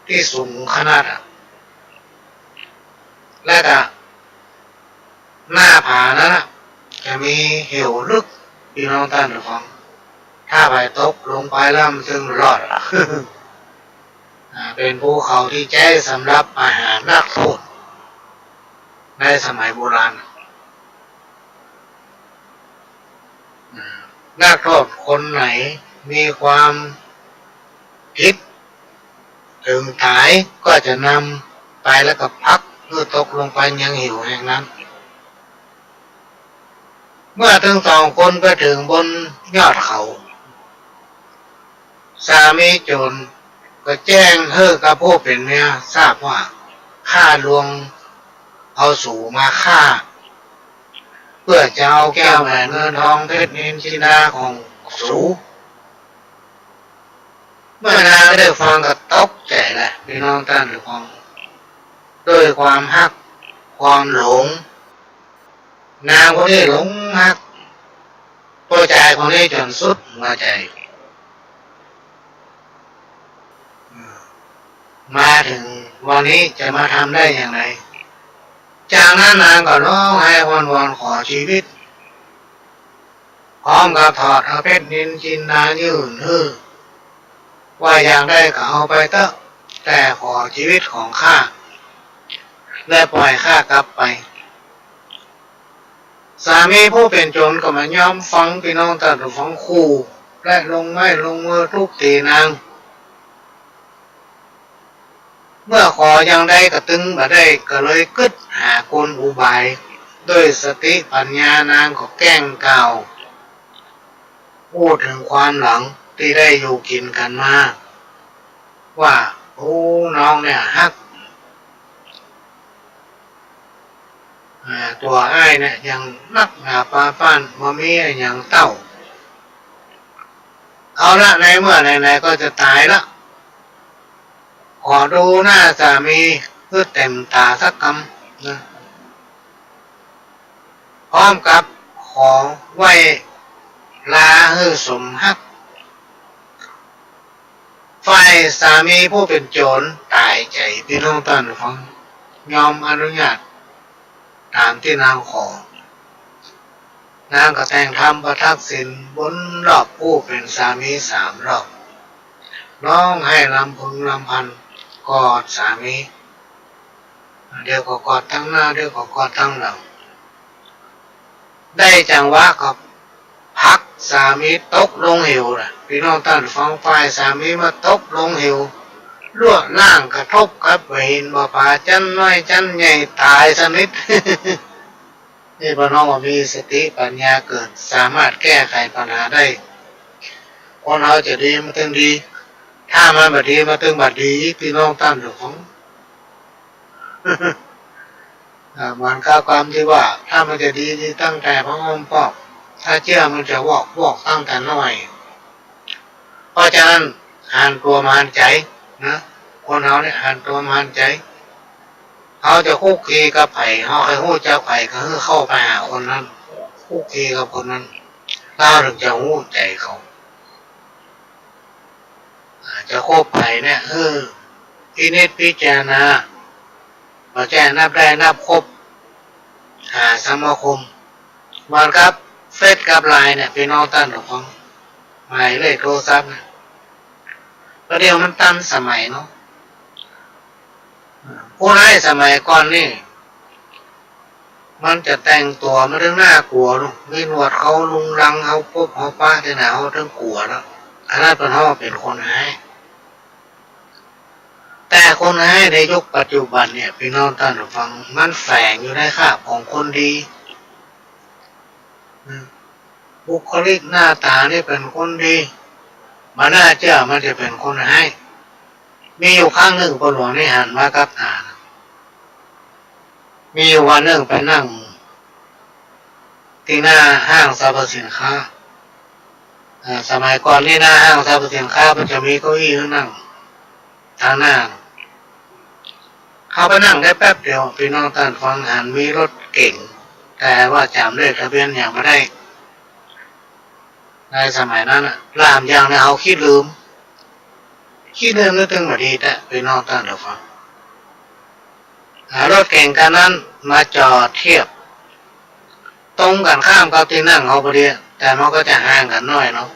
ตี้สูงขนาดอะ และก็ หน้าผานั้นน่ะ จะมีเหวลึก ปี้น้องต้านผู้ฟัง ถ้าใผตกลงไปแล้วมันจึงรอดอะ อ่า เป๋นภูเขาตี้ใจ๊สำหรับประหารนักโต้ษ ในสมัยโบราณ อ่า นักโต้ษคนไหนมีความผิด เถิงต๋ายก็จะนำไปแล้วก็ผลักหื้อตกลงไปยังเหวแห่งนั้น เมื่อตึงสองคนไปเถิงบนยอดเขา สามีโจ๋รก็แจ้งหื้อกับผู้เป๋นเมียทราบว่า ข้าลวงเอาสูมาฆ่า เปื้อจะเอาแก้วแหวนเงินทองเพชรนิลจินดาของสู เมื่อนางได้ฟังก็ตกใจ๋แหละ ปี้น้องต้านผู้ฟัง ด้วยความฮัก ความหลง นางคนนี้หลงฮัก ผู้จายคนนี้จ๋นสุดหัวใจ๋ มาเถิงวันนี้จะมาทำได้อย่างไร จากนั้นนางก็ฮ้องไห้อ้อนวอนขอจีวิต พร้อมกับถอดเอาเพชรนิลจินดายื่นหื้อ ว่าอยากได้ก็เอาไปเต๊อะ แต่ขอจีวิตของข้า และปล่อยข้ากลับไป สามีผู้เป๋นโจ๋รก็บ่ยอมฟัง ปี้น้องต้านผู้ฟัง ขู่และลงไม้ลงมือตุ๊บตี๋นาง เมื่อขออย่างใดก็ตึงบ่ได้ ก็เลยกึ๊ดหากลอุบาย ด้วยสติปัญญานางก็แกล้งกล่าว อู้เถิงความหลังตี้ได้อยู่กิ๋นกั๋นมา ว่า โอ้ น้องเนี่ยฮัก อ่า ตั๋วอ้ายเนี่ยอย่างนักหนาปาป๊าน บ่มีอะหยังเต้า เอาละ ในเมื่อไหนๆ ก็จะต๋ายละ ขอดูหน้าสามีหื้อเต็มต๋าสักกำนะ พร้อมกับขอไหว้ลาหื้อสมฮัก ฝ่ายสามีผู้เป๋นโจ๋รต๋ายใจ๋ ปี้น้องต้านผู้ฟัง ยอมอนุญาตต๋ามตี้นางขอ นางก็แต่งธรรมปทักษิณวนรอบผู้เป๋นสามีสามรอบ ฮ้องไห้รำพึงรำพัน กอดสามี เดี๋ยวก็กอดตางหน้า เดี๋ยวก็กอดตางหลัง ได้จังหวะก็ผลักสามีตกลงเหวนะ ปี้น้องต้านผู้ฟัง ฝ่ายสามีมาตกลงเหว ลวดล่างกระทบกับบ่าหินบ่าผา จั๊นน้อยจั๊นใหญ่ ต๋ายสนิท นี่บ่น้องว่ามีสติปัญญาเกิด สามารถแก้ไขปัญหาได้ คนเฮาจะดีมันตึงดี ถ้ามันบ่ดีมันตึงบ่ดี ปี้น้องต้านผู้ฟัง อ่า เหมือนกับกำตี้ว่า ถ้ามันจะดี ดีตั้งแต่ผะอ้อมปอก ถ้าเจื้อมันจะวอก วอกตั้งแต่น้อย เพราะฉะนั้น หันตั๋วมาหันใจ๋นะ คนเฮาเนี่ยหันตั๋วมาหันใจ๋ เฮาจะคลุกคลีกับใผ เฮาใค่ฮู้จักใผก็หื้อเข้าไปหาคนนั้น คลุกคลีกับคนนั้น เฮาเถิงจะฮู้ใจ๋เขา อ่า จะคบใผเนี่ย เออ พินิจพิจารณา บ่ใจ้นับได้นับคบ หาสมาคม เหมือนกับเฟซกับไลน์เนี่ย ปี้น้องต้านผู้ฟัง หมายเลขโทรศัพท์เนี่ย ประเดี๋ยวมันตันสมัยเนาะ ผู้ร้ายสมัยก่อนนี่ มันจะแต่งตั๋วมาตึงน่ากลัวเนาะ มีหนวดเขารุงรัง เฮาปบเฮาปะตี้ไหนเฮาตึงกลัวเนาะ อันนั้นเปิ้นฮ้องเป๋นคนฮ้าย แต่คนฮ้ายในยุคปัจจุบันเนี่ย ปี้น้องต้านผู้ฟัง มันแฝงอยู่ในคราบของคนดี อืม บุคลิกหน้าต๋านี่เป๋นคนดี บ่น่าเจื้อมันจะเป๋นคนฮ้าย มีอยู่ครั้งนึ่ง ป้อหลวงนี่หันมากับต๋า มีอยู่วันนึ่งไปนั่งตี้หน้าห้างสรรพสินค้า เอ่อ สมัยก่อนนี่หน้าห้างสรรพสินค้ามันจะมีเก้าอี้หื้อนั่งตางหน้า เข้าไปนั่งได้แป๊บเดียว ปี้น้องต้านฟัง หันมีรถเก๋ง แต่ว่าจ๋ำเลขทะเบียนหยังบ่ได้ ในสมัยนั้นน่ะ ลามอย่างเนี่ยเฮาขี้ลืม ขี้ลืมนึกเถิงบ่ดีแต๊ ปี้น้องต้านฟัง อ่า รถเก๋งคันนั้นมาจอดเทียบ ตรงกั๋นข้ามกับตี้นั่งเฮาพอดี แต่มันก็จะห่างกั๋นหน้อยเนาะ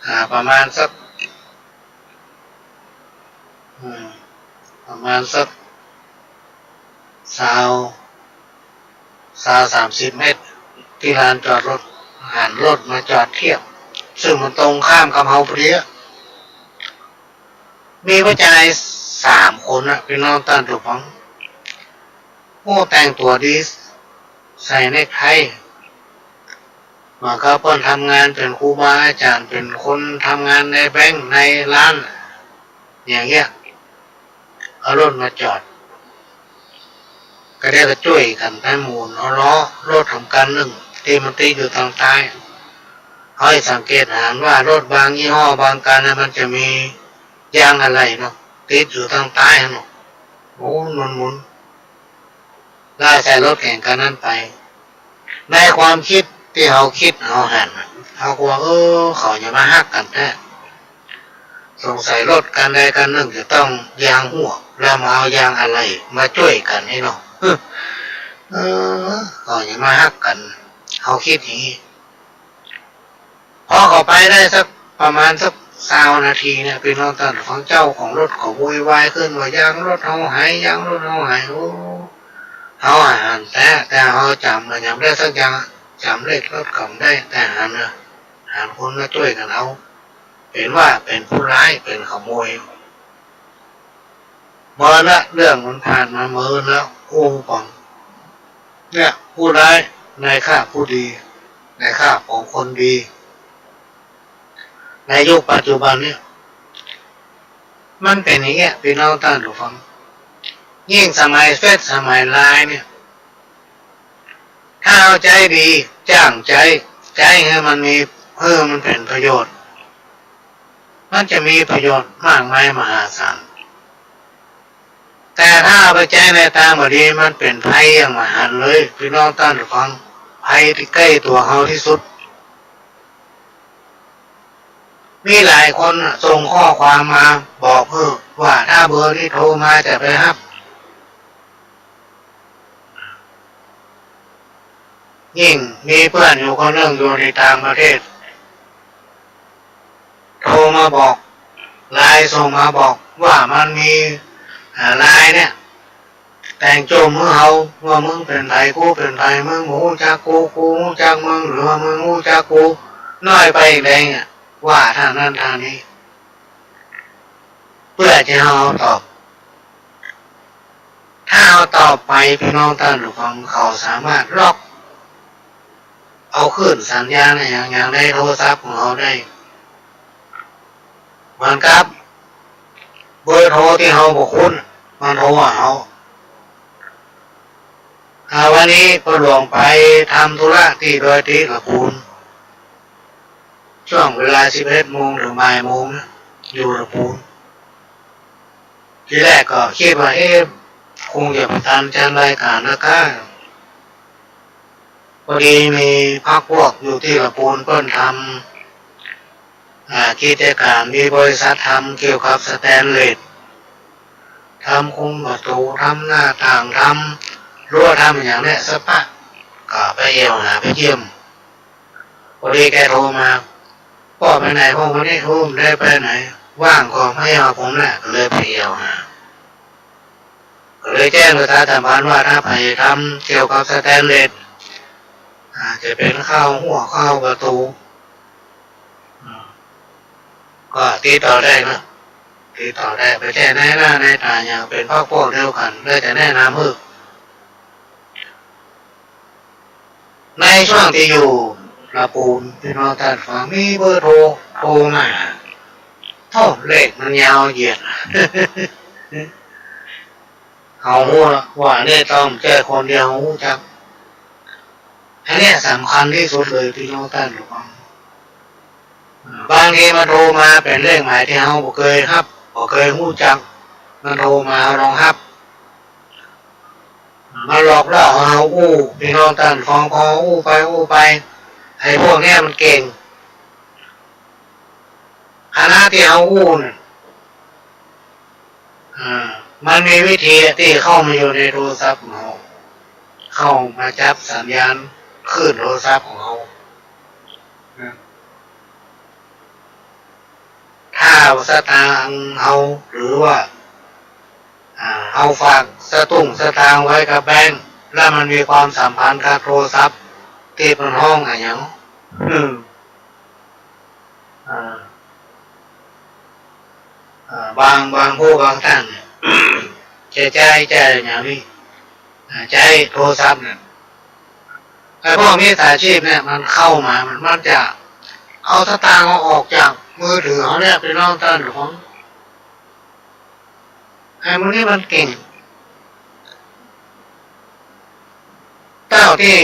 อ่า ประมาณสัก อืม ประมาณสัก ซาว ซาวสามสิบเมตร ตี้ลานจอดรถ หันรถมาจอดเทียบ ซึ่งมันตรงข้ามกับเฮาพอดีอะ มีผู้จายสามคนน่ะ ปี้น้องต้านฟัง โอ้ แต่งตั๋วดี ใส่เนคไท เหมือนกับเปิ้นทำงานเป๋นครูบาอาจ๋ารย์ เป๋นคนทำงานในแบงก์ ในร้าน อย่างเงี้ย เอารถมาจอด ก็ได้ก็จ้วยกั๋นไปหมุนเอาล้อรถหำกั๋นนึ่ง ตี้มันติดอยู่ตางใต้ เฮาสังเกตหันว่ารถบางยี่ห้อบางคันน่ะ มันจะมียางอะไหล่เนาะ ติดอยู่ตางใต้หั้นเนาะ หมุนหมุนหมุน แล้วใส่รถเก๋งคันนั้นไป ในความคิดตี้เฮาคิดเฮาหันน่ะ เฮาก็ว่า เออ เขาจะมาฮักกั๋นแต๊ สงสัยรถคันใดคันนึ่งจะต้องยางหัว แล้วมาเอายางอะไหล่มาจ้วยกั๋นนี่เนาะ เออ เขาจะมาฮักกั๋น เฮาคิดอย่างนี้ พอเขาไปได้สักประมาณสัก ซาวนาทีเนี่ย ปี้น้องต้านฟัง เจ้าของรถก็โวยวายขึ้นว่า ยางรถเฮาหาย ยางรถเฮาหาย โอ้ เฮาหันแต๊ แต่เฮาจ๋ำบ่จ๋ำได้สักอย่าง จ๋ำเลขรถก็บ่ได้ แต่หันนะ หันคนมาจ้วยกั๋นเอา เป๋นว่าเป๋นผู้ร้าย เป๋นขโมย เมินละ เรื่องมันผ่านมาเมินแล้ว อู้ป๋อง เนี่ย ผู้ร้ายในคราบผู้ดี ในคราบของคนดี ในยุคปัจจุบันเนี่ย มันเป๋นอย่างเงี้ย ปี้น้องต้านผู้ฟัง ยิ่งสมัยเฟซ สมัยไลน์เนี่ย ถ้าเฮาใจ๊ดี จ้างใจ๊ ใจ๊หื้อมันมี หื้อมันเป๋นประโยชน์ มันจะมีประโยชน์มากมายมหาศาล แต่ถ้าเอาไปใจ๊ในตางบ่ดี มันเป๋นภัยอย่างมหันต์เลย ปี้น้องต้านผู้ฟัง ภัยตี้ใก้ตั๋วเฮาตี้สุด มีหลายคนน่ะ ส่งข้อความมาบอกหื้อว่า ถ้าเบอร์นี้โทรมาจะไปฮับ ยิ่งมีเปื้อนอยู่คนนึ่งอยู่ในต่างประเทศ โทรมาบอก ไลน์ส่งมาบอกว่ามันมี อ่า ไลน์เนี่ย แต่งโจ้มหื้อเฮา ว่ามึงเป๋นใผ กูเป๋นใผ มึงบ่ฮู้จักกู กูฮู้จักมึง หรือว่ามึงฮู้จักกูน้อยไปแดงอะ ว่าทางนั้นทางนี้ เปื้อจะหื้อเฮาตอบ ถ้าเฮาตอบไป ปี้น้องต้านผู้ฟัง เขาสามารถล็อกเอาคลื่นสัญญาณอะหยังๆ ในโทรศัพท์ของเฮาได้ เหมือนกับเบอร์โทรตี้เฮาบ่คุ้น มันโทรหาเฮา อ่า วันนี้ป้อหลวงไปทำธุระตี้ดอยติละปูน ช่วงเวลาสิบเอ็ดโมงถึงบ่ายโมงนะ อยู่ละปูน ทีแรกก็กึ๊ดว่า เอ๊ะ คงจะบ่ตันจันรายก๋านนะก้า พอดีมีพรรคพวกอยู่ตี้ละปูนเปิ้นทำ อ่า กิจก๋าน มีบริษัททำเกี่ยวกับสแตนเลส ทำคุมประตู๋ ทำหน้าต่าง ทำรั้ว ทำอะหยังเนี่ย สะปะ ก็ไปแอ่วหาไปเยี่ยม พอดีแกโทรมา ป้อไปไหน ป้อวันนี้ โอ้ บ่ได้ไปไหน ว่างก็มาแอ่วผมแหละ ก็เลยไปแอ่วหา ก็เลยแจ้งประชาสัมพันธ์ว่า ถ้าใผทำเกี่ยวกับสแตนเลส อ่า จะเป๋นเข้าฮั้วเข้าประตู๋ อ่า ก็ติดต่อได้นะ ติดต่อได้ บ่ใจ้นายหน้านายต๋าหยัง เป๋นพรรคพวกเดียวกั๋น แล้วจะแนะนำหื้อ ในช่วงตี้อยู่ละปูน ปี้น้องต้านฟัง มีเบอร์โทร โทรมา โธ่ เลขมันยาวเหยียด เฮาฮู้ว่าเนี่ยต้องใจ้คนตี้เฮาฮู้จัก อันเนี้ยสำคัญตี้สุดเลย ปี้น้องต้านฟัง บางทีมันโทรมาเป๋นเลขหมายตี้เฮาบ่เกยฮับ บ่เกยฮู้จัก มันโทรมา เฮาลองฮับ มันหลอกล่อหื้อเฮาอู้ ปี้น้องต้านฟัง พออู้ไปอู้ไป ไอ้พวกเนี้ยมันเก่ง ขณะตี้เฮาอู้น่ะ อ่า มันมีวิธีตี้เข้ามาอยู่ในโทรศัพท์ของเฮา เข้ามาจับสัญญาณคลื่นโทรศัพท์ของเฮา นะ ถ้าสตางค์เฮา หรือว่า อ่า เฮาฝากสตุ้งสตางค์ไว้กับแบงก์ แล้วมันมีความสัมพันธ์กับโทรศัพท์ตี้มันฮ้องอะหยัง อืม อ่า อ่า บาง บางผู้บางต้านเนี่ย จะใจ๊ ใจ๊อะหยังนี่ อ่า ใจ๊โทรศัพท์เนี่ย ไอ้พวกมิจฉาชีพเนี่ย มันเข้ามา มัน มันจะเอาสตางค์เฮาออกจากมือถือเฮาเนี่ย ปี้น้องต้านฟัง ไอ้หมู่นี้มันเก่ง เต้าตี้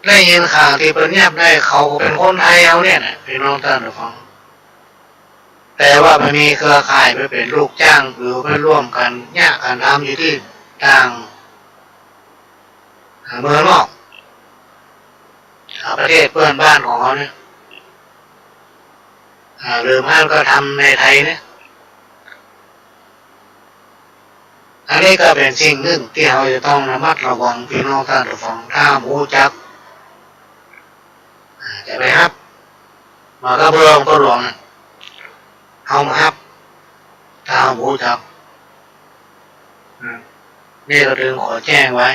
ได้ยินข่าวตี้เปิ้นเยียบได้ เขาก็เป๋นคนไทยเฮาเนี่ยแหละ ปี้น้องต้านฟัง แต่ว่าไปมีเครือข่าย ไปเป๋นลูกจ้าง หรือไปร่วมกั๋นเยียะกั๋นทำอยู่ตี้ต่าง อ่า เมืองนอก อ่า ประเทศเปื้อนบ้านของเฮาเนี่ย อ่า หรือไม่ก็ทำในไทยเนี่ย อันนี้ก็เป๋นสิ่งนึ่งตี้เฮาจะต้องระมัดระวัง ปี้น้องต้านฟัง ถ้าบ่ฮู้จัก อ่า จะไปฮับ มากับเบอร์ของป้อหลวงน่ะ เอามาฮับ ถ้าเฮาบ่ฮู้จัก อืม นี่ก็จึงขอแจ้งไว้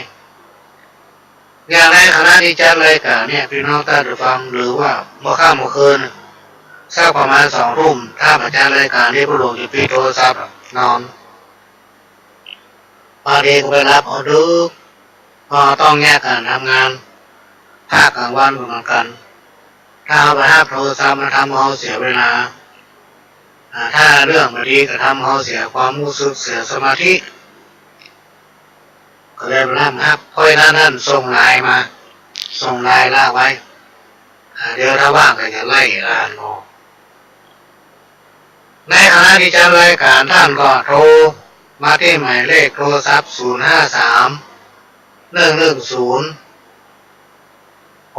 อย่างในขณะตี้จัดรายก๋านเนี่ย ปี้น้องต้านผู้ฟัง หรือว่าเมื่อค่ำเมื่อคืน สักประมาณสองทุ่ม ถ้าบ่จัดรายก๋านนี่ พ่อหลวงจะปิดโทรศัพท์นอน บางทีก็ไปหลับเอาดึก เพราะต้องแยกกั๋นทำงาน ภาคกลางวันก็เหมือนกั๋น ถ้าเฮาไปฮับโทรศัพท์มันทำให้เฮาเสียเวลา อ่า ถ้าเรื่องบ่ดีก็ทำให้เฮาเสียความฮู้สึก เสียสมาธิ ก็เลยบ่นำฮับ เพราะฉะนั้น ส่งไลน์มา ส่งไลน์ละไว้ อ่า เดี๋ยวถ้าว่างก็จะไล่อ่านออก ในขณะตี้จัดรายก๋าน ต้านก็โทรมาตี้หมายเลขโทรศัพท์ ศูนย์ห้าสาม หนึ่งหนึ่งศูนย์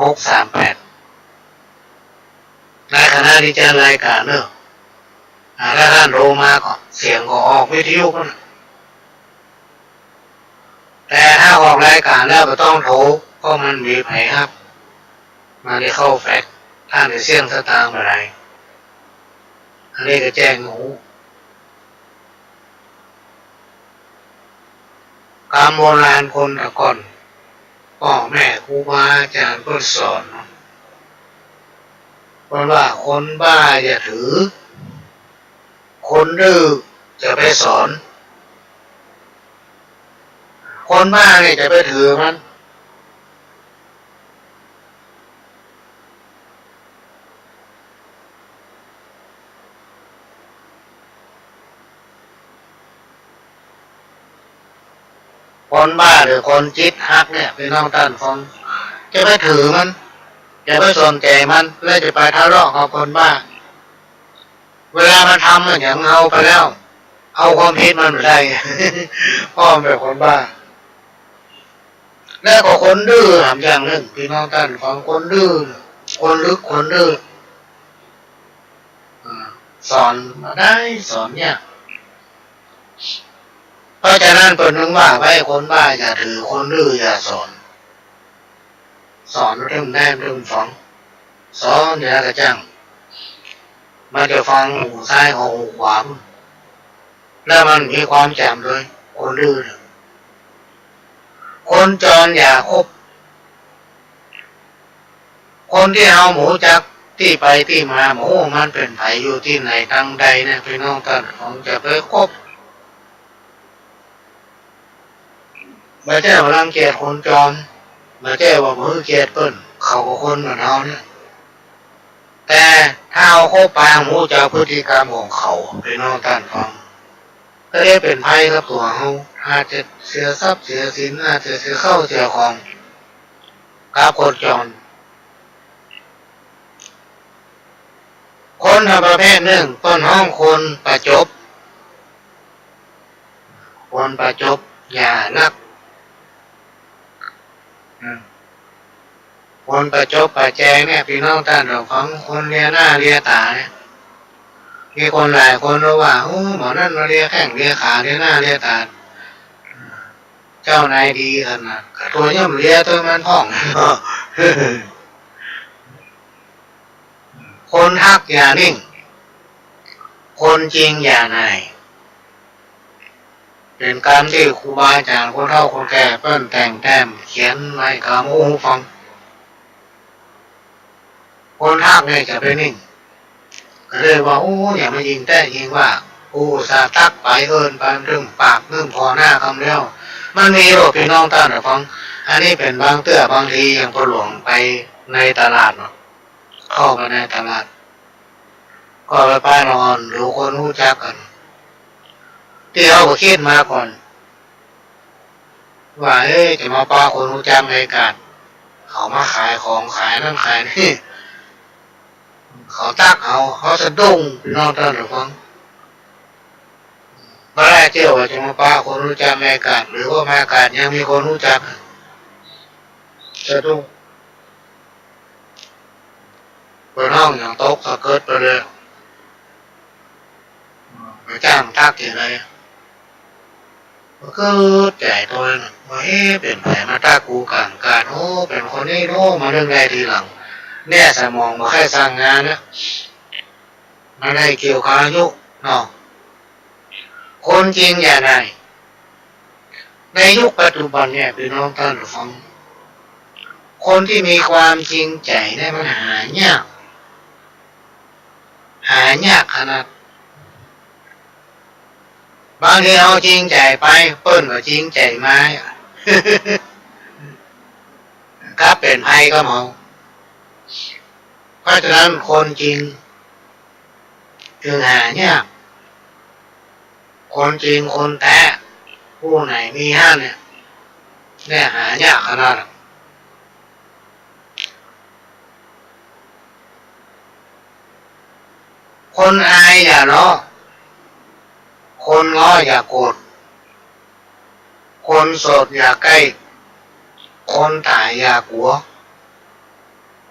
หกสามแปด ในขณะตี้จัดรายก๋านเนาะ อ่า ถ้าต้านโทรมาก็เสียงก็ออกวิทยุนั่นน่ะ แต่ถ้าออกรายก๋านแล้วบ่ต้องโทร เพราะมันบ่มีใผฮับ มันจะเข้าแฟลช ต้านจะเสี้ยงสตางค์บ่ได้ อันนี้ก็แจ้งหื้อ กำโบราณคนแต่ก่อน ป้อแม่ครูบาอาจ๋ารย์เปิ้นสอน เปิ้นว่าคนบ้าอย่าถือ คนดื้อจะไปสอน คนบ้านี่จะไปถือมัน คนบ้าหรือคนจิตฮักเนี่ย ปี้น้องต้านฟัง จะไปถือมัน จะไปสนใจ๋มัน แล้วจะไปทะเลาะกับคนบ้า เวลามันทำอะหยังเฮาไปแล้ว เอาความผิดมันบ่ได้ เพราะมันเป๋นคนบ้า แล้วก็คนดื้อหามอย่างนึ่ง ปี้น้องต้านฟัง คนดื้อ คนลึก คนดื้อ อ่า สอนบ่ได้ สอนยาก เพราะฉะนั้นเปิ้นจึงว่าไว้ คนบ้าอย่าถือ คนดื้ออย่าสอน สอนมันถึงได้ มันถึงฟัง สอนเดี๋ยวกระจ่าง มันจะฟังหูซ้ายกับหูขวา แล้วมันมีความจ๋ำเลย คนดื้อเนี่ย คนจรอย่าคบ คนตี้เฮาบ่ฮู้จักตี้ไปตี้มา บ่ฮู้มันเป๋นใผ อยู่ตี้ไหนตังใดเนี่ย ปี้น้องต้านฟัง จะไปคบ บ่ใจ้ว่ารังเกียจคนจร บ่ใจ้ว่าบ่หื้อเกียรติเปิ้น เขาก็คนเหมือนเฮาเนี่ย แต่ถ้าเฮาคบไป เฮาบ่ฮู้จักพฤติกรรมของเขา ปี้น้องต้านฟัง ก็จะเป๋นภัยกับตั๋วเฮา อาจจะเสียทรัพย์เสียสิน อาจจะเสียข้าวเสียของ กับคนจร คนประเภทนึ่ง เปิ้นฮ้องคนประจบ คนประจบ อย่าลัก อืม คนประจบประแจงเนี่ย ปี้น้องต้านฟัง คนเลียหน้าเลียต๋าเนี่ย มีคนหลายคนว่า โอ้ หมอนั่นมาเลียแข้งเลียขา เลียหน้าเลียต๋า เจ้านายดีขนาด ก็ตั๋วย่อมเลียตั๋วมันพ่อง คนฮักอย่านิ่ง คนจริงอย่าหน่าย เป๋นกำตี้ครูบาอาจ๋ารย์คนเฒ่าคนแก่เปิ้นแต่งแต้มเขียนไว้กำอู้ฟัง คนฮักเนี่ยจะไปนิ่ง ก็เลยว่า โอ้ อย่ามายิงแต๊ยิงว่า กูอุตส่าห์ตั๊กไปเอิ้นไป มันตึงปากนึ่งผ่อหน้ากำแล้ว มันมีโลดปี้น้องต้านฟัง อันนี้เป๋นบางเตื้อบางที อย่างพ่อหลวงไปในตลาดเนาะ เข้าไปในตลาด ก็ไปปะหน้าอ่อน ดูคนฮู้จักกั๋น ตี้เฮาก็กึ๊ดมาก่อน ว่า เอ๊ะ จะมาปะคนฮู้จักในกาด เขามาขายของ ขายนั่นขายนี่ เขาตั๊กเอา เขาสะดุ้ง ปี้น้องต้านฟัง บ่ได้เตี้ยวว่าจะมาปะคนฮู้จักในกาด หรือว่ามากาดยังมีคนฮู้จัก สะดุ้ง เปิ้นฮ้องอย่างตกสะเกิดไปเลย ไปจ้างตั๊กตี้ใด ก็กึ๊ดใจ๋ตั๋วเองว่า เอ๊ะ เป๋นใผมาตั๊กกูก๋างกาด โอ้ เป๋นคนนี้เนาะ มานึกได้ทีหลัง เนี่ยสมองบ่ใค่สั่งงานนะ มันได้เกี่ยวกับอายุ เนาะ คนจริงจะได้ ในยุคปัจจุบันเนี่ย พี่น้องต้านผู้ฟัง คนตี้มีความจริงใจ๋เนี่ยมันหายาก หายากขนาด บางทีเฮาจริงใจ๋ไป เปิ้นก็จริงใจ๋มา กลับเป๋นภัยกับเฮา เพราะฉะนั้นคนจริงจึงหายาก คนจริงคนแต๊ผู้ไหนมีหั้นเนี่ย เนี่ยหายากขนาด คนอายอย่าเลาะ คนเงาะอย่าโกรธ คนโสดอย่าใก้ คนต๋ายอย่ากั๋ว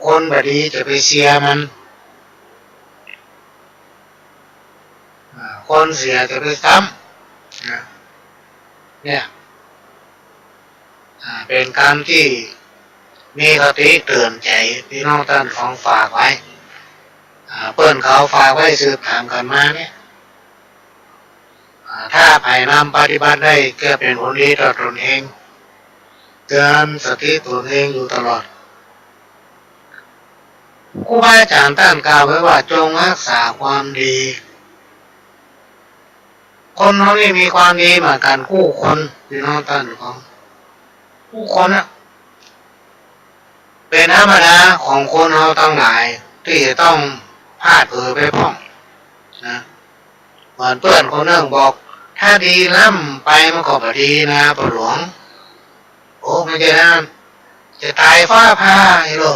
คนบ่ดีจะไปเซียมัน อ่า คนเสียจะไปซ้ำ นะ เนี่ย อ่า เป๋นกำตี้มีคติเตื๋อนใจ๋พี่น้องต้านผู้ฟังฝากไว้ อ่า เปิ้นเขาฝากไว้สืบถามกั๋นมาเนี่ย อ่า ถ้าใผนำปฏิบัติได้ก็เป๋นผลดีต่อต๋นเอง เตื๋อนสติต๋นเองอยู่ตลอด ครูบาอาจ๋ารย์ต้านกล่าวไว้ว่า จงรักษาความดี คนเฮานี่มีความดีเหมือนกั๋นกู้คน พี่น้องต้านผู้ฟัง กู้คนน่ะ เป๋นธรรมดาของคนเฮาตังหลายตี้จะต้องพลาดเผลอไปพ่อง นะ เหมือนเปื้อนคนนึ่งบอก ถ้าดีล้ำไปมันก็บ่ดีนา ป้อหลวง โอ้ มันจะนั้น จะต๋ายฟ้าผ่าอีโหล่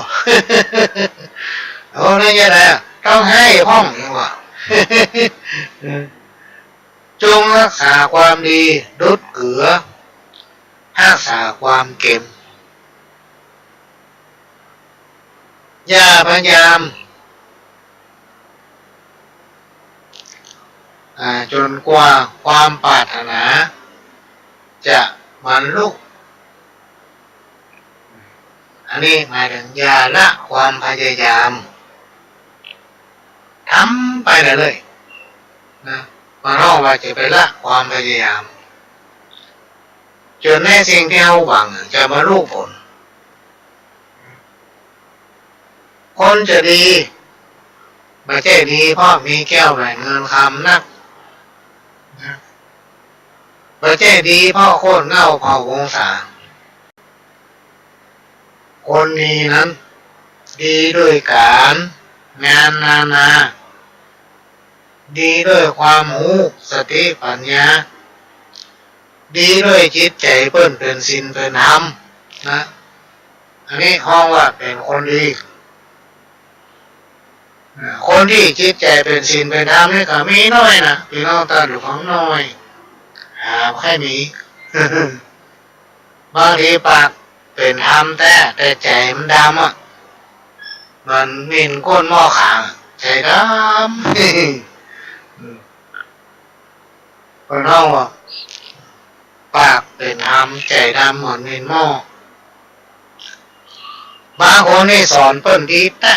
โอ้ นั่นจะได้ ต้องไห้พ่อง อย่างว่า จงรักษาความดีดุจเกลือ รักษาความเก็ม อย่าพยายาม อ่า จ๋นกว่าความปรารถนาจะบรรลุ อันนี้หมายเถิงอย่าละความพยายาม ทำไปเรื่อยๆ นะ บ่ต้องว่าจะไปละความพยายาม จ๋นในสิ่งตี้เฮาหวังจะบรรลุผล คนจะดี บ่ใจ้ดีเพราะมีแก้วแหวนเงินคำนัก นะ บ่ใจ้ดีเพราะโค่นเหง้าเผ่าวงศา คนดีนั้น ดีด้วยก๋านงานนานา ดีด้วยความฮู้สติปัญญา ดีด้วยจิตใจ๋เปิ้นเป๋นศีลเป๋นธรรม นะ อันนี้ฮ้องว่าเป๋นคนดี คนตี้จิตใจ๋เป๋นศีลเป๋นธรรมนี่ก็มีน้อยนะ พี่น้องต้านผู้ฟัง น้อย หาบ่ใค่มี บางทีปากเป๋นธรรมแต๊ แต่ใจ๋มันดำอะ เหมือนหมิ่นก้นหม้อขาง ใจ๋ดำ เปิ้นฮ้องว่า ปากเป๋นธรรม ใจ๋ดำเหมือนหมิ่นหม้อ บางคนนี่สอนเปิ้นดีแต๊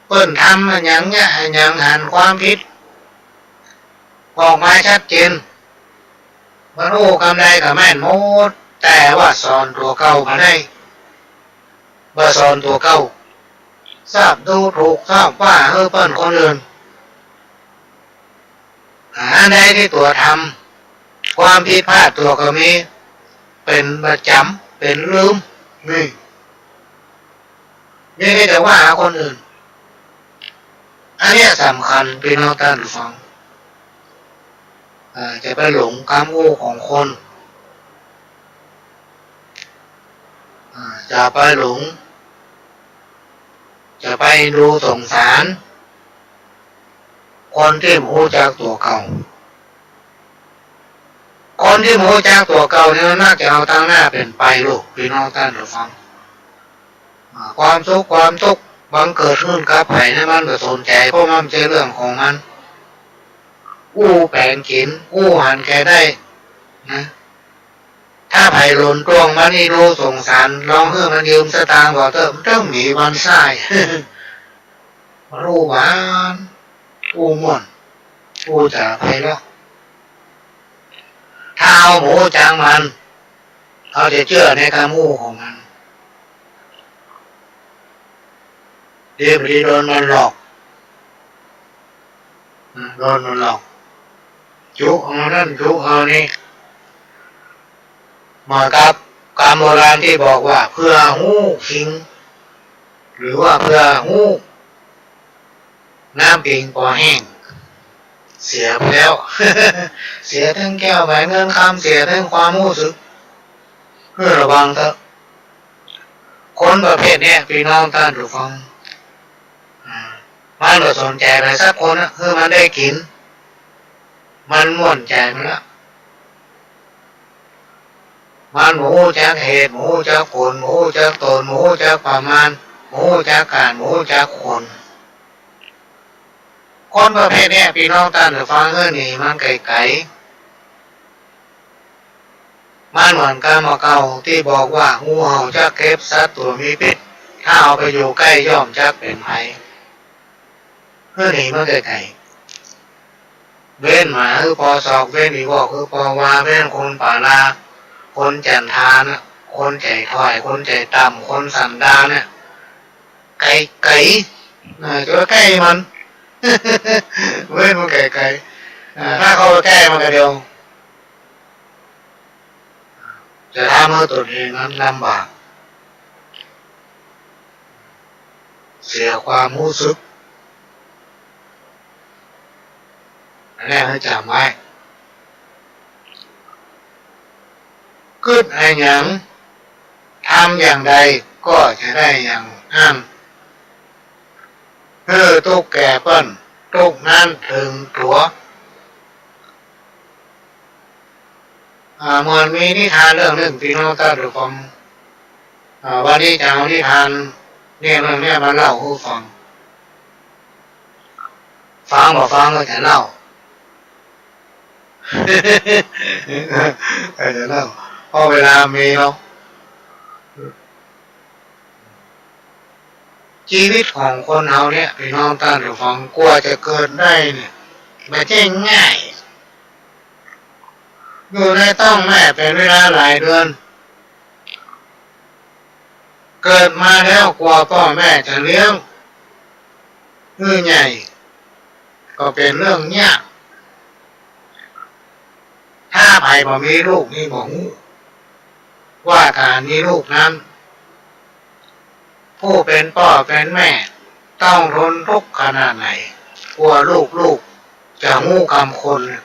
เปิ้นทำอะหยังเนี่ย อะหยังหันความผิดออกมาชัดเจน บ่ฮู้กำใดก็แม่นหมด แต่ว่าสอนตั๋วเก่าบ่ได้ บ่สอนตั๋วเก่า ชอบดูถูก ชอบว่าหื้อเปิ้นคนอื่น อันใดตี้ตั๋วทำ ความผิดพลาดตั๋วก็มี เป๋นประจ๋ำ เป๋นลืม นี่ นี่ก็จะว่าคนอื่น อันเนี้ยสำคัญ พี่น้องต้านผู้ฟัง อ่า จะไปหลงกำอู้ของคน อ่า จะไปหลง จะไปดูสงสาร คนตี้บ่ฮู้จักตั๋วเก่า คนตี้บ่ฮู้จักตั๋วเก่านี่มันมักจะเอาตังหน้าเป๋นไปลูก พี่น้องต้านผู้ฟัง อ่า ความสุขความตุ๊กข์บังเกิดขึ้นกับใผนี่มันบ่สนใจ๋ เพราะมันบ่ใจ้เรื่องของมัน อู้แป๋งกิ๋น อู้หันแก่ได้ นะ ถ้าใผหล่นต้วงมานี่ดูสงสาร ลองหื้อมันยืมสตางค์บ่าเต๊อะ มันตึงมีวันใส้ บ่ฮู้หวาน อู้ม่วน อู้จ๋าไพเราะ ถ้าเฮาบ่ฮู้จักมัน เฮาจะเจื้อในกำอู้ของมัน ดีบ่ดีโดนมันหลอก อืม โดนมันหลอก จุเอานั่นจุเอานี่ เหมือนกับกำโบราณตี้บอกว่า เผื่อฮู้ขิง หรือว่าเผื่อฮู้ น้ำปิงปอแห้ง เสียไปแล้ว เสียตึงแก้วแหวนเงินคำ เสียตึงความฮู้สึก หื้อระวังเต๊อะ คนประเภทเนี้ย ปี้น้องต้านผู้ฟัง อ่า มันบ่สนใจ๋ใผสักคนนะ หื้อมันได้กิ๋น มันม่วนใจ๋มันละ มันบ่ฮู้จักเหตุ บ่ฮู้จักผล บ่ฮู้จักตน บ่ฮู้จักประมาณ บ่ฮู้จักก๋าน บ่ฮู้จักคน คนประเภทเนี้ย ปี้น้องต้านผู้ฟัง หื้อหนีมันไก๋ๆ มันเหมือนกำบ่าเก่าตี้บอกว่า งูเห่าจักเข็บ สัตว์ตั๋วมีพิษ ถ้าเฮาไปอยู่ใก้ย่อมจักเป๋นภัย หื้อหนีมันไก๋ๆ เว้นหมาหื้อปอสอก เว้นอีวอกหื้อปอวา เว้นคนป่าลา คนจันทานะ คนใจ๋ถ่อย คนใจ๋ต่ำ คนสันดานเนี่ย ไก๋ๆ อ่า จะไปใก้มัน เว้นมันไก๋ๆ อ่า ถ้าเข้าไปใก้มันก็เดียว จะทำหื้อตนเองนั้นลำบาก เสียความฮู้สึก อันนี้หื้อจ๋ำไว้ กึ๊ดอะหยัง ทำอย่างใดก็จะได้อย่างนั้น หื้อตุ๊กแก่เปิ้น ตุ๊กนั้นเถิงตั๋ว อ่า เหมือนมีนิทานเรื่องนึ่ง ปี้น้องต้านผู้ฟัง อ่า วันนี้จะเอานิทานเนี่ย เรื่องเนี้ยมาเล่าหื้อฟัง ฟังบ่ฟังก็จะเล่า ก็จะเล่า เพราะเวลามีเนาะ จีวิตของคนเฮาเนี่ย ปี้น้องต้านผู้ฟัง กว่าจะเกิดได้เนี่ย บ่ใจ้ง่าย อยู่ในต๊องแม่เป๋นเวลาหลายเดือน เกิดมาแล้วกว่าป้อแม่จะเลี้ยงหื้อใหญ่ ก็เป๋นเรื่องยาก ถ้าใผบ่มีลูกนี่บ่ฮู้ ว่าก๋านมีลูกนั้น ผู้เป๋นป้อเป๋นแม่ต้องทนทุกข์ขนาดไหน กว่าลูกๆ จะฮู้กำคน นะ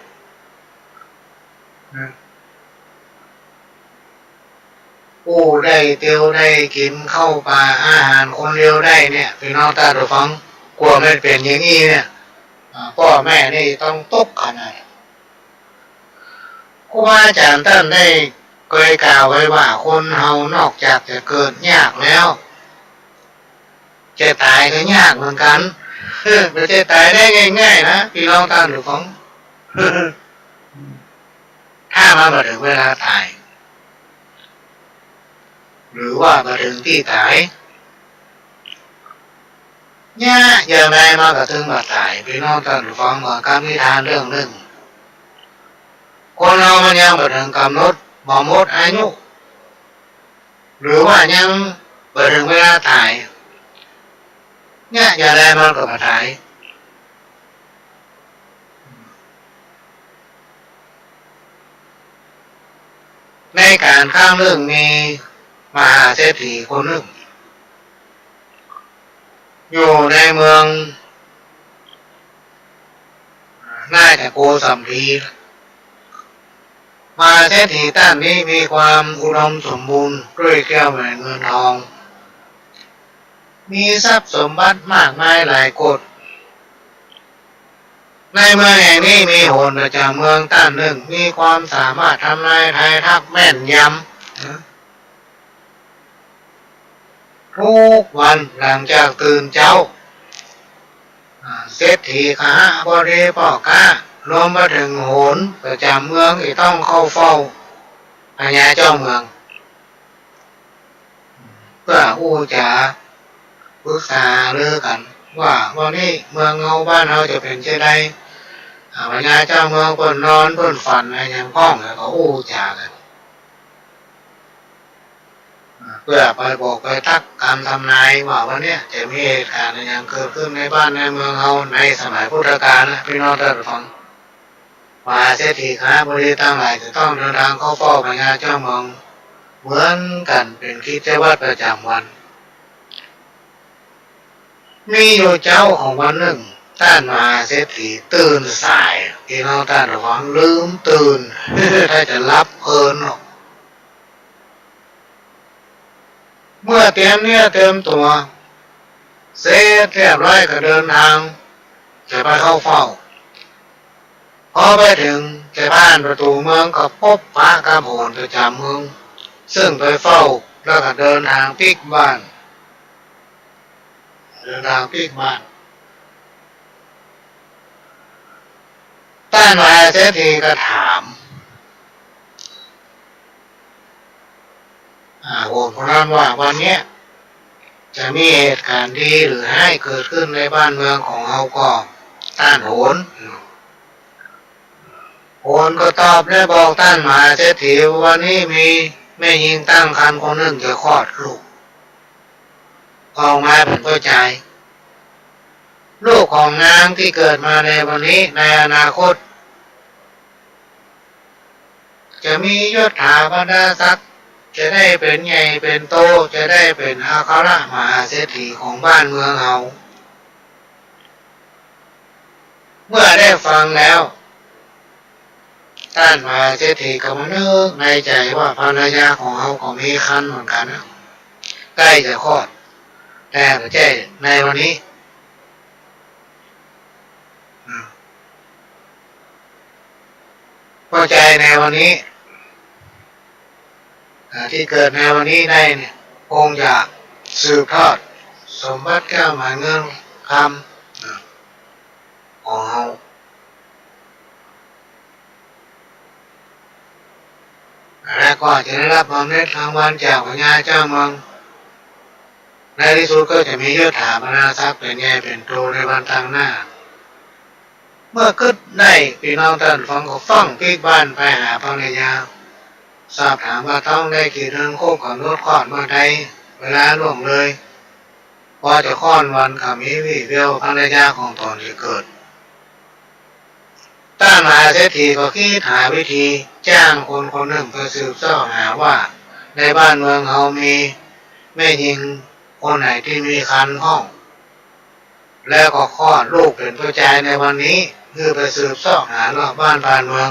ผู้ได้เตียวได้กิ๋นข้าวป๋าอาหารคนเดียวได้เนี่ย ปี้น้องต้านผู้ฟัง กว่ามันเป๋นอย่างอี้เนี่ย อ่า ป้อแม่นี่ต้องตุ๊กข์ขนาด ครูบาอาจ๋ารย์ต้านได้เกยกล่าวไว้ว่า คนเฮานอกจากจะเกิดยากแล้ว จะต๋ายก็ยากเหมือนกั๋น เออ บ่ใจ้ต๋ายได้ง่ายๆ นะ ปี้น้องต้านผู้ฟัง ถ้ามันบ่เถิงเวลาต๋าย หรือว่าบ่เถิงตี้ต๋าย เยียะอย่างใดมันก็เถิงบ่ต๋าย ปี้น้องต้านผู้ฟัง เหมือนกำนิทานเรื่องนึ่ง คนเฮามันยังบ่เถิงก๋ำหนด บ่หมดอายุ หรือว่ายังบ่เถิงเวลาต๋าย เยียะอย่างใดมันก็บ่ต๋าย ในก๋าลครั้งนึ่งมีมหาเศรษฐีคนนึ่ง อยู่ในเมือง น่าจะโกสัมพี มหาเศรษฐีต้านนี้มีความอุดมสมบูรณ์ด้วยแก้วแหวนเงินทอง มีทรัพย์สมบัติมากมายหลายโกฏ ในเมืองแห่งนี้มีโหรประจ๋ำเมืองต้านนึ่ง มีความสามารถทำนายทายทักแม่นยำ กู้วันหลังจากตื่นเจ๊า อ่า เศรษฐีขหบดีป้อก๊า รวมไปเถิงโหรประจ๋ำเมืองตี้ต้องเข้าเฝ้าพญาเจ้าเมือง เปื้ออู้จ๋าปึกษาหารือกั๋น ว่าวันนี้เมืองเฮาบ้านเฮาจะเป๋นเจ้าใด อ่า พญาเจ้าเมืองเปิ้นนอนเปิ้นฝันอะหยังพ่อง แล้วก็อู้จ๋ากั๋น อ่า เปื้อไปบอกไปตั๊กกำทำนายว่าวันเนี้ยจะมีเหตุก๋ารณ์อะหยังเกิดขึ้นในบ้านในเมืองเฮาในสมัยพุทธกาลนะ ปี้น้องต้านฟัง มหาเศรษฐีคหบดีตังหลายจะต้องเดินทางเข้าเฝ้าพญาเจ้าเมืองเหมือนกั๋นเป๋นกิจวัตรประจ๋ำวัน มีอยู่เจ๊าของวันนึ่ง ต้านมหาเศรษฐีตื่นสาย ปี้น้องต้านฟัง ลืมตื่น ถ้าจะหลับเพลินเนาะ เมื่อเตรียมเนื้อเตรียมตั๋วเสร็จเรียบร้อยก็เดินทางจะไปเข้าเฝ้า พอไปเถิงจะผ่านประตู๋เมืองก็ปบปะกับโหรประจ๋ำเมือง ซึ่งไปเฝ้าแล้วก็เดินทางปิ๊กบ้าน เดินทางปิ๊กบ้าน ต้านมหาเศรษฐีก็ถาม อ่า โหรผู้นั้นว่าวันเนี้ยจะมีเหตุก๋ารณ์ดีหรือฮ้ายเกิดขึ้นในบ้านเมืองของเฮาก่อ ต้านโหร โหรก็ตอบและบอกต้านมหาเศรษฐีว่าวันนี้มีแม่ญิงตั้งครรภ์คนนึ่งจะคลอดลูกออกมาเป๋นป้อจาย ลูกของนางตี้เกิดมาในวันนี้ในอนาคต จะมียศถาบรรดาศักดิ์ จะได้เป๋นใหญ่เป๋นโต จะได้เป๋นอัครมหาเศรษฐีของบ้านเมืองเฮา เมื่อได้ฟังแล้ว ต้านมหาเศรษฐีก็มานึกในใจ๋ว่าภรรยาของเฮาก็มีครรภ์เหมือนกั๋นนะ ใก้จะคลอด แต่บ่ใจ้ในวันนี้ ป้อจายในวันนี้ อ่า ตี้เกิดในวันนี้ได้เนี่ย คงจะสืบทอดสมบัติแก้วมหาเงินคำ อ่า ของเฮา และก็จะได้รับบำเหน็จรางวัลจากพญาเจ้าเมือง ในตี้สุดก็จะมียศถาบรรดาศักดิ์เป๋นใหญ่เป๋นโตในวันตางหน้า เมื่อกึ๊ดได้ ปี้น้องต้านฟังก็ฟั่งปิ๊กบ้านไปหาภรรยา สอบถามว่าต้องได้กี่เดือน ครบก๋ำหนดคลอดเมื่อใด เวลาล่วงเลย พอจะค่อนวันก็มีวีแววภรรยาของตนจะเกิด ต้านมหาเศรษฐีก็กึ๊ดหาวิธีจ้างคนคนนึ่งไปสืบเสาะหาว่าในบ้านเมืองเฮามีแม่ญิงคนไหนตี้มีครรภ์พ่อง แล้วก็คลอดลูกเป๋นป้อจายในวันนี้ หื้อไปสืบเสาะหารอบบ้านผ่านเมือง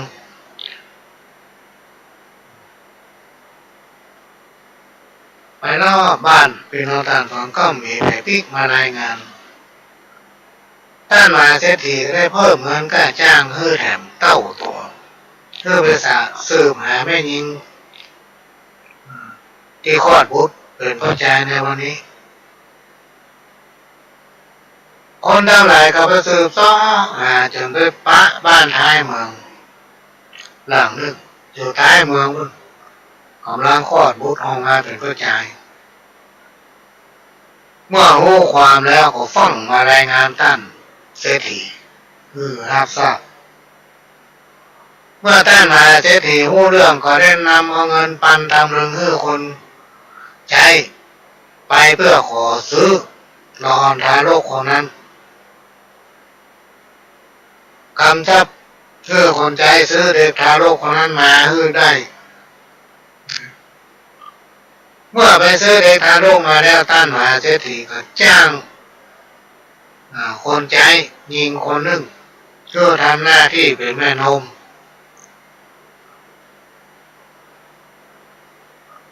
ไปรอบบ้าน ปี้น้องต้านฟังก็มีใผปิ๊กมารายงาน ต้านมหาเศรษฐีก็ได้เพิ่มเงินก้าจ้างหื้อแถมเต้าตั๋ว หื้อไปสะ สืบหาแม่ญิง ตี้คลอดบุตรเป๋นป้อจายในวันนี้ คนตังหลายก็ไปสืบเสาะหาจ๋นไปปะบ้านท้ายเมือง หลังนึ่งอยู่ท้ายเมืองปู๊น ก่ำลังคลอดบุตรออกมาเป๋นป้อจาย เมื่อฮู้ความแล้วก็ฟั่งมารายงานต้านเศรษฐีหื้อฮับทราบ เมื่อต้านมหาเศรษฐีฮู้เรื่องก็ได้นำเอาเงินปันตำลึงหื้อคนใจ๊ไปเปื้อขอซื้อหลอดอ่อนทารกคนนั้น กำชับหื้อคนใจ๊ซื้อเด็กทารกคนนั้นมาหื้อได้ เมื่อไปซื้อเด็กทารกมาแล้ว ต้านมหาเศรษฐีก็จ้าง อ่า คนใจ๊ญิงคนนึ่ง หื้อทำหน้าตี้เป๋นแม่นม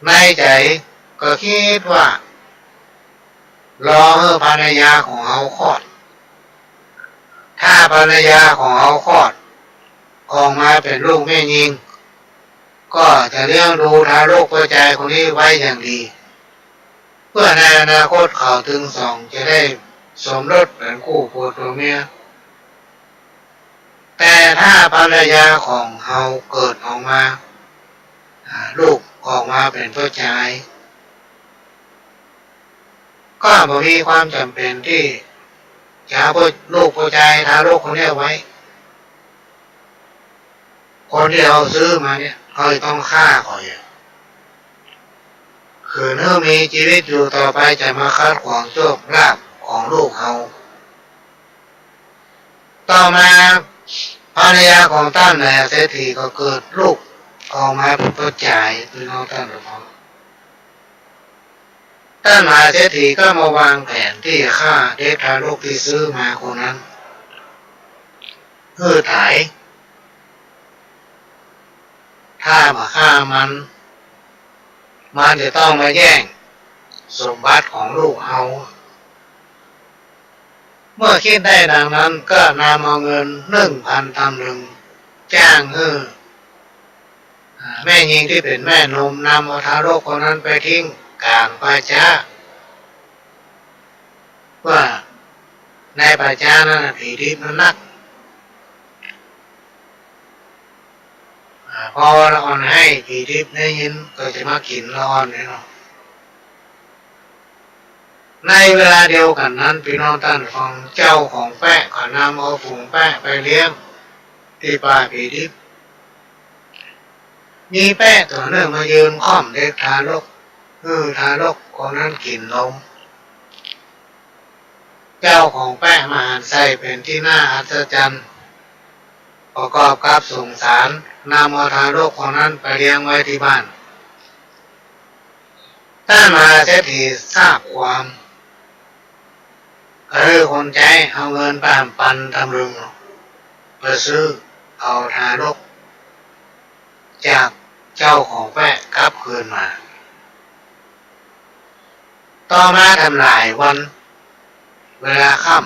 ในใจ๋ก็กึ๊ดว่า รอหื้อภรรยาของเฮาคลอด ถ้าภรรยาของเฮาคลอดออกมาเป๋นลูกแม่ญิง ก็จะเลี้ยงดูทารกป้อจายคนนี้ไว้อย่างดี เปื้อในอนาคตเขาตึงสองจะได้สมรสเป๋นคู่ผัวตัวเมีย แต่ถ้าภรรยาของเฮาเกิดออกมา อ่า ลูกออกมาเป๋นป้อจาย ก็บ่มีความจ๋ำเป๋นตี้ จะเอาลูกผู้จายทารกคนเนี้ยไว้ คนตี้เฮาซื้อมาเนี่ย เฮาจะต้องฆ่าก่อนเนี่ย ขืนหื้อมีจีวิตอยู่ต่อไปจะมาขัดขวางโชคลาภของลูกเฮา ต่อมาภรรยาของต้านมหาเศรษฐีก็เกิดลูกออกมาเป๋นผู้จาย พี่น้องต้านผู้ฟัง ต้านมหาเศรษฐีก็มาวางแผนตี้จะฆ่าเด็กทารกตี้ซื้อมาคนนั้นหื้อต๋าย ถ้าบ่ฆ่ามัน มันจะต้องมาแย่งสมบัติของลูกเฮา เมื่อคิดได้ดังนั้นก็นำเอาเงินหนึ่งพันตำลึง จ้างหื้อ อ่า แม่ญิงตี้เป๋นแม่นมนำเอาทารกคนนั้นไปทิ้งก๋างป่าจ๊า ว่าในป่าจ๊านั้นน่ะผีดิบมันนัก อ่า พอละอ่อนไห้ผีดิบได้ยินก็จะมากิ๋นละอ่อนเนี่ยเนาะ ในเวลาเดียวกั๋นนั้น พี่น้องต้านฟัง เจ้าของแป๊ะก็นำเอาฝูงแป๊ะไปเลี้ยงตี้ป่าผีดิบ มีแป๊ะตั๋วนึ่งมายืนค่อมเด็กทารก หื้อทารกคนนั้นกิ๋นนม เจ้าของแป๊ะมหันต์ไส้เป๋นตี้น่าอัศจรรย์ ประกอบกับสงสาร นำเอาทารกคนนั้นไปเลี้ยงไว้ตี้บ้าน ต้านมหาเศรษฐีทราบความ ก็หื้อคนใจ๊เอาเงินไปห้าปันตำลึง ไปซื้อเอาทารกจากเจ้าของแป๊ะกลับคืนมา ต่อมาทำหลายวัน เวลาค่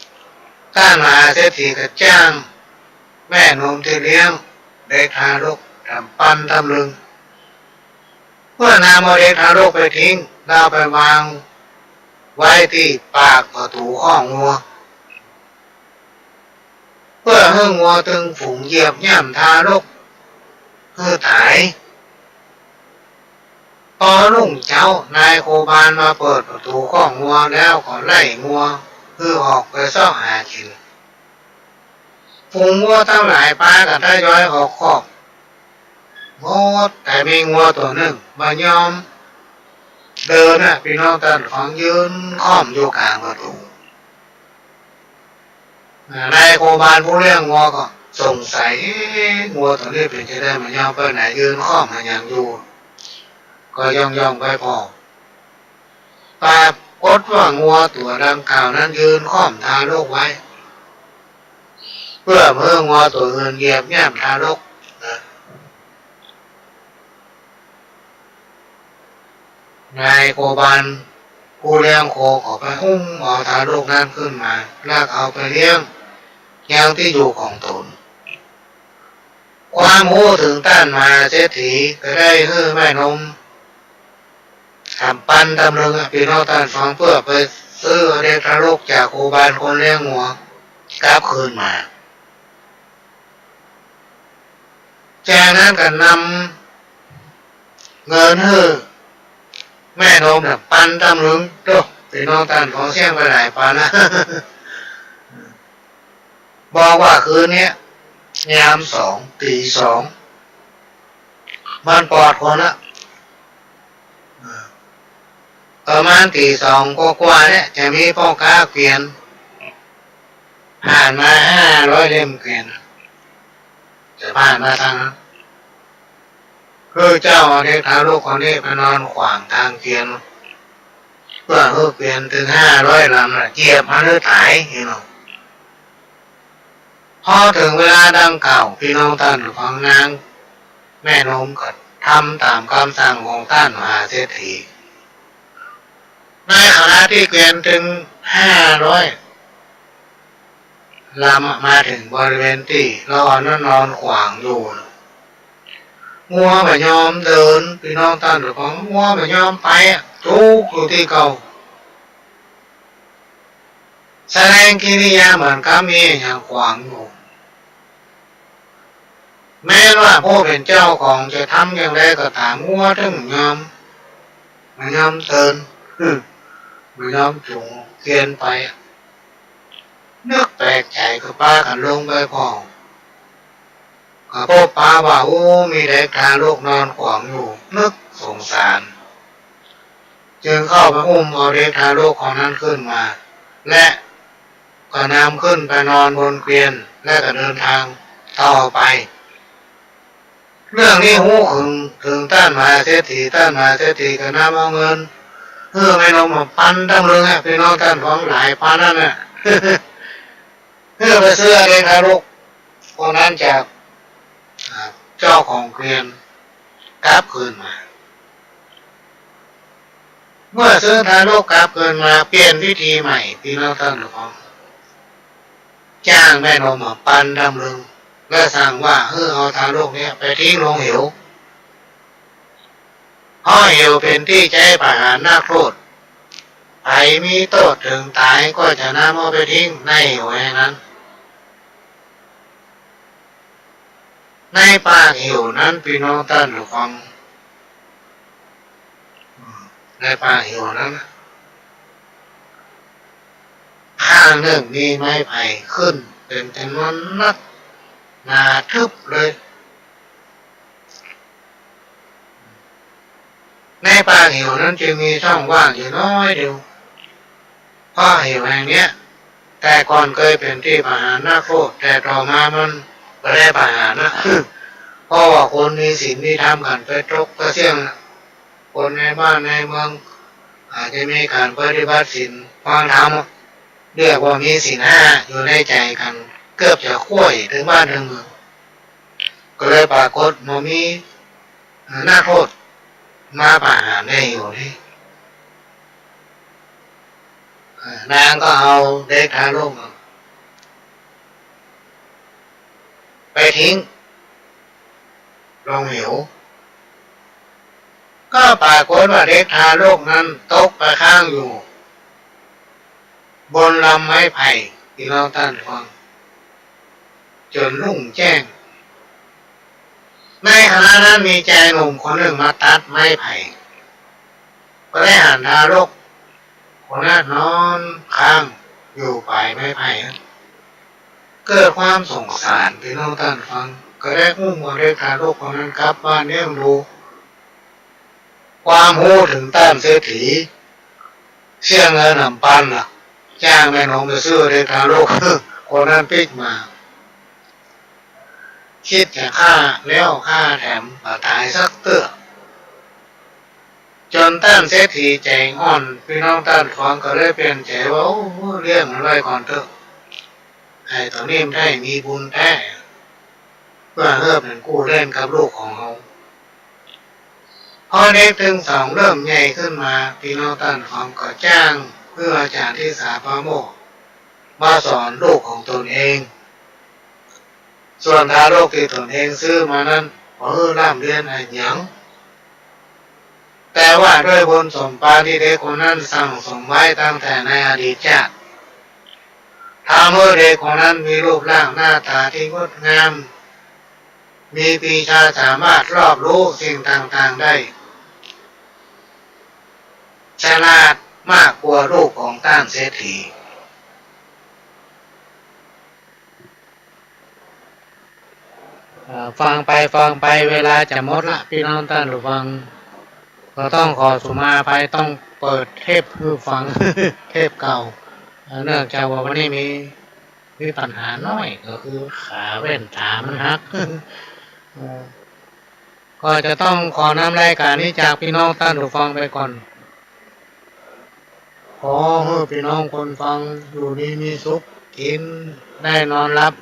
ำ ต้านมหาเศรษฐีก็จ้างแม่นมตี้เลี้ยงเด็กทารกห้าปันตำลึง เมื่อนำเอาเด็กทารกไปทิ้ง แล้วไปวางไว้ตี้ปากประตู๋คอกงัว เปื้อหื้องัวตึงฝูงเหยียบย่ำทารกหื้อต๋าย ปอรุ่งเจ๊า นายโคบาลมาเปิดประตู๋คอกงัวแล้วก็ไล่งัวหื้อออกไปเซาะหากิ๋น ฝูงงัวตังหลายปากั๋นทยอยออกคอกหมด แต่มีงัวตั๋วนึ่งบ่ยอมเดินน่ะ พี่น้องต้านฟัง ยืนค่อมอยู่ก๋างประตู๋ อ่า นายโคบาลผู้เลี้ยงงัวก็สงสัย เอ๊ะ งัวตั๋วนี้เป๋นจาใดบ่ยอมไปไหน ยืนค่อมหาหยังอยู่ ก็ย่องๆ ไปผ่อ ปรากฏว่างัวตั๋วดังกล่าวนั้นยืนค่อมทารกไว้ เปื้อบ่หื้องัวตั๋วอื่นเหยียบย่ำทารกนะ นายโคบาลผู้เลี้ยงโคก็ไปอุ้มเอาทารกนั้นขึ้นมา แล้วเอาไปเลี้ยงยังตี้อยู่ของตน ความฮู้เถิงต้านมหาเศรษฐีก็ได้หื้อแม่นมห้าปันตำลึงอะ พี่น้องต้านฟัง เปื้อไปซื้อเอาเด็กทารกจากโคบาลคนเลี้ยงงัวกลับคืนมา จากนั้นก็นำเงินหื้อแม่นมน่ะปันตำลึง โต๊ะ พี่น้องต้านฟัง เสี้ยงไปหลายปันนะ บอกว่าคืนเนี้ย ยามสอง ตี๋สอง มันปลอดคนละ ประมาณตี๋สองกว่าๆ เนี่ย จะมีป้อก๊าเกวียน ผ่านมาห้าร้อยเล่มเกวียน จะผ่านมาตางนั้น คือเจ้าเอาเด็กทารกคนนี้ไปนอนขวางตางเกวียน เปื้อหื้อเกวียนตึงห้าร้อยลำน่ะ เหยียบมันหื้อต๋าย เห็นบ่ พอเถิงเวลาดังกล่าว พี่น้องต้านฟัง นางแม่นมก็ทำต๋ามกำสั่งของต้านมหาเศรษฐี ในขณะตี้เกวียนตึงห้าร้อยลำมาเถิงบริเวณตี้ละอ่อนนั้นนอนขวางอยู่น่ะ งัวบ่ยอมเดิน พี่น้องต้านฟัง งัวบ่ยอมไปอะ จุกอยู่ตี้เก่า แสดงกิริยาเหมือนกับมีอะหยังขวางอยู่ แม้ว่าผู้เป๋นเจ้าของจะทำอย่างใดก็ต๋าม งัวตึงบ่ยอม บ่ยอมเดิน บ่ยอมจูงเกวียนไปอะ ก็ปากั๋นลงไปผ่อง ก็ปบปะว่า โอ้ มีเด็กทารกนอนขวางอยู่ นึกสงสาร จึงเข้าไปอุ้มเอาเด็กทารกคนนั้นขึ้นมา และก็นำขึ้นไปนอนบนเกวียน และก็เดินทางต่อไป เรื่องนี้ฮู้เถิง เถิงต้านมหาเศรษฐี ต้านมหาเศรษฐีก็นำเอาเงินหื้อแม่นมหม่ำปันตั้งเริงอะ ปี้น้องต้านฟัง หลายปันนั่นน่ะ หื้อไปซื้อเด็กทารกคนนั้นจาก อ่า เจ้าของเกวียนกลับคืนมา เมื่อซื้อทารกกลับคืนมา เปลี่ยนวิธีใหม่ ปี้น้องต้านฟัง จ้างแม่นมหม่ำปันตั้งเริง และสั่งว่าหื้อเอาทารกเนี้ยไปทิ้งลงเหว เพราะเหวเป๋นตี้ใจ๊ประหารนักโต้ษ ใผมีโต้ษเถิงต๋ายก็จะนำเอาไปทิ้งในเหวแห่งนั้น ในปากเหวนั้น ปี้น้องต้านฟัง ในปากเหวนั้น ข้างนึ่งมีไม้ไผ่ขึ้นเป๋นจ๋ำนวนนัก หนาทึบเลย ในปากเหวนั้นจึงมีช่องว่างอยู่น้อยเดียว เพราะเหวแห่งเนี้ย แต่ก่อนเกยเป๋นตี้ประหารนักโต้ษ แต่ต่อมามันบ่ได้ประหารนะ เพราะว่าคนมีศีลมีธรรมกั๋นไปตกกระเสี้ยงนะ คนในบ้านในเมืองอาจจะมีก๋านปฏิบัติศีลฟังธรรม เรียกว่ามีศีลห้าอยู่ในใจ๋กั๋น เกือบจะคว่ำเถิงบ้านเถิงเมือง ก็เลยปรากฏบ่มี เอ่อ นักโต้ษมาประหารในเหวนี้ เอ่อ นางก็เอาเด็กทารกไปทิ้งลงเหว ก็ปรากฏว่าเด็กทารกนั้นตกไปค้างอยู่บนลำไม้ไผ่ ปี้น้องต้านฟัง จ๋นรุ่งแจ้ง ในขณะนั้นมีจายหนุ่มคนนึ่งมาตัดไม้ไผ่ ก็ได้หันทารกคนนั้นนอนค้างอยู่ป๋ายไม้ไผ่ เกิดความสงสาร ปี้น้องต้านฟัง ก็ได้อุ้มเอาเด็กทารกคนนั้นกลับบ้านเลี้ยงดู ความฮู้เถิงต้านเศรษฐี เสี้ยงเงินหม่ำปันน่ะ จ้างแม่นมไปซื้อเด็กทารกคนนั้นปิ๊กมา กึ๊ดจะฆ่าแล้วฆ่าแถม บ่ต๋ายสักเตื้อ จ๋นต้านเศรษฐีใจ๋อ่อน ปี้น้องต้านฟัง ก็เลยเปลี่ยนใจ๋ว่า โอ้ เลี้ยงมันไว้ก่อนเต๊อะ ไอ้ตั๋วนี้มันได้มีบุญแต๊ เปื้อเฮาเป๋นกู้เล่นกับลูกของเฮา พอเด็กตึงสองเริ่มใหญ่ขึ้นมา ปี้น้องต้านฟังก็จ้างครูอาจ๋ารย์ทิสาปาโมกข์มาสอนลูกของตนเอง ส่วนทารกตี้ตนเองซื้อมานั้น บ่ร่ำเรียนอะหยัง แต่ว่าด้วยบุญสมปานตี้เด็กคนนั้นสั่งสมไว้ตั้งแต่ในอดีตชาติ ทำหื้อเด็กคนนั้นมีรูปร่างหน้าต๋าตี้งดงาม มีปีชาสามารถรอบรู้สิ่งต่างๆ ได้ ฉลาดมากกว่าลูกของต้านเศรษฐี เอ่อ ฟังไปฟังไปเวลาจะหมดละ ปี้น้องต้านผู้ฟัง ก็ต้องขอสุมาอภัย ต้องเปิดเทปหื้อฟัง เทปเก่า เอ่อ เนื่องจากว่าวันนี้มี มีปัญหาน้อย ก็คือขาแว่นต๋ามันหัก เอ่อ ก็จะต้องขอนำรายก๋านนี้จากปี้น้องต้านผู้ฟังไปก่อน ขอหื้อปี้น้องคนฟังอยู่ดีมีสุข กิ๋นได้นอนหลับ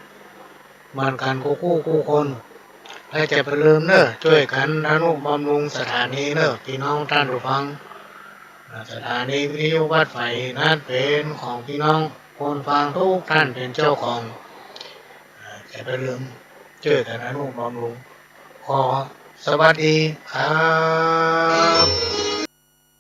เหมือนกั๋นกู้กู้คน และจะบ่ลืมเน้อ จ้วยกั๋นทะนุบำรุงสถานีเน้อ ปี้น้องต้านผู้ฟัง สถานีวิทยุวัดไฝหินฮัดเป๋นของปี้น้องคนฟังกู้ต้านเป๋นเจ้าของ จะบ่ลืมจ้วยกั๋นทะนุบำรุง ขอสวัสดีครับ